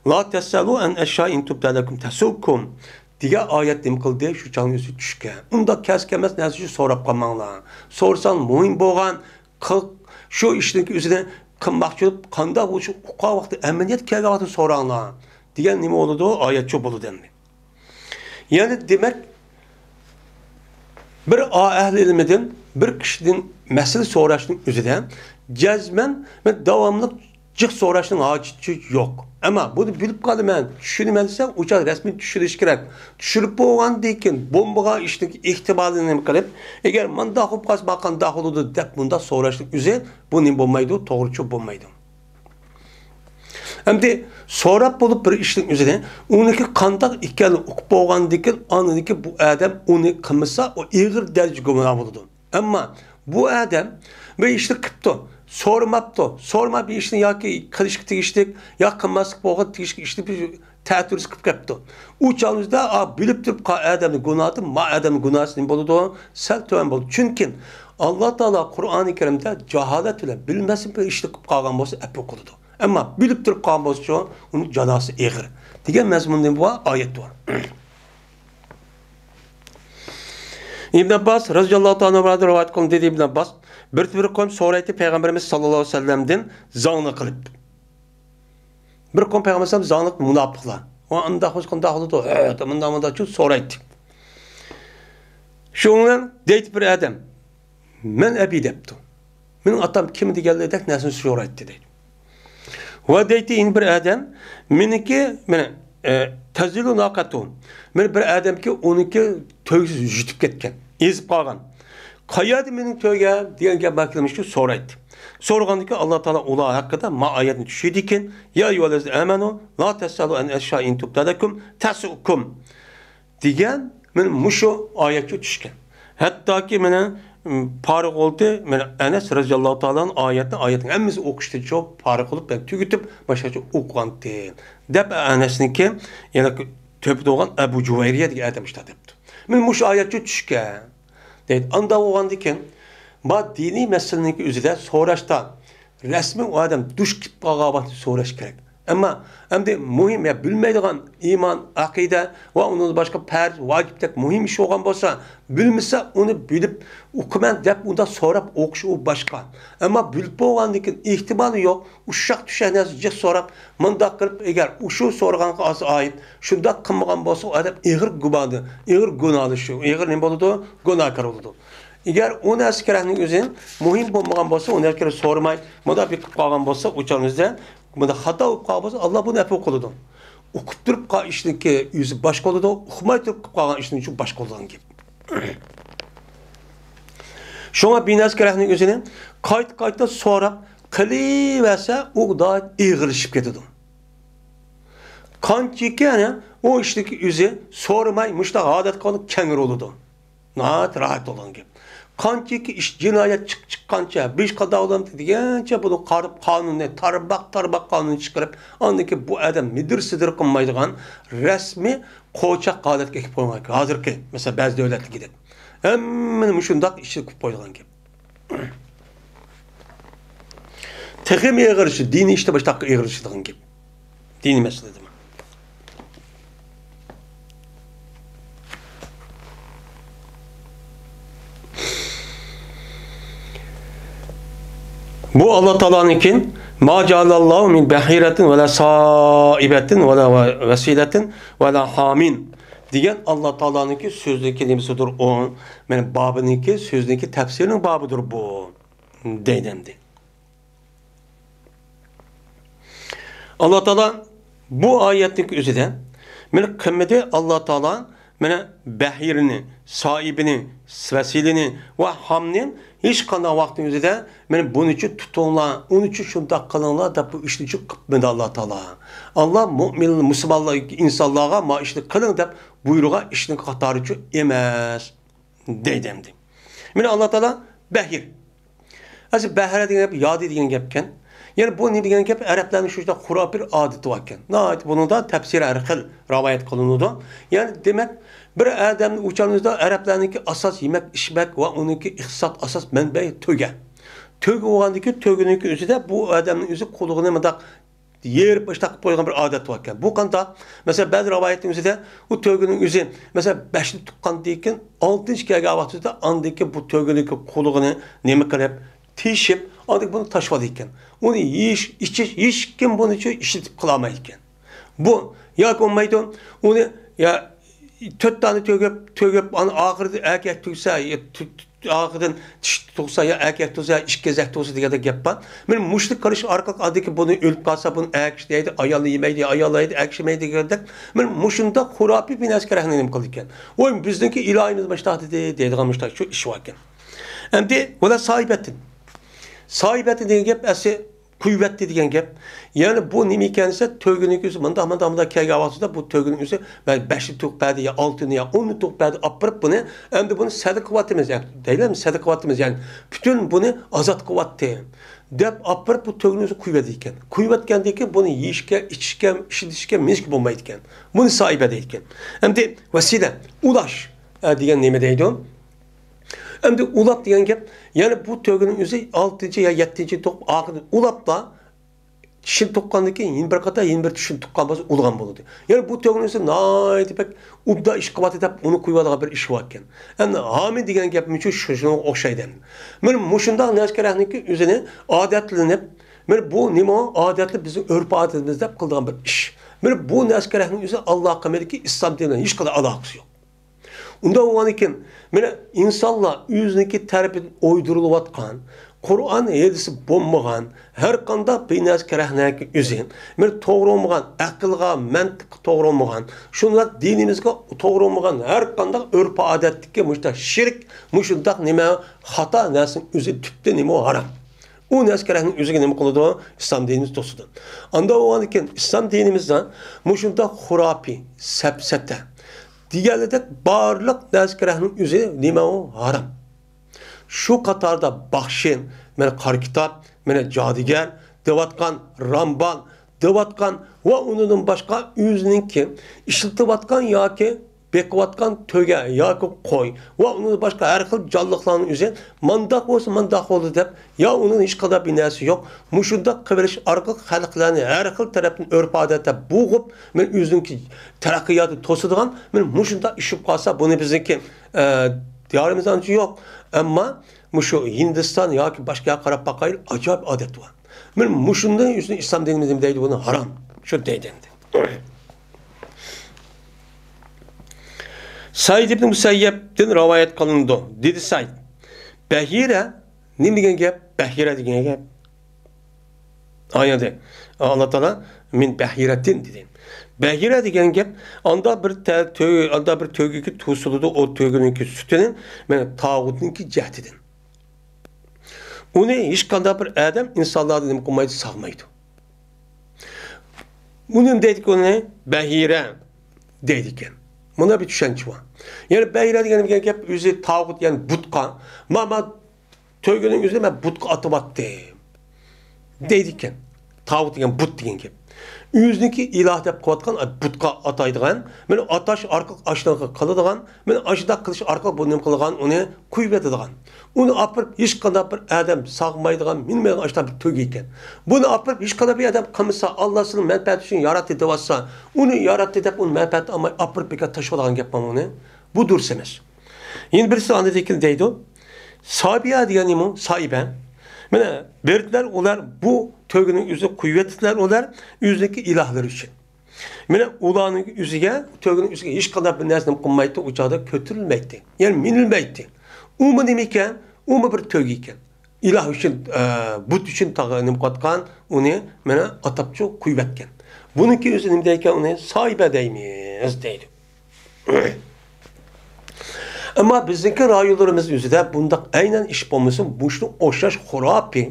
«لا تسألوا عن أشياء إن تبد لكم تسؤكم» دېگەن ئايەت نېمە قىلدى؟ شۇ چاغنىڭ ئۆزى چۈشكەن. ئۇنداق كەس كەلمەس نەرسە ئۈچۈن سوراپ قالماڭلار. سورىساڭ مۇھىم بولغان، قىل-، شۇ ئىشنىڭ ئۆزىنى قىلماقچى بولۇپ، قانداق بولۇشى ئۇققان ۋاقتى، ئەمەلىيەت كەلگەن ۋاقتىدا سوراڭلار دېگەن نېمە بولىدۇ؟ ئايەت شۇ بولىدۇ ئەمدى. يەنى دېمەك، بىر ئا-، ئەھلى ئىلمىدىن، بىر كىشىدىن مەسىلە سوراشنىڭ ئۆزىدە جەزمەن ۋە داۋاملىق جىق سوراشنىڭ ھاجىتى يوق. ئەمما بۇنى بىلىپ قالىمەن، چۈشىنىمەن دېسە، ئۇ چاغ رەسمىي چۈشۈرۈش كېرەك. چۈشۈرۈپ بولغاندىن كېيىن بولمىغان ئىشنىڭ ئېھتىمالىنى نېمە قىلىپ، ئەگەر مۇنداق بولۇپ قالسا، مانا قانداق بولىدۇ دەپ مۇنداق سوراشنىڭ ئۆزى بۇ نېمە بولمايدۇ، توغرىچۇ بولمايدۇ. ئەمدى سوراپ بولۇپ بىر ئىشنىڭ ئۆزىنى، ئۇنىڭكى قانداق ئىكەنلىكىنى ئۇقۇپ بولغاندىن كېيىن، ئاندىن كېيىن بۇ ئادەم ئۇنى قىلمىسا، ئۇ ئېغىر دەرىجىدە گۇناھ بولىدۇ. ئەمما بۇ ئادەم بىر ئىشنى قىپتۇ، سورىماپتۇ. سورىماي بىر ئىشنى ياكى قىلىشقا تېگىشلىك، يا قىلماسلىق بولغان تېگىشلىك ئىشنى بىر تەتۈرىسى قىلىپ كەپتۇ. ئۇ چاغىمىزدا، ئا، بىلىپ تۇرۇپ قا-، ئادەمنىڭ گۇناھىدىن ما ئادەمنىڭ گۇناھى نېمە بولىدۇ؟ سەل تۆۋەن بولىدۇ. چۈنكى ئاللا تائالا قۇرئانى كەرىمدە جاھالەت بىلەن، بىلمەستىن بىر ئىشنى قىلىپ قالغان بولسا، ئەپۇ قىلىدۇ. ئەمما بىلىپ تۇرۇپ قالغان بولسا، ئۇنىڭ جازاسى ئېغىر دېگەن مەزمۇندا بۇ ئايەت بار. ئىبن ئابباس رەزىياللاھۇ تائالا ئەنھۇدىن رىۋايەت قىلىندى، دېدى ئىبن ئابباس، بىر، بىر قوم سورايتتى پەيغەمبىرىمىز ساللاللاھۇ ئەلەيھى ۋەسەللەمدىن زاڭلىق قىلىپ. بىر قوم پەيغەمبەر ئەلەيھىسسالام زاڭلىق مۇناپىقلار. ۋا ئانداق بولسا قانداق بولىدۇ؟ ھە، مۇنداق، مۇنداقچۇ سورايتتى. شۇنىڭ بىلەن دەيتتى بىر ئادەم، «مەن ئەبى» دەپتۇ. «مېنىڭ ئاتام كىم؟» دېگەنلىرىدەك نەرسىنى سورايتتى دەيدۇ. ۋە دەيتتى يەنە بىر ئادەم، مېنىڭكى، مېنى، ئە، تەزىلۇ ناقەتۇ. مېنى بىر ئادەمكى ئۇنىڭكى تۆگىسى يۈتۈپ كەتكەن، ئېزىپ قالغان. «قەيەردە مېنىڭ تۆگەم؟» دېگەن گەپ ماكىلىمىشكە سورايتتى. سورىغاندىكىن ئاللا تائالا ئۇلار ھەققىدە ما ئايەتنى چۈشۈردىكىن، «يا أيها الذين آمنوا لا تسألوا عن أشياء إن تبد لكم تسؤكم» دېگەن، مانا مۇشۇ ئايەتكە چۈشكەن. ھەتتاكى مانا، م، پارىق بولدى، مانا ئەنەس رەزىياللاھۇ تائالا ئايەتنى، ئايەتنىڭ ھەممىسى ئوقۇشتىچۇ پارىق بولۇپ، مەن تۈگىتىپ، باشقىچە ئوقۇغانتى، دەپ ئەنەسنىڭكى، يەنى تۆپىدە بولغان ئەبۇ جۇۋەيرىيە دېگەن ئادەم شۇنداق دەپتۇ. مانا مۇشۇ ئايەتكە چۈشكەن. دەيدۇ. ئانداق بولغاندىكىن، ما دىنىي مەسىلىنىڭكى ئۆزىدە سوراشتا رەسمىي ئۇ ئادەم دۇچ كېلىپ قالغان ۋاقتىدا سوراش كېرەك. ئەمما ئەمدى مۇھىم يا بىلمەيدىغان ئىمان، ئەقىدە ۋە ئۇنىڭدىن باشقا پەرز، ۋاجىپتەك مۇھىم ئىش بولغان بولسا، بىلمىسە ئۇنى بىلىپ ئوقۇيمەن دەپ ئۇنداق سوراپ ئوقۇش ئۇ باشقا. ئەمما بىلىپ بولغاندىن كېيىن ئېھتىمالى يوق، ئۇششاق-چۈششەك نەرسە جىق سوراپ، مۇنداق قىلىپ، ئەگەر ئۇشۇ سورىغانغا ئائىت شۇنداق قىلمىغان بولسا، ئۇ ئادەم ئېغىر گۇناھنى، ئېغىر گۇناھلىشىدۇ، ئېغىر نېمە بولىدۇ؟ گۇناھكار بولىدۇ. ئەگەر ئۇ نەرسە كېرەكنىڭ ئۆزى مۇھىم بولمىغان بولسا، ئۇ نەرسە كېرەك سورىماي، مۇنداق بېقىپ قالغان بولسا، ئۇ چاغىمىزدا بۇنداق خاتا بولۇپ قالغان بولسا، ئاللا بۇنى ئەپۇ قىلىدۇ. ئۇقۇپ تۇرۇپ قىلغان ئىشنىڭكى ئۆزى باشقا بولىدۇ، ئۇقماي تۇرۇپ قىلىپ قالغان ئىشنىڭ ئۈچۈن باشقا بولىدىغان گەپ. شۇڭا بىنەسكە رەھنىڭ ئۆزىنى قايتا-قايتا سوراپ قىلىۋەرسە، ئۇ ناھايىتى ئېغىرلىشىپ كېتىدۇ. قانچىكى يەنە ئۇ ئىشنىڭكى ئۆزى سورىماي، مۇشۇنداق ئادەت قىلغان كەڭرى بولىدۇ. ناھايىتى راھەت بولغان گەپ. قانچىكى ئىش، جىنايەت چىق-، چىققانچە، بىر ئىش قانداق بولامدۇ دېگەنچە بۇنى قارىپ، قانۇننى تارباق-تارباق قانۇن چىقىرىپ، ئاندىن كېيىن بۇ ئادەم مىدىر-سىدىر قىلمايدىغان رەسمىي قوچاق ھالەتكە ئەكىپ قويغان گەپ. ھازىرقى، مەسىلەن، بەزى دۆلەتلىكىدەك ھەممىنى مۇشۇنداق ئىشلىتىپ قويىدىغان گەپ. تېخىمۇ ئېغىرلىشىدۇ، دىنىي ئىشتا باشقا ئېغىرلىشىدىغان گەپ. دىنىي مەسىلىدىمۇ. بۇ ئاللا تائالانىڭكى، ما جەئەلەللاھۇ مىن بەھىرەتىن ۋەلا سائىبەتىن ۋەلا ۋەسىلەتىن ۋەلا ھامىن دېگەن ئاللا تائالانىڭكى سۆزىنىڭكى نېمىسىدۇر ئۇ، مانا بابىنىڭكى سۆزىنىڭكى تەپسىرىنىڭ بابىدۇر بۇ، دەيدۇ ئەمدى. ئاللا تائالا بۇ ئايەتنىڭ ئۆزىدە مانا قىلمىدى، ئاللا تائالا مانا بەھىرنى، سائىبىنى، ۋەسىلىنى ۋە ھامنى ھېچقانداق ۋاقىتنىڭ ئۆزىدە مانا بۇنىچۇ تۇتۇڭلار، ئۇنىچۇ شۇنداق قىلىڭلار دەپ بۇ ئىشنىچۇ قىلمىدى ئاللا تائالا. ئاللا مۆمىن، مۇسۇلمانلار، ئىنسانلارغا ما ئىشنى قىلىڭ دەپ بۇيرۇغان ئىشنىڭ قاتارىچۇ ئەمەس، دەيدۇ ئەمدى. مانا ئاللا تائالا بەھىر. ئەسلى بەھرە دېگەن گەپ يادى دېگەن گەپكەن. يەنى بۇ نېمە دېگەن گەپ؟ ئەرەبلەرنىڭ شۇنداق خۇراپىي بىر ئادىتى باركەن. ناھايىتى بۇنىڭدا تەپسىر ھەر خىل رىۋايەت قىلىنىدۇ. يەنى دېمەك، بىر ئادەمنى ئۇچارىمىزدا ئەرەبلەرنىڭكى ئاساس يېمەك، ئىچمەك ۋە ئۇنىڭكى ئىقتىساد ئاساس مەنبەي تۆگە. تۆگە بولغاندىكى تۆگىنىڭكى ئۆزىدە بۇ ئادەمنىڭ ئۆزى قۇلىقىنى مۇنداق يېرىپ ئىشتاق قىلىپ قويغان بىر ئادەت باركەن. بۇ قانداق؟ مەسىلەن، بەزى رىۋايەتنىڭ ئۆزىدە ئۇ تۆگىنىڭ ئۆزى، مەسىلەن، بەشنى تۇغقاندىن كېيىن ئالتىنچى كەلگەن ۋاقتىدا ئاندىن كېيىن بۇ تۆگىنىڭكى قۇلىقىنى نېمە قىلىپ، تېشىپ، ئاندىن بۇنى تاشلىۋالىدىكەن. ئۇنى يېيىش، ئىچىش، ھېچكىم بۇنى ئىشلىتىپ قىلالمايدىكەن. بۇ ياكى بولمايدۇ، ئۇنى يا تۆت دانە تۆگۈپ، تۆگۈپ، ئانا ئاخىرىدا ئەركەك تۈگسە، يا تۈ-، تۈ-، ئاخىرىدىن چىشى تۇغسا، يا ئەركەك تۇغسا، يا ئىككى گېزەك تۇغسا دېگەندەك گەپ بار. مانا مۇشۇنى قىلىش ئارقىلىق ئاندىن كېيىن بۇنى ئۆلۈپ قالسا، بۇنى ئەركىشى يەيدۇ، ئايالى يېمەيدۇ، يا ئاياللار يەيدۇ، ئەركىشى يېمەيدۇ دېگەندەك. مانا مۇشۇنداق خۇراپىي بىر نەرسىگە رەھنە نېمە قىلىدىكەن. ۋاي، بىزنىڭكى ئىلاھىمىز مۇشۇنداق دېدى، دەيدىغان مۇشۇنداق شۇ ئىش باركەن. ئەمدى ۋەلا ساھىبەتتىن. ساھىبەتتىن دېگەن گەپ ئەسلى قۇيۇۋەتتى دېگەن گەپ. يەنى بۇ نېمە ئىكەن دېسە، تۆگىنىڭ ئۆزى مۇنداق، مۇنداق، مۇنداق كەلگەن ۋاقتىدا بۇ تۆگىنىڭ ئۆزى مەن بەشنى تۇغۇپ بەردى يا ئالتىنى يا ئوننى تۇغۇپ بەردى، ئاپىرىپ بۇنى، ئەمدى بۇنى سەدىقە قىلىۋاتىمىز، دەيلەممۇ سەدىقە قىلىۋاتىمىز، يەنى پۈتۈن بۇنى ئازاد قىلىۋاتتى دەپ ئاپىرىپ بۇ تۆگىنىڭ ئۆزى قۇيۇۋەتتى ئىكەن. قۇيۇۋەتكەندىن كېيىن بۇنى يېيىشكە، ئىچىشكە، ئىشلىتىشكە، مىنىشكە بولمايدىكەن. بۇنى ساھىبە دەيدىكەن. ئەمدى ۋەسىلە، ئۇلاش، ئە، دېگەن نېمە دەيدۇ؟ ئەمدى ئۇلاپ دېگەن گەپ، يەنى بۇ تۆگىنىڭ ئۆزى ئالتىنچى يا يەتتىنچى تۇغۇپ، ئاخىرىدا ئۇلاپلا چىشىنى تۇغقاندىن كېيىن يەنە بىر قېتىم يەنە بىر چىشىنى تۇغقان بولسا ئۇلىغان بولىدۇ. يەنى بۇ تۆگىنىڭ ئۆزى ناھايىتى بەك ئوبدان ئىش قىلىۋاتىدۇ دەپ ئۇنى قويۇۋالغان بىر ئىش باركەن. ئەمدى ھامى دېگەن گەپمۇ شۇ، شۇنىڭغا ئوخشايدۇ. مانا مۇشۇنداق نەسكە رەھنىڭكى ئۆزىنى ئادەتلىنىپ، مانا بۇ نېمە ئادەتلىك بىزنىڭ ئۆرپ-ئادىتىمىز دەپ قىلىدىغان بىر ئىش. مانا بۇ نەسكە رەھنىڭ ئۆزى ئاللا قىلمىدىكى ئىسلام دىنى بىلەن ھېچقانداق ئالاقىسى يوق. ئۇنداق بولغاندىكىن، مانا ئىنسانلار ئۆزىنىڭكى تەرىپىدىن ئويدۇرۇلۇۋاتقان، قۇرئان، ھەدىسى بولمىغان، ھەر قانداق بىر نەرسە كەرەھنەكى ئۆزى، مانا توغرا بولمىغان، ئەقىلغا، مەنتىققە توغرا بولمىغان، شۇنداق دىنىمىزگە توغرا بولمىغان، ھەر قانداق ئۆرپ-ئادەتتىكى مۇشۇنداق شىرك، مۇشۇنداق نېمە خاتا نەرسىنىڭ ئۆزى تۈپتە نېمە ھارام. ئۇ نەرسە كەرەھنىڭ ئۆزىگە نېمە قىلىدۇ؟ ئىسلام دىنىمىز توسىدۇ. ئاندا بولغاندىكىن ئىسلام دىنىمىزدا مۇشۇنداق خۇراپىي، سەپسەتە، دېگەنلىدەك بارلىق نەرسە كەرەھنىڭ ئۆزى نېمە ئۇ؟ ھارام. شۇ قاتاردا باخشى، مانا قارا كىتاب، مانا جادۇگەر دەۋاتقان، رامبال دەۋاتقان ۋە ئۇنىڭدىن باشقا ئۆزىنىڭكى ئىشلىتىۋاتقان ياكى بېقىۋاتقان تۆگە ياكى قوي ۋە ئۇنىڭدىن باشقا ھەر خىل جانلىقلارنىڭ ئۆزى مانداق بولسا مانداق بولىدۇ دەپ، يا ئۇنىڭ ھېچقانداق بىر نەرسىسى يوق، مۇشۇنداق قىلىۋېلىش ئارقىلىق خەلقلەرنى ھەر خىل تەرەپتىن ئۆرپ-ئادەتتە بوغۇپ، مانا ئۆزىنىڭكى تەرەققىياتىنى توسىدىغان، مانا مۇشۇنداق ئىش بولۇپ قالسا، بۇنى بىزنىڭكى، ئە، دىيارىمىزدا ئانچە يوق. ئەمما مۇشۇ ھىندىستان ياكى باشقا يەرگە قاراپ باقايلى، ئاجايىپ ئادەت بار. مانا مۇشۇندىن ئۆزىنى ئىسلام دىنىمىز نېمە دەيدۇ، بۇنى ھارام. شۇ دەيدۇ ئەمدى. سەئىد ئىبن مۇسەييەبتىن رىۋايەت قىلىنىدۇ. دېدى سەئىد، بەھىرە نېمە دېگەن گەپ؟ بەھىرە دېگەن گەپ. ئايەتتە ئاللا تائالا «مىن بەھىرەتىن» دېدى. بەھىرە دېگەن گەپ، ئاندا بىر تە-، تۆ-، ئاندا بىر تۆگىگە توسۇلىدۇ، ئۇ تۆگىنىڭكى سۈتىنى، مانا، تاغۇتنىڭكى جەھىتىدىن. ئۇنى ھېچقانداق بىر ئادەم ئىنسانلاردىن نېمە قىلمايدۇ، ساغمايدۇ. ئۇنى نېمە دەيدىكى، ئۇنى بەھىرە دەيدىكەن. مانا بىر چۈشەنچە بار. يەنى بەھىرە دېگەن، دېگەن گەپ ئۆزى تاغۇت، يەنى بۇتقا. ما، ما، تۆگىنىڭ ئۆزىنى مەن بۇتقا ئاتىۋاتتىم دەيدىكەن. تاغۇت دېگەن بۇت دېگەن گەپ. ئۆزىنىڭكى ئىلاھ دەپ قىلىۋاتقان بۇتقا ئاتايدىغان، مانا ئاتاش ئارقىلىق ئاشۇنداق قىلىدىغان، مانا ئاشۇنداق قىلىش ئارقىلىق بۇ نېمە قىلىدىغان، ئۇنى قويۇۋېتىدىغان. ئۇنى ئاپىرىپ ھېچقانداق بىر ئادەم ساغمايدىغان، مىنمەيدىغان ئاشۇنداق بىر تۆگە ئىكەن. بۇنى ئاپىرىپ ھېچقانداق بىر ئادەم قىلمىسا، ئاللا سېنىڭ مەنپەئەت ئۈچۈن ياراتتى دەۋاتسا، ئۇنى ياراتتى دەپ ئۇنى مەنپەئەت ئالماي ئاپىرىپ بىكار تاشلىۋالغان گەپ بارمۇ ئۇنى؟ بۇ دۇرۇس ئەمەس. يەنە بىرسى ئاندىن كېيىن دەيدۇ، سابىئە دېگەن نېمە؟ سائىبە. مانا بىردىلەر ئۇلار بۇ تۆگىنىڭ ئۆزىگە قويۇۋەتتىلەر ئۇلار ئۆزىنىڭكى ئىلاھلىرى ئۈچۈن. مانا ئۇلارنىڭ ئۆزىگە، تۆگىنىڭ ئۆزىگە ھېچقانداق بىر نەرسىنى قىلمايتتى، ئۇ چاغدا كۆتۈرۈلمەيتتى. يەنى مىنىلمەيتتى. ئۇمۇ نېمە ئىكەن؟ ئۇمۇ بىر تۆگە ئىكەن. ئىلاھ ئۈچۈن، ئە، بۇت ئۈچۈن تاغ-، نېمە قىلىۋاتقان، ئۇنى مانا ئاتاپچۇ قويۇۋەتكەن. بۇنىڭكى ئۆزى نېمە دەيدىكەن؟ ئۇنى ساھىبە دەيمىز دەيدۇ. ئەمما بىزنىڭكى رايونلىرىمىز ئۆزىدە بۇنداق ئەينەن ئىش بولمىسۇن، مۇشۇنىڭ ئوخشاش خۇراپىي،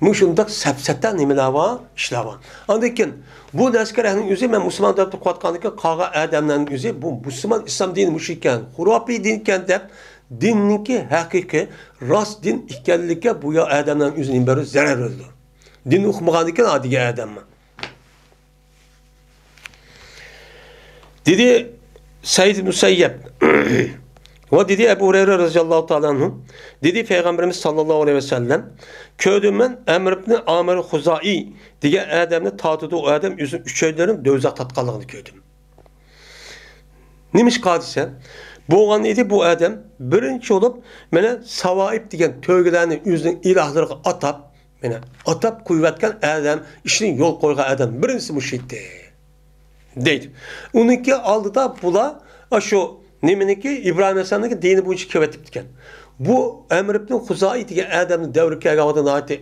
مۇشۇنداق سەپسەتە نېمىلەر بار، ئىشلار بار. ئاندىن كېيىن بۇ نەسكەرەھنىڭ ئۆزى، مەن مۇسۇلمان دەپ قىلىۋاتقاندىكىن، قالغان ئادەملەرنىڭ ئۆزى بۇ مۇسۇلمان ئىسلام دىنى مۇشۇ ئىكەن، خۇراپىي دىن ئىكەن دەپ، دىننىڭكى ھەقىقىي راست دىن ئىكەنلىككە بۇ يا ئادەملەرنىڭ ئۆزى نېمە بېرىدۇ؟ زەرەر بېرىدۇ. دىن ئوقۇمىغاندىكىن ھە دېگەن ئادەممۇ. دېدى سەئىد مۇسەييەب. ۋە دېدى ئەبۇ ھۇرەيرە رەزىياللاھۇ تائالا ئەنھۇ. دېدى پەيغەمبىرىمىز ساللاللاھۇ ئەلەيھى ۋەسەللەم، كۆردۈم مەن ئەمر ئىبنى ئامىر خۇزائىي دېگەن ئادەمنى تارتىدۇ، ئۇ ئادەم ئۆزىنىڭ ئۈچەيلىرىنى دوزاخ تارتقانلىقىنى كۆردۈم. نېمىشقا دېسە، بولغان ئىدى بۇ ئادەم بىرىنچى بولۇپ، مانا ساۋائىب دېگەن تۆگىلەرنى ئۆزىنىڭ ئىلاھلىرىغا ئاتاپ، مانا ئاتاپ قويۇۋەتكەن ئادەم، ئىشنى يول قويغان ئادەم بىرىنچىسى مۇشۇ ئىدى، دەيدۇ. ئۇنىڭكى ئالدىدا بۇلار ئاشۇ نېمىنىڭكى، ئىبراھىم ئەلەيھىسسالامنىڭكى دىنى بويىچە كېلىۋېتىپتىكەن. بۇ ئەمر ئىبنى خۇزائىي دېگەن ئادەمنىڭ دەۋرى كەلگەن ۋاقتىدا ناھايىتى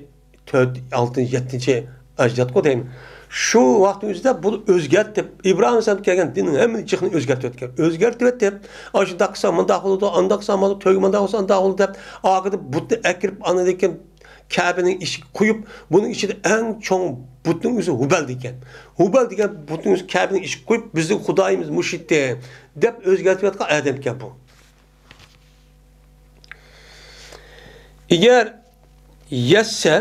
تۆت، ئالتىنچى، يەتتىنچى ئەجدادقۇ دەيمەن. شۇ ۋاقىتنىڭ ئۆزىدە بۇ ئۆزگەرتىپ، ئىبراھىم ئەلەيھىسسالام كەلگەن دىننىڭ ھەممە جىقىنى ئۆزگەرتىۋەتكەن. ئۆزگەرتىۋېتىپ، ئاشۇنداق قىلسا مۇنداق بولىدۇ، ئانداق قىلسا مانا تۆگە مۇنداق بولسا ئانداق بولىدۇ دەپ، ئاخىرىدا بۇتنى ئەكىرىپ، ئاندىن كېيىن كەبىنىڭ ئىچىگە قويۇپ، بۇنىڭ ئىچىدە ئەڭ چوڭ بۇتنىڭ ئۆزى ھۇبەل دېگەن. ھۇبەل دېگەن بۇتنىڭ ئۆزى كەبىنىڭ ئىچىگە قويۇپ، بىزنىڭ خۇدايىمىز مۇشۇ ئىدى دەپ ئۆزگەرتىۋاتقان ئادەمكەن بۇ. ئەگەر يەتسە،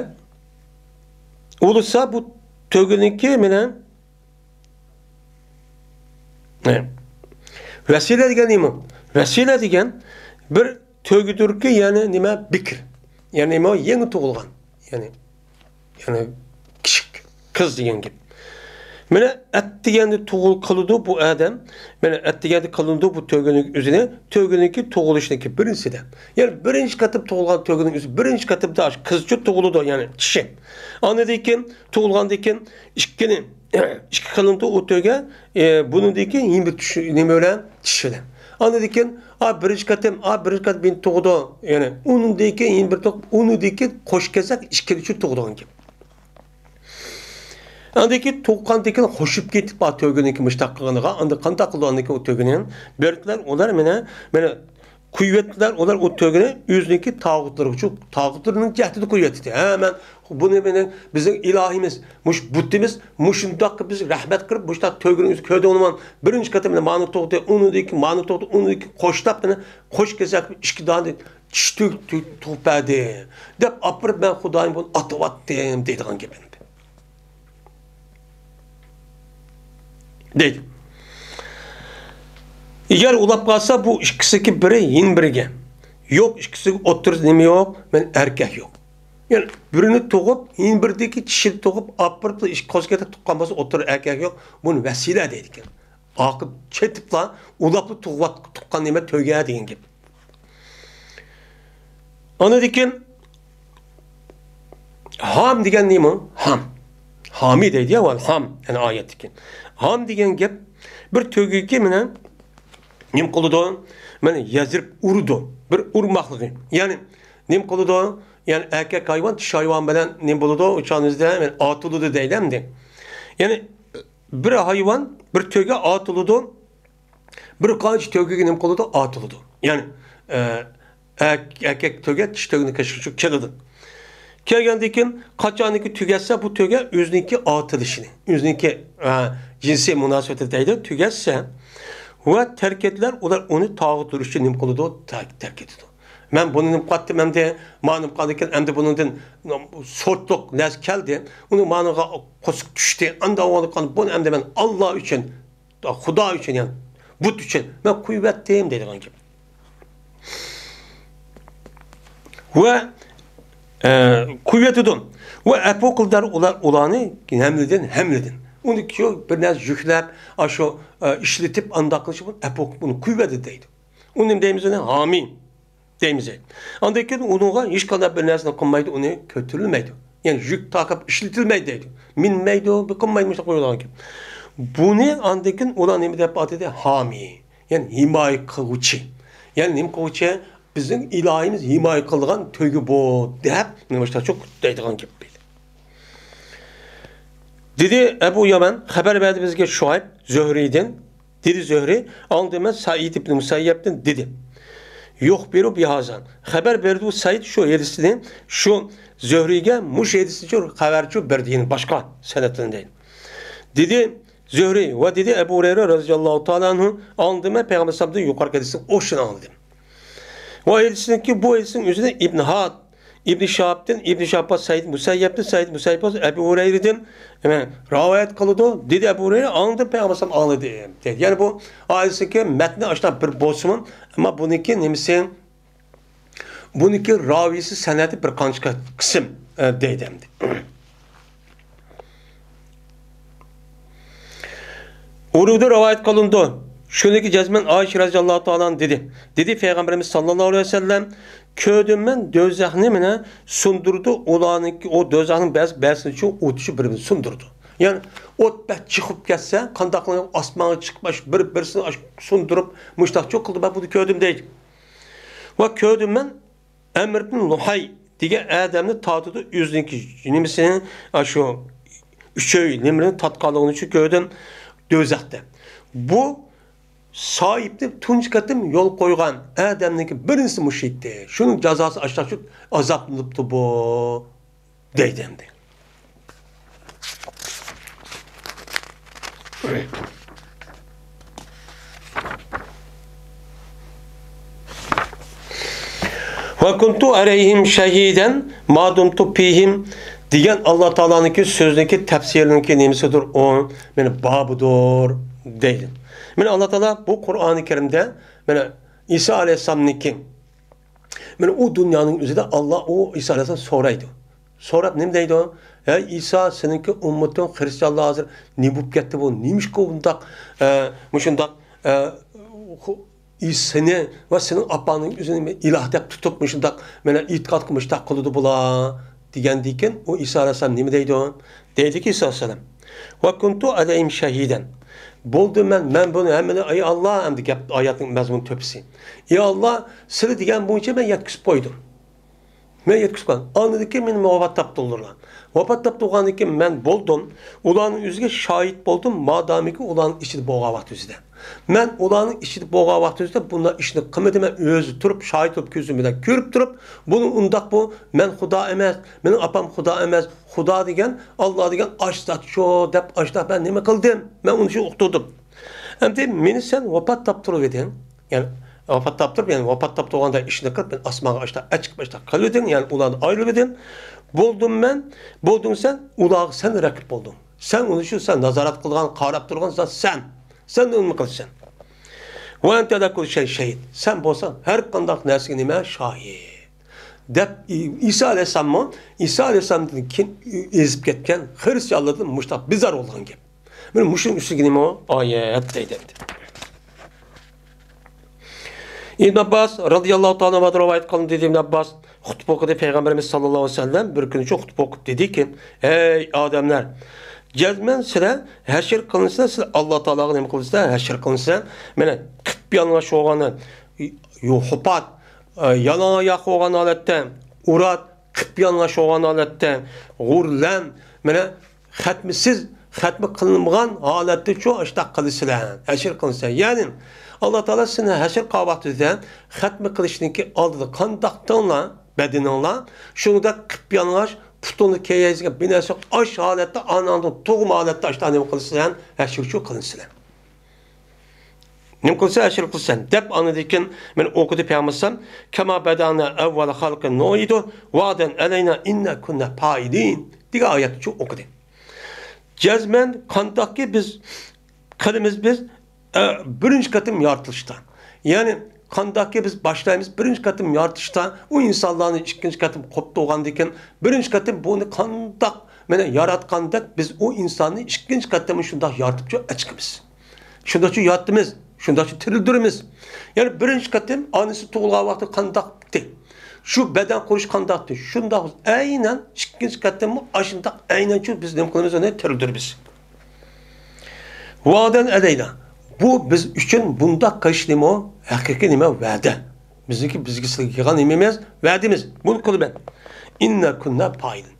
ئۇلىسا بۇ تۆگىنىڭكى مېنىڭ، ۋەسىلە دېگەن نېمە؟ ۋەسىلە دېگەن بىر تۆگىدۇركى، يەنى نېمە، بىكىر. يەنى نېمە، يېڭى تۇغۇلغان. يەنى يەنى كىچىك قىز دېگەن گەپ. مانا ئەتىگەندە تۇغۇل قىلىدۇ بۇ ئادەم. مانا ئەتىگەندە قىلىنىدۇ بۇ تۆگىنىڭ ئۆزىنى، تۆگىنىڭكى تۇغۇلۇشىنىڭكى بىرىنچىسىدە. يەنى بىرىنچى قېتىم تۇغۇلغان تۆگىنىڭ ئۆزى، بىرىنچى قېتىمدا قىزچە تۇغۇلىدۇ، يەنى چىشى. ئاندىن كېيىن، تۇغۇلغاندىن كېيىن ئىككىنى، ئىككى قىلىنىدۇ ئۇ تۆگە. ئە، بۇنىڭدىن كېيىن يەنە بىر چىش، نېمە بىلەن؟ چىش بىلەن. ئاندىن كېيىن، ئا، بىرىنچى قېتىم، ئا، بىرىنچى قېتىم مېنى تۇغىدۇ. يەنى ئۇنىڭدىن كېيىن يەنە بىر تۇغۇپ، ئۇنىڭدىن كېيىن قوش كېسەك ئىككىنچى تۇغىدىغان گەپ. ئاندىن كېيىن تۇغقاندىن كېيىن خوشۇپ كېتىپ، ئا، تۆگىنىڭكى مۇشتاق قىلغىنىغا، ئاندىن قانداق قىلىدۇ؟ ئاندىن كېيىن ئۇ تۆگىنى بېرىپتىلەر، ئۇلار مانا، مانا قويۇۋەتتىلەر، ئۇلار ئۇ تۆگىنى ئۆزىنىڭكى تاغۇتلىرىغا، شۇ تاغۇتلىرىنىڭ جەھىتىدە قويۇۋەتتى. ھە، مەن بۇنى مېنىڭ، بىزنىڭ ئىلاھىمىز، مۇشۇ بۇتىمىز، مۇشۇنداق بىز رەھمەت قىلىپ، مۇشۇنداق تۆگىنى ئۆزى كۆردى ئۇنىمۇ، بىرىنچى قېتىمدا مانا تۇغدى، ئۇنىڭدىن كېيىن مانا تۇغدى، ئۇنىڭدىن كېيىن قوشلاپ، مانا قوش كېسەك ئىككى دانە چىش تۈگ-، تۈگ-، تۇغۇپ بەردى، دەپ ئاپىرىپ، مەن خۇدايىم بۇنى ئاتىۋاتتىم دەيدىغان گەپ ئەمدى. دەيدۇ. ئەگەر ئۇلاپ قالسا، بۇ ئىككىسىدىكى بىرى يەنە بىرىگە. يوق، ئىككىسىگە ئوتتۇرىسىدا نېمە يوق؟ مەن ئەركەك يوق. يەنى بىرىنى تۇغۇپ، يەنە بىرىدىكى چىشىنى تۇغۇپ، ئاپىرىپلا ئىككى قوز كېتىپ تۇغقان بولسا، ئوتتۇرىدا ئەركەك يوق. بۇنى ۋەسىلە دەيدىكەن. ئاقىپ چېتىپلا، ئۇلاپلا تۇغۇۋات-، تۇغقان نېمە تۆگە دېگەن گەپ. ئاندىن كېيىن ھام دېگەن نېمە؟ ھام. ھامى دەيدۇ يا، ھام. يەنى ئايەتتىكى. ھام دېگەن گەپ بىر تۆگىگە مانا نېمە قىلىدۇ؟ مانا يەزدۈرۈپ ئۇرىدۇ. بىر ئۇرماقلىقى. يەنى نېمە قىلىدۇ؟ يەنى ئەركەك ھايۋان چىشى ھايۋان بىلەن نېمە بولىدۇ، ئۇ چاغنىڭىزدا ئاتىلىدۇ دەيلى ئەمدى. يەنى بىر ھايۋان بىر تۆگە ئاتىلىدۇ، بىر قانچە تۆگىگە نېمە قىلىدۇ، ئاتىلىدۇ. يەنى، ئە، ئەرك-، ئەركەك تۆگە چىشى تۆگىنى كەشكە چۈشۈپ كېلىدۇ. كەلگەندىن كېيىن، قاچانكى تۈگەتسە، بۇ تۆگە ئۆزىنىڭكى ئاتىلىشىنى، ئۆزىنىڭكى، ئە، جىنسىي مۇناسىۋىتى دەيدۇ، تۈگەتسە، ۋە تەرك ئېتىلەر، ئۇلار ئۇنى تاغۇت تۇرۇشى نېمە قىلىدۇ، تەرك، تەرك ئېتىدۇ. مەن بۇنى نېمە قىلاتتىم ئەمدى، مانا نېمە قىلغاندىكىن، ئەمدى بۇنىڭدىن سورتلۇق نەرسە كەلدى، ئۇنى مانىغا قوسۇق چۈشتى، ئاندا ئۇنى قىلغان، بۇنى ئەمدى مەن ئاللا ئۈچۈن، خۇدا ئۈچۈن، يەنى بۇت ئۈچۈن مەن قويۇۋەتتىم دەيدىغان گەپ. ۋە، ئە، قويۇۋېتىدۇ. ۋە ئەپۇ قىلدىلار ئۇلار، ئۇلارنى ھەملىدىن، ھەملىدىن. ئۇنى شۇ بىر نەرسە يۈكلەپ، ئاشۇ، ئە، ئىشلىتىپ، ئانداق قىلىش ئۇنى ئەپۇ قىلىپ ئۇنى قويۇۋەتتى دەيدۇ. ئۇنى نېمە دەيمىز، ئۇنى ھامىي دەيمىز. ئاندىن كېيىن ئۇنىڭغا ھېچقانداق بىر نەرسىنى قىلمايدۇ، ئۇنى كۆتۈرۈلمەيدۇ. يەنى يۈك تاقاپ ئىشلىتىلمەيدۇ دەيدۇ. مىنمەيدۇ، بىر قىلمايدۇ، مۇشۇنداق قويۇلغان گەپ. بۇنى ئاندىن كېيىن ئۇلار نېمە دەپ ئاتىدى؟ ھامىي. يەنى ھىمايە قىلغۇچى. يەنى نېمە قىلغۇچى؟ بىزنىڭ ئىلاھىمىز ھىمايە قىلىدىغان تۆگە بۇ دەپ، مانا مۇشۇنداق دەيدىغان گەپ. دېدى ئەبۇ يەمەن، خەۋەر بەردى بىزگە شۇئەيب زۆھرىدىن. دېدى زۆھرى، ئاڭلىدىم مەن سەئىد ئىبن مۇسەييەبتىن دېدى. يۇخبىرۇ بىھازا. خەۋەر بەردى بۇ سەئىد شۇ ھەدىسنى، شۇ زۆھرىگە مۇشۇ ھەدىسنى شۇ خەۋەرچۇ بەردى، يەنى باشقا سەنەد بىلەن دەيدۇ. دېدى زۆھرى ۋە دېدى ئەبۇ ھۇرەيرە رەزىياللاھۇ تائالا ئەنھۇ، ئاڭلىدىم مەن پەيغەمبەر ئەلەيھىسسالامدىن يۇقىرىقى ھەدىسنى ئوخشىشىنى ئاڭلىدىم. ۋە ھەدىسنىڭكى، بۇ ھەدىسنىڭ ئۆزىنى ئىبن ھاد، ئىبن شىھابتىن، ئىبن شىھاب سەئىد مۇسەييەبتىن، سەئىد مۇسەييەب ئەبۇ ھۇرەيرىدىن، ئە، رىۋايەت قىلىدۇ. دېدى ئەبۇ ھۇرەيرە، ئاڭلىدىم پەيغەمبەر ئەلەيھىسسالام ئاڭلىدى دەيدۇ. يەنى بۇ ھەدىسنىڭكى مەتنى ئاشۇنداق بىر بولسىمۇ، ئەمما بۇنىڭكى نېمىسى، بۇنىڭكى راۋىيسى سەنەدى بىر قانچە قىسىم، ئە، دەيدۇ ئەمدى. ئۇرۋىدىن رىۋايەت قىلىنىدۇ. شۇنىڭكى جەزمەن ئائىشە رەزىياللاھۇ تائالا ئەنھا دېدى. دېدى پەيغەمبىرىمىز ساللاللاھۇ ئەلەيھى ۋەسەللەم، كۆردۈم مەن دوزاخنى مەنە سۇندۇرىدۇ، ئۇلارنىڭكى ئۇ دوزاخنىڭ بەزى، بەزىسىنى شۇ ئوتى شۇ بىر-بىرىنى سۇندۇرىدۇ. يەنى ئوت بەك چىقىپ كەتسە، قانداق قىلىپ ئاسمانغا چىقىپ، ئاشۇ بىر-بىرسىنى ئاشۇ سۇندۇرۇپ، مۇشۇنداق چوڭ قىلدى، مەن بۇنى كۆردۈم دەيدۇ. ۋە كۆردۈم مەن ئەمر ئىبن لۇھەي دېگەن ئادەمنى تارتىدۇ، ئۆزىنىڭكى نېمىسىنى، ئاشۇ ئۈچەي نېمىنى تارتقانلىقىنى شۇ كۆردۈم دوزاختا. بۇ ساھىبنى تۇنجى قېتىم يول قويغان ئادەمنىڭكى بىرىنچىسى مۇشۇ ئىدى. شۇنىڭ جازاسى ئاشۇنداق شۇ ئازابلىنىپتۇ بۇ. دەيدۇ ئەمدى. ۋە كۇنتۇ ئەلەيھىم شەھىدەن ما دۇمتۇ فىھىم دېگەن ئاللا تائالانىڭكى سۆزىنىڭكى تەپسىرىنىڭكى نېمىسىدۇر ئۇ؟ مانا بابىدۇر دەيدۇ. مانا ئاللا تائالا بۇ قۇرئانى كەرىمدە مانا ئىسا ئەلەيھىسسالامنىڭكى مانا ئۇ دۇنيانىڭ ئۆزىدە ئاللا ئۇ ئىسا ئەلەيھىسسالام سورايدۇ. سوراپ نېمە دەيدۇ؟ ھەي ئىسا، سېنىڭكى ئۈممىتىڭ خرىستىيانلار ھازىر نېمە بولۇپ كەتتى بۇ؟ نېمىشقا بۇنداق، ئە، مۇشۇنداق، ئە، خۇ-، ئىس-، سېنى ۋە سېنىڭ ئاپاڭنىڭ ئۆزىنى ئىلاھ دەپ تۇتۇپ مۇشۇنداق مانا ئېتىقاد قىلمىشتاق قىلىدۇ بۇلار؟ دېگەندىكىن ئۇ ئىسا ئەلەيھىسسالام نېمە دەيدۇ؟ دەيدىكى ئىسا ئەلەيھىسسالام، ۋە كۇنتۇ ئەلەيھىم شەھىدەن. بولدۇم مەن، مەن بۇنى ھەممىنى، ئەي ئاللا، ئەمدى گەپ، ئايەتنىڭ مەزمۇن تۆپىسى. ئەي ئاللا، سىلى دېگەن بويىچە مەن يەتكۈزۈپ قويدۇم. مەن يەتكۈزۈپ قويدۇم. ئاندىن كېيىن مېنى ۋاپات تاپتۇرغانلار. ۋاپات تاپتۇرغاندىن كېيىن مەن بولدۇم ئۇلارنىڭ ئۆزىگە شاھىت بولدۇم، مادامىكى ئۇلارنىڭ ئىچىدە بولغان ۋاقتى ئۆزىدە. مەن ئۇلارنىڭ ئىچىدە بولغان ۋاقتى ئۆزىدە بۇنداق ئىشنى قىلمىدىم، مەن ئۆزى تۇرۇپ، شاھىت بولۇپ، كۆزۈم بىلەن كۆرۈپ تۇرۇپ، بۇنى ئۇنداق بۇ، مەن خۇدا ئەمەس، مېنىڭ ئاپام خۇدا ئەمەس، خۇدا دېگەن، ئاللا دېگەن ئاشۇ زات شۇ دەپ، ئاشۇنداق مەن نېمە قىلدىم؟ مەن ئۇنى شۇ ئۇقتۇردۇم. ئەمدى مېنى سەن ۋاپات تاپتۇرۇۋېدىڭ. يەنى ۋاپات تاپتۇرۇپ، يەنى ۋاپات تاپتۇرغاندا ئىشنى قىلىپ، مەن ئاسمانغا ئاشۇنداق ئەچىقىپ، ئاشۇنداق قىلىۋېدىڭ، يەنى ئۇلاردىن ئايرىلىۋېدىڭ. بولدۇم مەن، بولدۇڭ سەن، ئۇلارغا سەن رەقىب بولدۇڭ. سەن ئۇنى شۇ، سەن نازارەت قىلىدىغان، قاراپ تۇرغان زات سەن. سەن نېمە قىلىسەن؟ ۋە ئەنتە ئەلا كۇللى شەيئىن شەھىد. سەن بولساڭ ھەر قانداق نەرسىگە نېمە؟ شاھىت. دەپ، ئىسا ئەلەيھىسسالاممۇ، ئىسا ئەلەيھىسسالامدىن كېيىن ئېزىپ كەتكەن خرىستىيانلاردىن مۇشۇنداق بىزار بولغان گەپ. مانا مۇشۇنىڭ ئۈستىگە نېمە ئايەت دەيدۇ ئەمدى. ئىبن ئابباس رازىياللاھۇ تائالا ئەنھۇدىن رىۋايەت قىلىندى، دېدى ئىبن ئابباس، خۇتبە ئوقۇدى پەيغەمبىرىمىز ساللاللاھۇ ئەلەيھى ۋەسەللەم بىر كۈنى شۇ خۇتبە ئوقۇپ دېدىكى، ھەي ئادەملەر، جەزمەن سىلەر ھەشر قىلىنىسىلەر، سىلەر ئاللا تائالاغا نېمە قىلىسىلەر؟ ھەشر قىلىنىسىلەر. مانا قىپيالىڭاچ بولغان، يو-، خۇپات، ئە، يالاڭ ئاياق بولغان ھالەتتە، ئۇرات، قىپيالىڭاچ بولغان ھالەتتە، غۇرلەن، مانا، خەتمىسىز، خەتمە قىلىنمىغان ھالەتتىچۇ ئاشۇنداق قىلىسىلەر، ھەشر قىلىسىلەر. يەنى، ئاللا تائالا سېنى ھەشر قىلغان ۋاقتىدا خەتمە قىلىشنىڭكى ئالدىدا قانداقتىڭلار، بەدىنىڭلار، شۇنداق قىپيالىڭاچ، پۇتۇڭنى كىيەلمىگەن بىر نەرسە، ئاش ھالەتتە، ئاناڭدىن تۇغما ھالەتتە ئاشۇنداق نېمە قىلىسىلەر، ھەشرچۇ قىلىسىلەر. نېمە قىلسا، ھەشر قىلسا دەپ، ئاندىن كېيىن مەن ئوقۇدى پەيغەمبەر ئەلەيھىسسالام، كەما بەدەئەنا ئەۋۋەلە خەلقىن نۇئىدۇ، ۋەئدەن ئەلەينا ئىننا كۇننا پائىلىن دېگەن ئايەتنى ئوقۇدى. جەزمەن قانداقكى بىز قىلىمىز بىز، ئە، بىرىنچى قېتىم يارىتىلىشتا. يەنى قانداقكى بىز باشلايمىز بىرىنچى قېتىم يارىتىلىشتا، ئۇ ئىنسانلارنى ئىككىنچى قېتىم قوپتۇرغاندىن كېيىن، بىرىنچى قېتىم بۇنى قانداق مانا ياراتقاندەك بىز ئۇ ئىنساننى ئىككىنچى قېتىم شۇنداق يارىتىپچۇ ئەچىقىمىز. شۇنداقچۇ يارىتىمىز، شۇنداقچۇ تىرىلدۈرىمىز. يەنى بىرىنچى قېتىم ئانىسى تۇغۇلغان ۋاقتى قانداقتى؟ شۇ بەدەن قۇرۇش قانداقتى؟ شۇنداق ئەينەن ئىككىنچى قېتىممۇ ئاشۇنداق ئەينەنچۇ بىز نېمە قىلىمىز، ئۇنى تىرىلدۈرىمىز. ۋەئدەن ئەلەينا. بۇ بىز ئۈچۈن بۇنداق قىلىشنىمۇ ھەقىقىي نېمە؟ ۋەدە. بىزنىڭكى بىزگە سىلەرگە قىلغان نېمىمىز؟ ۋەدىمىز. بۇنى قىلىمەن. ئىننا كۇننا پائىلىن.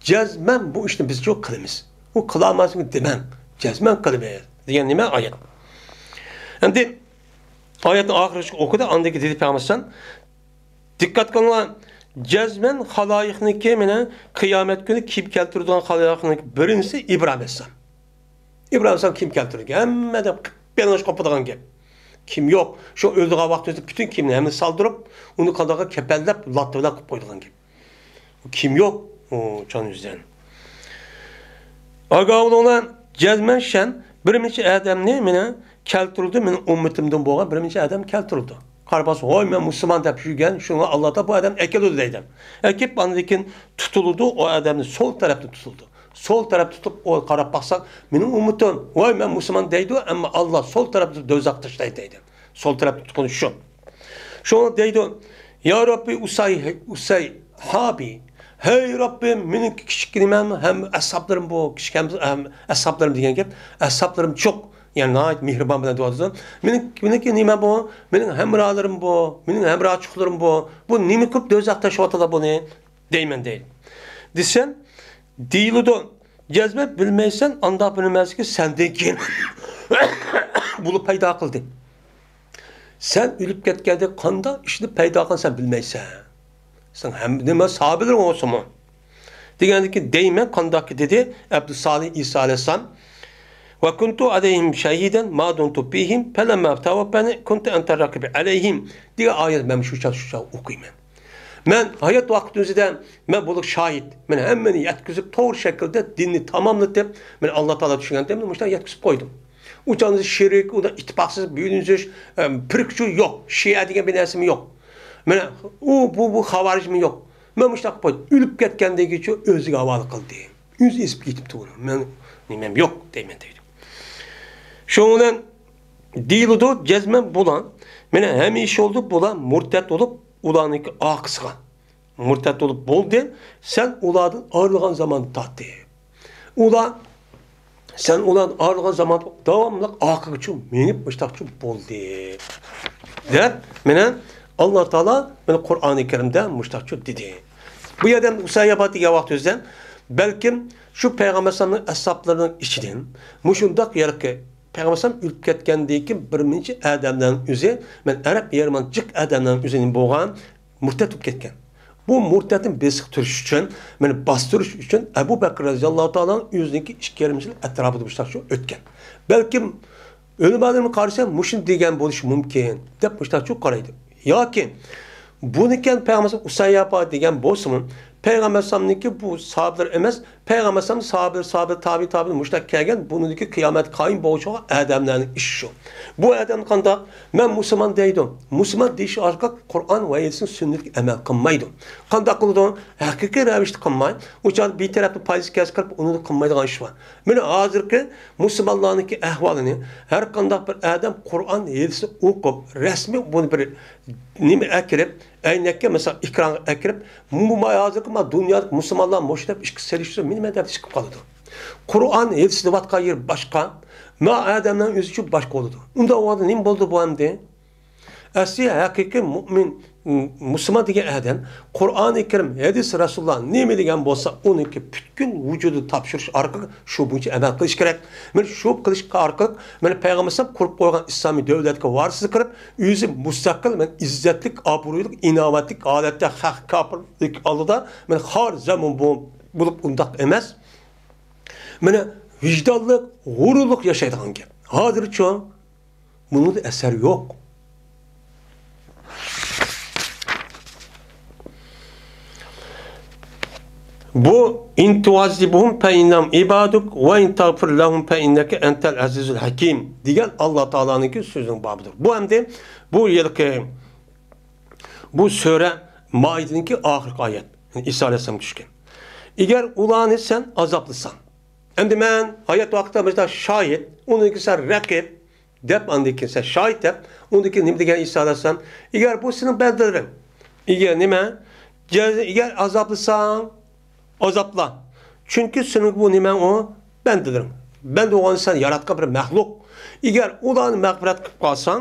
جەزمەن بۇ ئىشنى بىزچۇ قىلىمىز. ئۇ قىلالماسلىقىنى دېمەڭ. جەزمەن قىلىمىز دېگەن نېمە؟ ئايەت. ئەمدى ئايەتنىڭ ئاخىرىغىچە ئوقۇدى، ئاندىن كېيىن دېدى پەيغەمبەر ئەلەيھىسسالام، دىققەت قىلىڭلار، جەزمەن خالايىقنىڭكى مېنىڭ قىيامەت كۈنى كىم كەلتۈرىدىغان خالايىقنىڭكى بىرىنچىسى ئىبراھىم ئەلەيھىسسالام. ئىبراھىم ئەلەيھىسسالام كىم كەلتۈرىدىكەن؟ ھەممە ئادەم قىپيالىڭاچ قوپىدىغان گەپ. كىم يوق؟ شۇ ئۆلىدىغان ۋاقتىمىزدا پۈتۈن كىيىمنى ھەممىسىنى سالدۇرۇپ، ئۇنى قانداققا كەپەنلەپ، لاتا بىلەن قىلىپ قويىدىغان گەپ. كىم يوق؟ ئۇ جان يۈزدىن. ئاگاھ بولۇڭلار، جەزمەن شەن بىر نەچچە ئادەمنى مېنى كەلتۈرۈلدى، مېنىڭ ئۈممىتىمدىن بولغان بىر نەچچە ئادەم كەلتۈرۈلدى. قارىسا، ۋاي، مەن مۇسۇلمان دەپ يۈرگەن، شۇڭا ئاللا تائالا بۇ ئادەمنى ئەكېلىدۇ دەيدۇ. ئەكېلىپ ئاندىن كېيىن تۇتۇلىدۇ، ئۇ ئادەمنى سول تەرەپتىن تۇتۇلىدۇ. سول تەرەپتە تۇتۇپ، ئۇ قاراپ باقساق، مېنىڭ ئۈممىتىم، ۋاي، مەن مۇسۇلمان دەيدۇ، ئەمما ئاللا سول تەرەپتە دوزاخقا تاشلايدۇ دەيدۇ. سول تەرەپتە تۇتقىنى شۇ. شۇڭا دەيدۇ، يا رەببى ئۇسەي، ئۇسەي ھابى. ھەي رەببىم، مېنىڭ كىچىك نېمەم ھەم ئەسھابلىرىم بۇ، كىچىك ھەم، ھەم ئەسھابلىرىم دېگەن گەپ، ئەسھابلىرىم چوق. يەنى ناھايىتى مېھرىبان بىلەن دۇئا قىلىدۇ. مېنىڭ، مېنىڭكى نېمە بۇ؟ مېنىڭ ھەمراھلىرىم بۇ، مېنىڭ ھەمراھچۇقلىرىم بۇ. بۇ نېمە قىلىپ دوزاختا تاشلاۋاتىدۇ بۇنى؟ دەيمەن دەيدۇ. دېسەم، دېيىلىدۇ، جەزمەن بىلمەيسەن، ئانداق بىلمەسلىكى سەندىن كېيىن بۇنى پەيدا قىلدى. سەن ئۆلۈپ كەتكەندە قانداق ئىشنى پەيدا قىلغان سەن بىلمەيسەن. سەن ھەم نېمە ساھابىلىرىڭ بولسىمۇ. دېگەندىكىن دەيمەن، قانداقكى دېدى ئابدۇسالىھ ئىسا ئەلەيھىسسالام. ۋە كۇنتۇ ئەلەيھىم شەھىدەن ما دۇمتۇ فىھىم فەلەمما تەۋەففەنى كۇنتە ئەنتە رەقىبى ئەلەيھىم دېگەن ئايەت مەن شۇ چاغ، شۇ چاغ ئوقۇيمەن. مەن ھايات ۋاقتىمىزدا مەن بۇلار شاھىت. مەن ھەممىنى يەتكۈزۈپ، توغرا شەكىلدە دىننى تاماملىتىپ، مەن ئاللا تائالا چۈشەنگەندە مۇشۇنداق يەتكۈزۈپ قويدۇم. ئۇ چاغدا شېرىك، ئۇدا ئىتتىپاقسىز، بۆلۈنۈش، ئەم، پىرقىچۇ يوق. شىئە دېگەن بىر نەرسىمۇ يوق. مانا ئۇ، بۇ، بۇ خاۋارىجمۇ يوق. مەن مۇشۇنداق قىلىپ قويدۇم. ئۆلۈپ كەتكەندىن كېيىنچۇ ئۆزىگە ھاۋالە قىلدى. ئۆزى ئېزىپ كېتىپتۇ ئۇنى. مەن نېمەم يوق دەيمەن دەيدۇ. شۇنىڭ بىلەن دېيىلىدۇ، جەزمەن بۇلار، مانا ھەمىشە يولدا بۇلار مۇرتەت بولۇپ، ئۇلارنىڭكى ئارقىسىغا مۇرتەت بولۇپ بولدى، سەن ئۇلاردىن ئايرىلغان زاماندا تارتىپ. ئۇلار، سەن ئۇلاردىن ئايرىلغان زاماندا داۋاملىق ئارقىغىچۇ مېڭىپ مۇشتاقچۇ بولدى. دەپ، مانا ئاللا تائالا مانا قۇرئانى كەرىمدە مۇشتاقچۇ دېدى. بۇ يەردە ئۇسەييەبا دېگەن ۋاقتىمىزدا، بەلكىم شۇ پەيغەمبەر ئەلەيھىسسالامنىڭ ئەسھابلىرىنىڭ ئىچىدىن مۇشۇنداق يەرگە پەيغەمبەر ئەلەيھىسسالام ئۆلۈپ كەتكەندىن كېيىن بىر نەچچە ئادەملەرنىڭ ئۆزى، مەن ئەرەب يېرىمىنىڭ جىق ئادەملەرنىڭ ئۆزى نېمە بولغان؟ مۇرتەت بولۇپ كەتكەن. بۇ مۇرتەتنى بېسىقتۇرۇش ئۈچۈن، مېنى باستۇرۇش ئۈچۈن ئەبۇ بەكرى رەزىياللاھۇ تائالا ئۈزنىڭكى ئىككى يېرىم يىل ئەتراپىدا مۇشۇنداق شۇ ئۆتكەن. بەلكىم ئۆلىمالىرىمۇ قارىسا مۇشۇنى دېگەن بولۇشى مۇمكىن دەپ مۇشۇنداق شۇ قارايدۇ. ياكى بۇنىكەن پەيغەمبەر ئۇسەييەبا دېگەن بولسىمۇ، پەيغەمبەر ئەلەيھىسسالامنىڭكى بۇ ساھابىلەر ئەمەس، پەيغەمبەر ئەلەيھىسسالام ساھابىلەر، ساھابىلەر، تابىئىي، تابىئىي مۇشۇنداق كەلگەن، بۇنىڭدىكى قىيامەت قايىم بولغۇچىغا ئادەملەرنىڭ ئىشى شۇ. بۇ ئادەم قانداق؟ مەن مۇسۇلمان دەيدۇ. مۇسۇلمان دېيىش ئارقىلىق قۇرئان ۋە ھەدىسنىڭ سۈننىتىگە ئەمەل قىلمايدۇ. قانداق قىلىدۇ؟ ھەقىقىي رەۋىشتە قىلماي، ئۇ چاغدا بىر تەرەپتىن پايدىسى كەلسە قىلىپ، ئۇنى قىلمايدىغان ئىش بار. مانا ھازىرقى مۇسۇلمانلارنىڭكى ئەھۋالىنى ھەر قانداق بىر ئادەم قۇرئان ھەدىسنى ئوقۇپ، رەسمىي بۇنى بىر نېمە ئەكىرىپ، ئەينەككە، مەسىلەن، ئېكرانغا ئەكىرىپ، مۇ-، مۇ-، ھازىرقى ما دۇنيادىكى مۇسۇلمانلار مۇشۇ دەپ ئىككى سېلىشتۇرسا، مېنى مەن دەپ چىقىپ قالىدۇ. قۇرئان ھەدىس دەۋاتقان يېرى باشقا، ما ئادەمنىڭ ئۆزىچۇ باشقا بولىدۇ. ئۇنداق بولغاندا نېمە بولدى بۇ ئەمدى؟ ئەسلى ھەقىقىي مۇئمىن مۇسۇلمان دېگەن ئادەم قۇرئانى كەرىم، ھەدىس رەسۇلۇللا نېمە دېگەن بولسا، ئۇنىڭكى پۈتكۈل ۋۇجۇدىنى تاپشۇرۇش ئارقىلىق شۇ بويىچە ئەمەل قىلىش كېرەك. مانا شۇ قىلىش ئارقىلىق مانا پەيغەمبەر ئەلەيھىسسالام قۇرۇپ قويغان ئىسلامىي دۆلەتكە ۋارىسلىق قىلىپ، ئۆزى مۇستەقىل، مانا ئىززەتلىك، ئابرۇيلۇق، ئىناۋەتلىك ھالەتتە خەق كاپىرلىك ئالدىدا مانا خار زەبۇن بو-، بولۇپ ئۇنداق ئەمەس. مانا ۋىجدانلىق، غۇرۇرلۇق ياشايدىغان گەپ. ھازىرچۇ بۇنىڭدا ئەسەر يوق. بۇ «إن تعذبهم فإنهم عبادك وإن تغفر لهم فإنك أنت العزيز الحكيم» دېگەن ئاللا تائالانىڭكى سۆزىنىڭ بابىدۇر. بۇ ئەمدى بۇ يىلقى بۇ سۈرە مائىدىنىڭكى ئاخىرقى ئايەت. يەنى ئىسا ئەلەيھىسسالام چۈشكەن. ئەگەر ئۇلارنى سەن ئازابلىساڭ، ئەمدى مەن ھايات ۋاقتىدا مۇشۇنداق شاھىت، ئۇنىڭكى سەن رەقىب، دەپ، ئاندىن كېيىن سەن شاھىت دەپ، ئۇندىن كېيىن نېمە دېگەن ئىسا ئەلەيھىسسالام؟ ئەگەر بۇ سېنىڭ بەندىلىرىڭ. ئەگەر نېمە؟ جەز-، ئەگەر ئازابلىساڭ، ئازابلا. چۈنكى سېنىڭ بۇ نېمەڭ ئۇ؟ بەندىلىرىڭ. بەندە بولغان سەن ياراتقان بىر مەخلۇق. ئەگەر ئۇلارنى مەغپىرەت قىلىپ قالساڭ،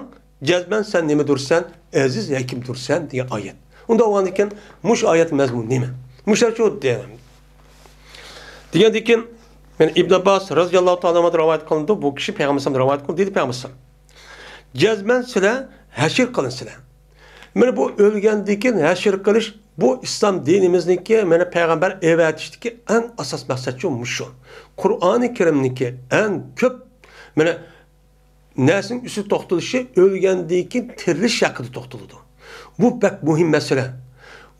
جەزمەن سەن نېمىدۇرسەن؟ ئەزىز ھەكىمدۇرسەن دېگەن ئايەت. ئۇنداق بولغاندىكىن، مۇشۇ ئايەت مەزمۇنى نېمە؟ مۇشۇلارچۇ دېگەن. دېگەندىكىن، يەنى ئىبن ئابباس رازىياللاھۇ تائالا ئەنھۇدىن رىۋايەت قىلىندى، بۇ كىشى پەيغەمبەر دىن رىۋايەت قىلدى، دېدى پەيغەمبەر. جەزمەن سىلەر ھەشر قىلىنىسىلەر. مانا بۇ ئۆلگەندىن كېيىن ھەشر قىلىش، بۇ ئىسلام دىنىمىزنىڭكى، مانا پەيغەمبەر ئەۋەتىشتىكى ئەڭ ئاساس مەقسەتچۇ مۇشۇ. قۇرئانى كەرىمنىڭكى ئەڭ كۆپ، مانا نەرسىنىڭ ئۈستىدە توختىلىشى ئۆلگەندىن كېيىن تىرىلىش ھەققىدە توختىلىدۇ. بۇ بەك مۇھىم مەسىلە.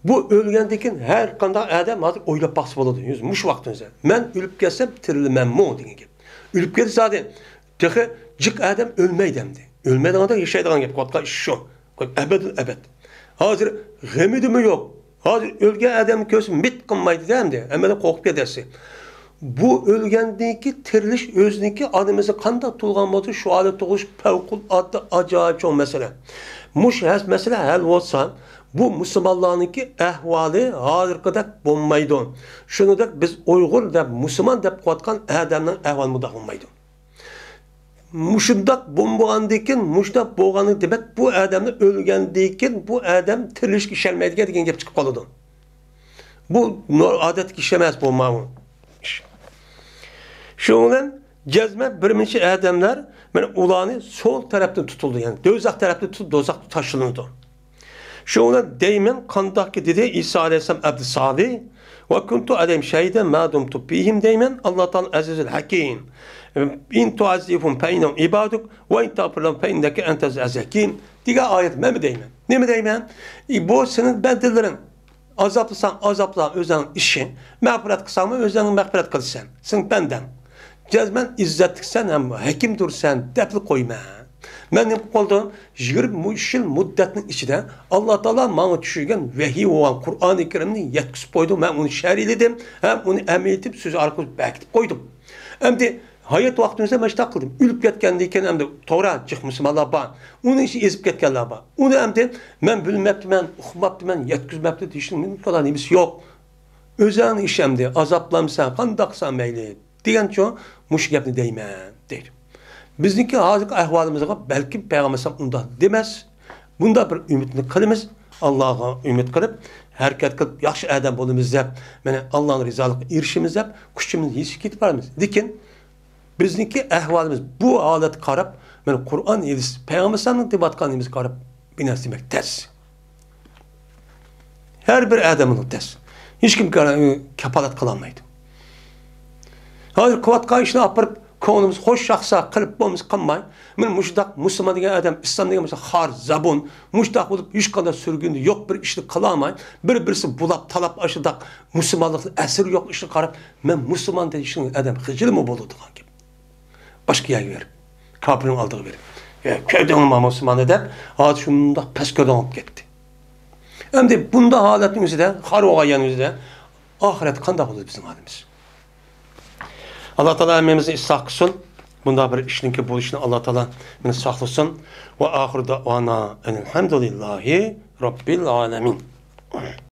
بۇ ئۆلگەندىن كېيىن ھەر قانداق ئادەم ھازىر ئويلاپ باقسا بولىدۇ. مۇشۇ ۋاقتىمىزدا مەن ئۆلۈپ كەتسەم تىرىلىمەنمۇ دېگەن گەپ. ئۆلۈپ كەتسە زادى تېخى جىق ئادەم ئۆلمەيدۇ ئەمدى. ئۆلمەيدىغاندا ياشايدىغان گەپ قىلىۋاتقان ئىش شۇ. ئەبەدۇل ئەبەد. ھازىر غېمىدىمۇ يوق. ھازىر ئۆلگەن ئادەمنى كۆرسە مىت قىلمايدۇ-دە ئەمدى. ھەممىدىن قورقۇپ كېتەسى. بۇ ئۆلگەندىن كېيىن تىرىلىش ئۆزىنىڭكى ئانىمىزنى قانداق تۇغقان بولسا، شۇ ھالەتتە تۇغۇلۇش پەۋقۇلئاددە ئاجايىپ چوڭ مەسىلە. مۇشۇ ھەس-، مەسىلە ھەل بولسا، بۇ مۇسۇلمانلارنىڭكى ئەھۋالى ھازىرقىدەك بولمايدۇ. شۇنىڭدەك بىز ئۇيغۇر دەپ، مۇسۇلمان دەپ قىلىۋاتقان ئادەمنىڭ ئەھۋالى مۇنداق بولمايدۇ. مۇشۇنداق بولمىغاندىكىن، مۇشۇنداق بولغاندا، دېمەك، بۇ ئادەمنى ئۆلگەندىكىن، بۇ ئادەم تىرىلىشكە ئىشەنمەيدىكەن دېگەن گەپ چىقىپ قالىدۇ. بۇ نور-، ئادەتتىكى ئىش ئەمەس، بۇ ماۋۇ ئىش. شۇنىڭ بىلەن جەزمەن بىر نەچچە ئادەملەر، مانا، ئۇلارنى سول تەرەپتىن تۇتۇلىدۇ، يەنى دوزاخ تەرەپتىن تۇتۇپ، دوزاخقا تاشلىنىدۇ. شۇڭا دەيمەن، قانداقكى دېدى ئىسا ئەلەيھىسسالام ئەبدى سالىھ، «ۋە كۇنتۇ ئەلەيھىم شەھىدەن ما دۇمتۇ فىھىم» دەيمەن، ئاللا تائالا ئەزىزۇل ھەكىم. «ئىن تۇئەززىبھۇم فەئىننەھۇم ئىبادۇك، ۋە ئىن تەغفىر لەھۇم فەئىننەكە ئەنتەل ئەزىزۇل ھەكىم» دېگەن ئايەت مەنمۇ دەيمەن. نېمە دەيمەن؟ ئى، بۇ سېنىڭ بەندىلىرىڭ. ئازابلىساڭ ئازابلا، ئۆزۈڭ ئىشىڭ. مەغپىرەت قىلساڭمۇ ئۆزۈڭ مەغپىرەت قىلىسەن. سېنىڭ بەندەڭ. جەزمەن ئىززەتلىكسەن ھەم ھەكىمدۇرسەن دەپلا قويما. مەن نېمە قىلدىم؟ يىگىرمە ئۈچ يىل مۇددەتنىڭ ئىچىدە ئاللا تائالا ماڭا چۈشۈرگەن ۋەھىي بولغان قۇرئانى كەرىمنى يەتكۈزۈپ قويدۇم. مەن ئۇنى شەرھلىدىم ھەم ئۇنى ئەمەلىي ئېتىپ سۆز ئارقىلىق بەكىتىپ قويدۇم. ئەمدى ھايات ۋاقتىمىزدا مانا شۇنداق قىلدىم. ئۆلۈپ كەتكەندىن كېيىن ئەمدى توغرا جىق مۇسۇلمانلار بار. ئۇنىڭ ئىچىدە ئېزىپ كەتكەنلەر بار. ئۇنى ئەمدى مەن بىلمەپتىمەن، ئۇقماپتىمەن، يەتكۈزمەپتۇ دېيىشنىڭ مۇمكىن نېمىسى يوق. ئۆزۈڭنىڭ ئىشى ئەمدى، ئازابلانساڭ، قانداق قىلساڭ مەيلى. دېگەنچۇ، مۇشۇ گەپنى دەيمەن، دەيدۇ. بىزنىڭكى ھازىرقى ئەھۋالىمىزغا بەلكىم پەيغەمبەر ئەلەيھىسسالام ئۇنداق دېمەس. بۇنداق بىر ئۈمىدنى قىلىمىز. ئاللاغا ئۈمىد قىلىپ، ھەرىكەت قىلىپ، ياخشى ئادەم بولىمىز دەپ، مانا، ئاللانىڭ رىزالىقىغا ئېرىشىمىز دەپ، كۈچىمىزنى يېتىشكە كېتىپ بارىمىز. لېكىن، بىزنىڭكى ئەھۋالىمىز بۇ ھالەتكە قاراپ، مانا، قۇرئان، ھەدىس، پەيغەمبەر ئەلەيھىسسالامنىڭ دەۋاتقان نېمىسىگە قاراپ، بىر نەرسە دېمەك تەس. ھەر بىر ئادەمنىڭ تەس. ھېچكىم كا-، كاپالەت قىلالمايدۇ. ھازىر قىلىۋاتقان ئىشنى ئاپىرىپ، كۆڭلىمىز خوش ياقسا قىلىپ، بولمىسا قىلماي. مانا مۇشۇنداق مۇسۇلمان دېگەن ئادەم، ئىسلام دېگەن بولسا خار زەبۇن. مۇشۇنداق بولۇپ، ھېچقانداق سۈرگۈندە يوق بىر ئىشنى قىلالماي، بىر-بىرسى بۇلاپ، تالاپ، ئاشۇنداق مۇسۇلمانلىقنىڭ ئەسىرى يوق ئىشىغا قاراپ، مەن مۇسۇلمان دېيىشنىڭ ئادەم خىجىلىمۇ بولىدىغان گەپ. باشقا يەرگە بېرىپ، كاپىرنىڭ ئالدىغا بېرىپ، «يا، كۆردۈڭمۇ مۇسۇلماننى؟» دەپ، ھازىر شۇنداق پەس كۆرۈڭ بولۇپ كەتتى. ئەمدى بۇنداق ھالەتنىڭ ئۆزىدە، خار بولغان يەرنىڭ ئۆزىدە ئاخىرەتتە قانداق بولىدۇ بىزنىڭ ھالىمىز؟ ئاللا تائالا ھەممىمىزنى ئىسلاھ قىلسۇن. بۇنداق بىر ئىشنىڭكى بولۇشىنى ئاللا تائالا مېنى ساقلىسۇن. ۋە ئاخىر دەئۋانا ئەنىل ھەمدۇلىللاھى رەببىل ئالەمىن.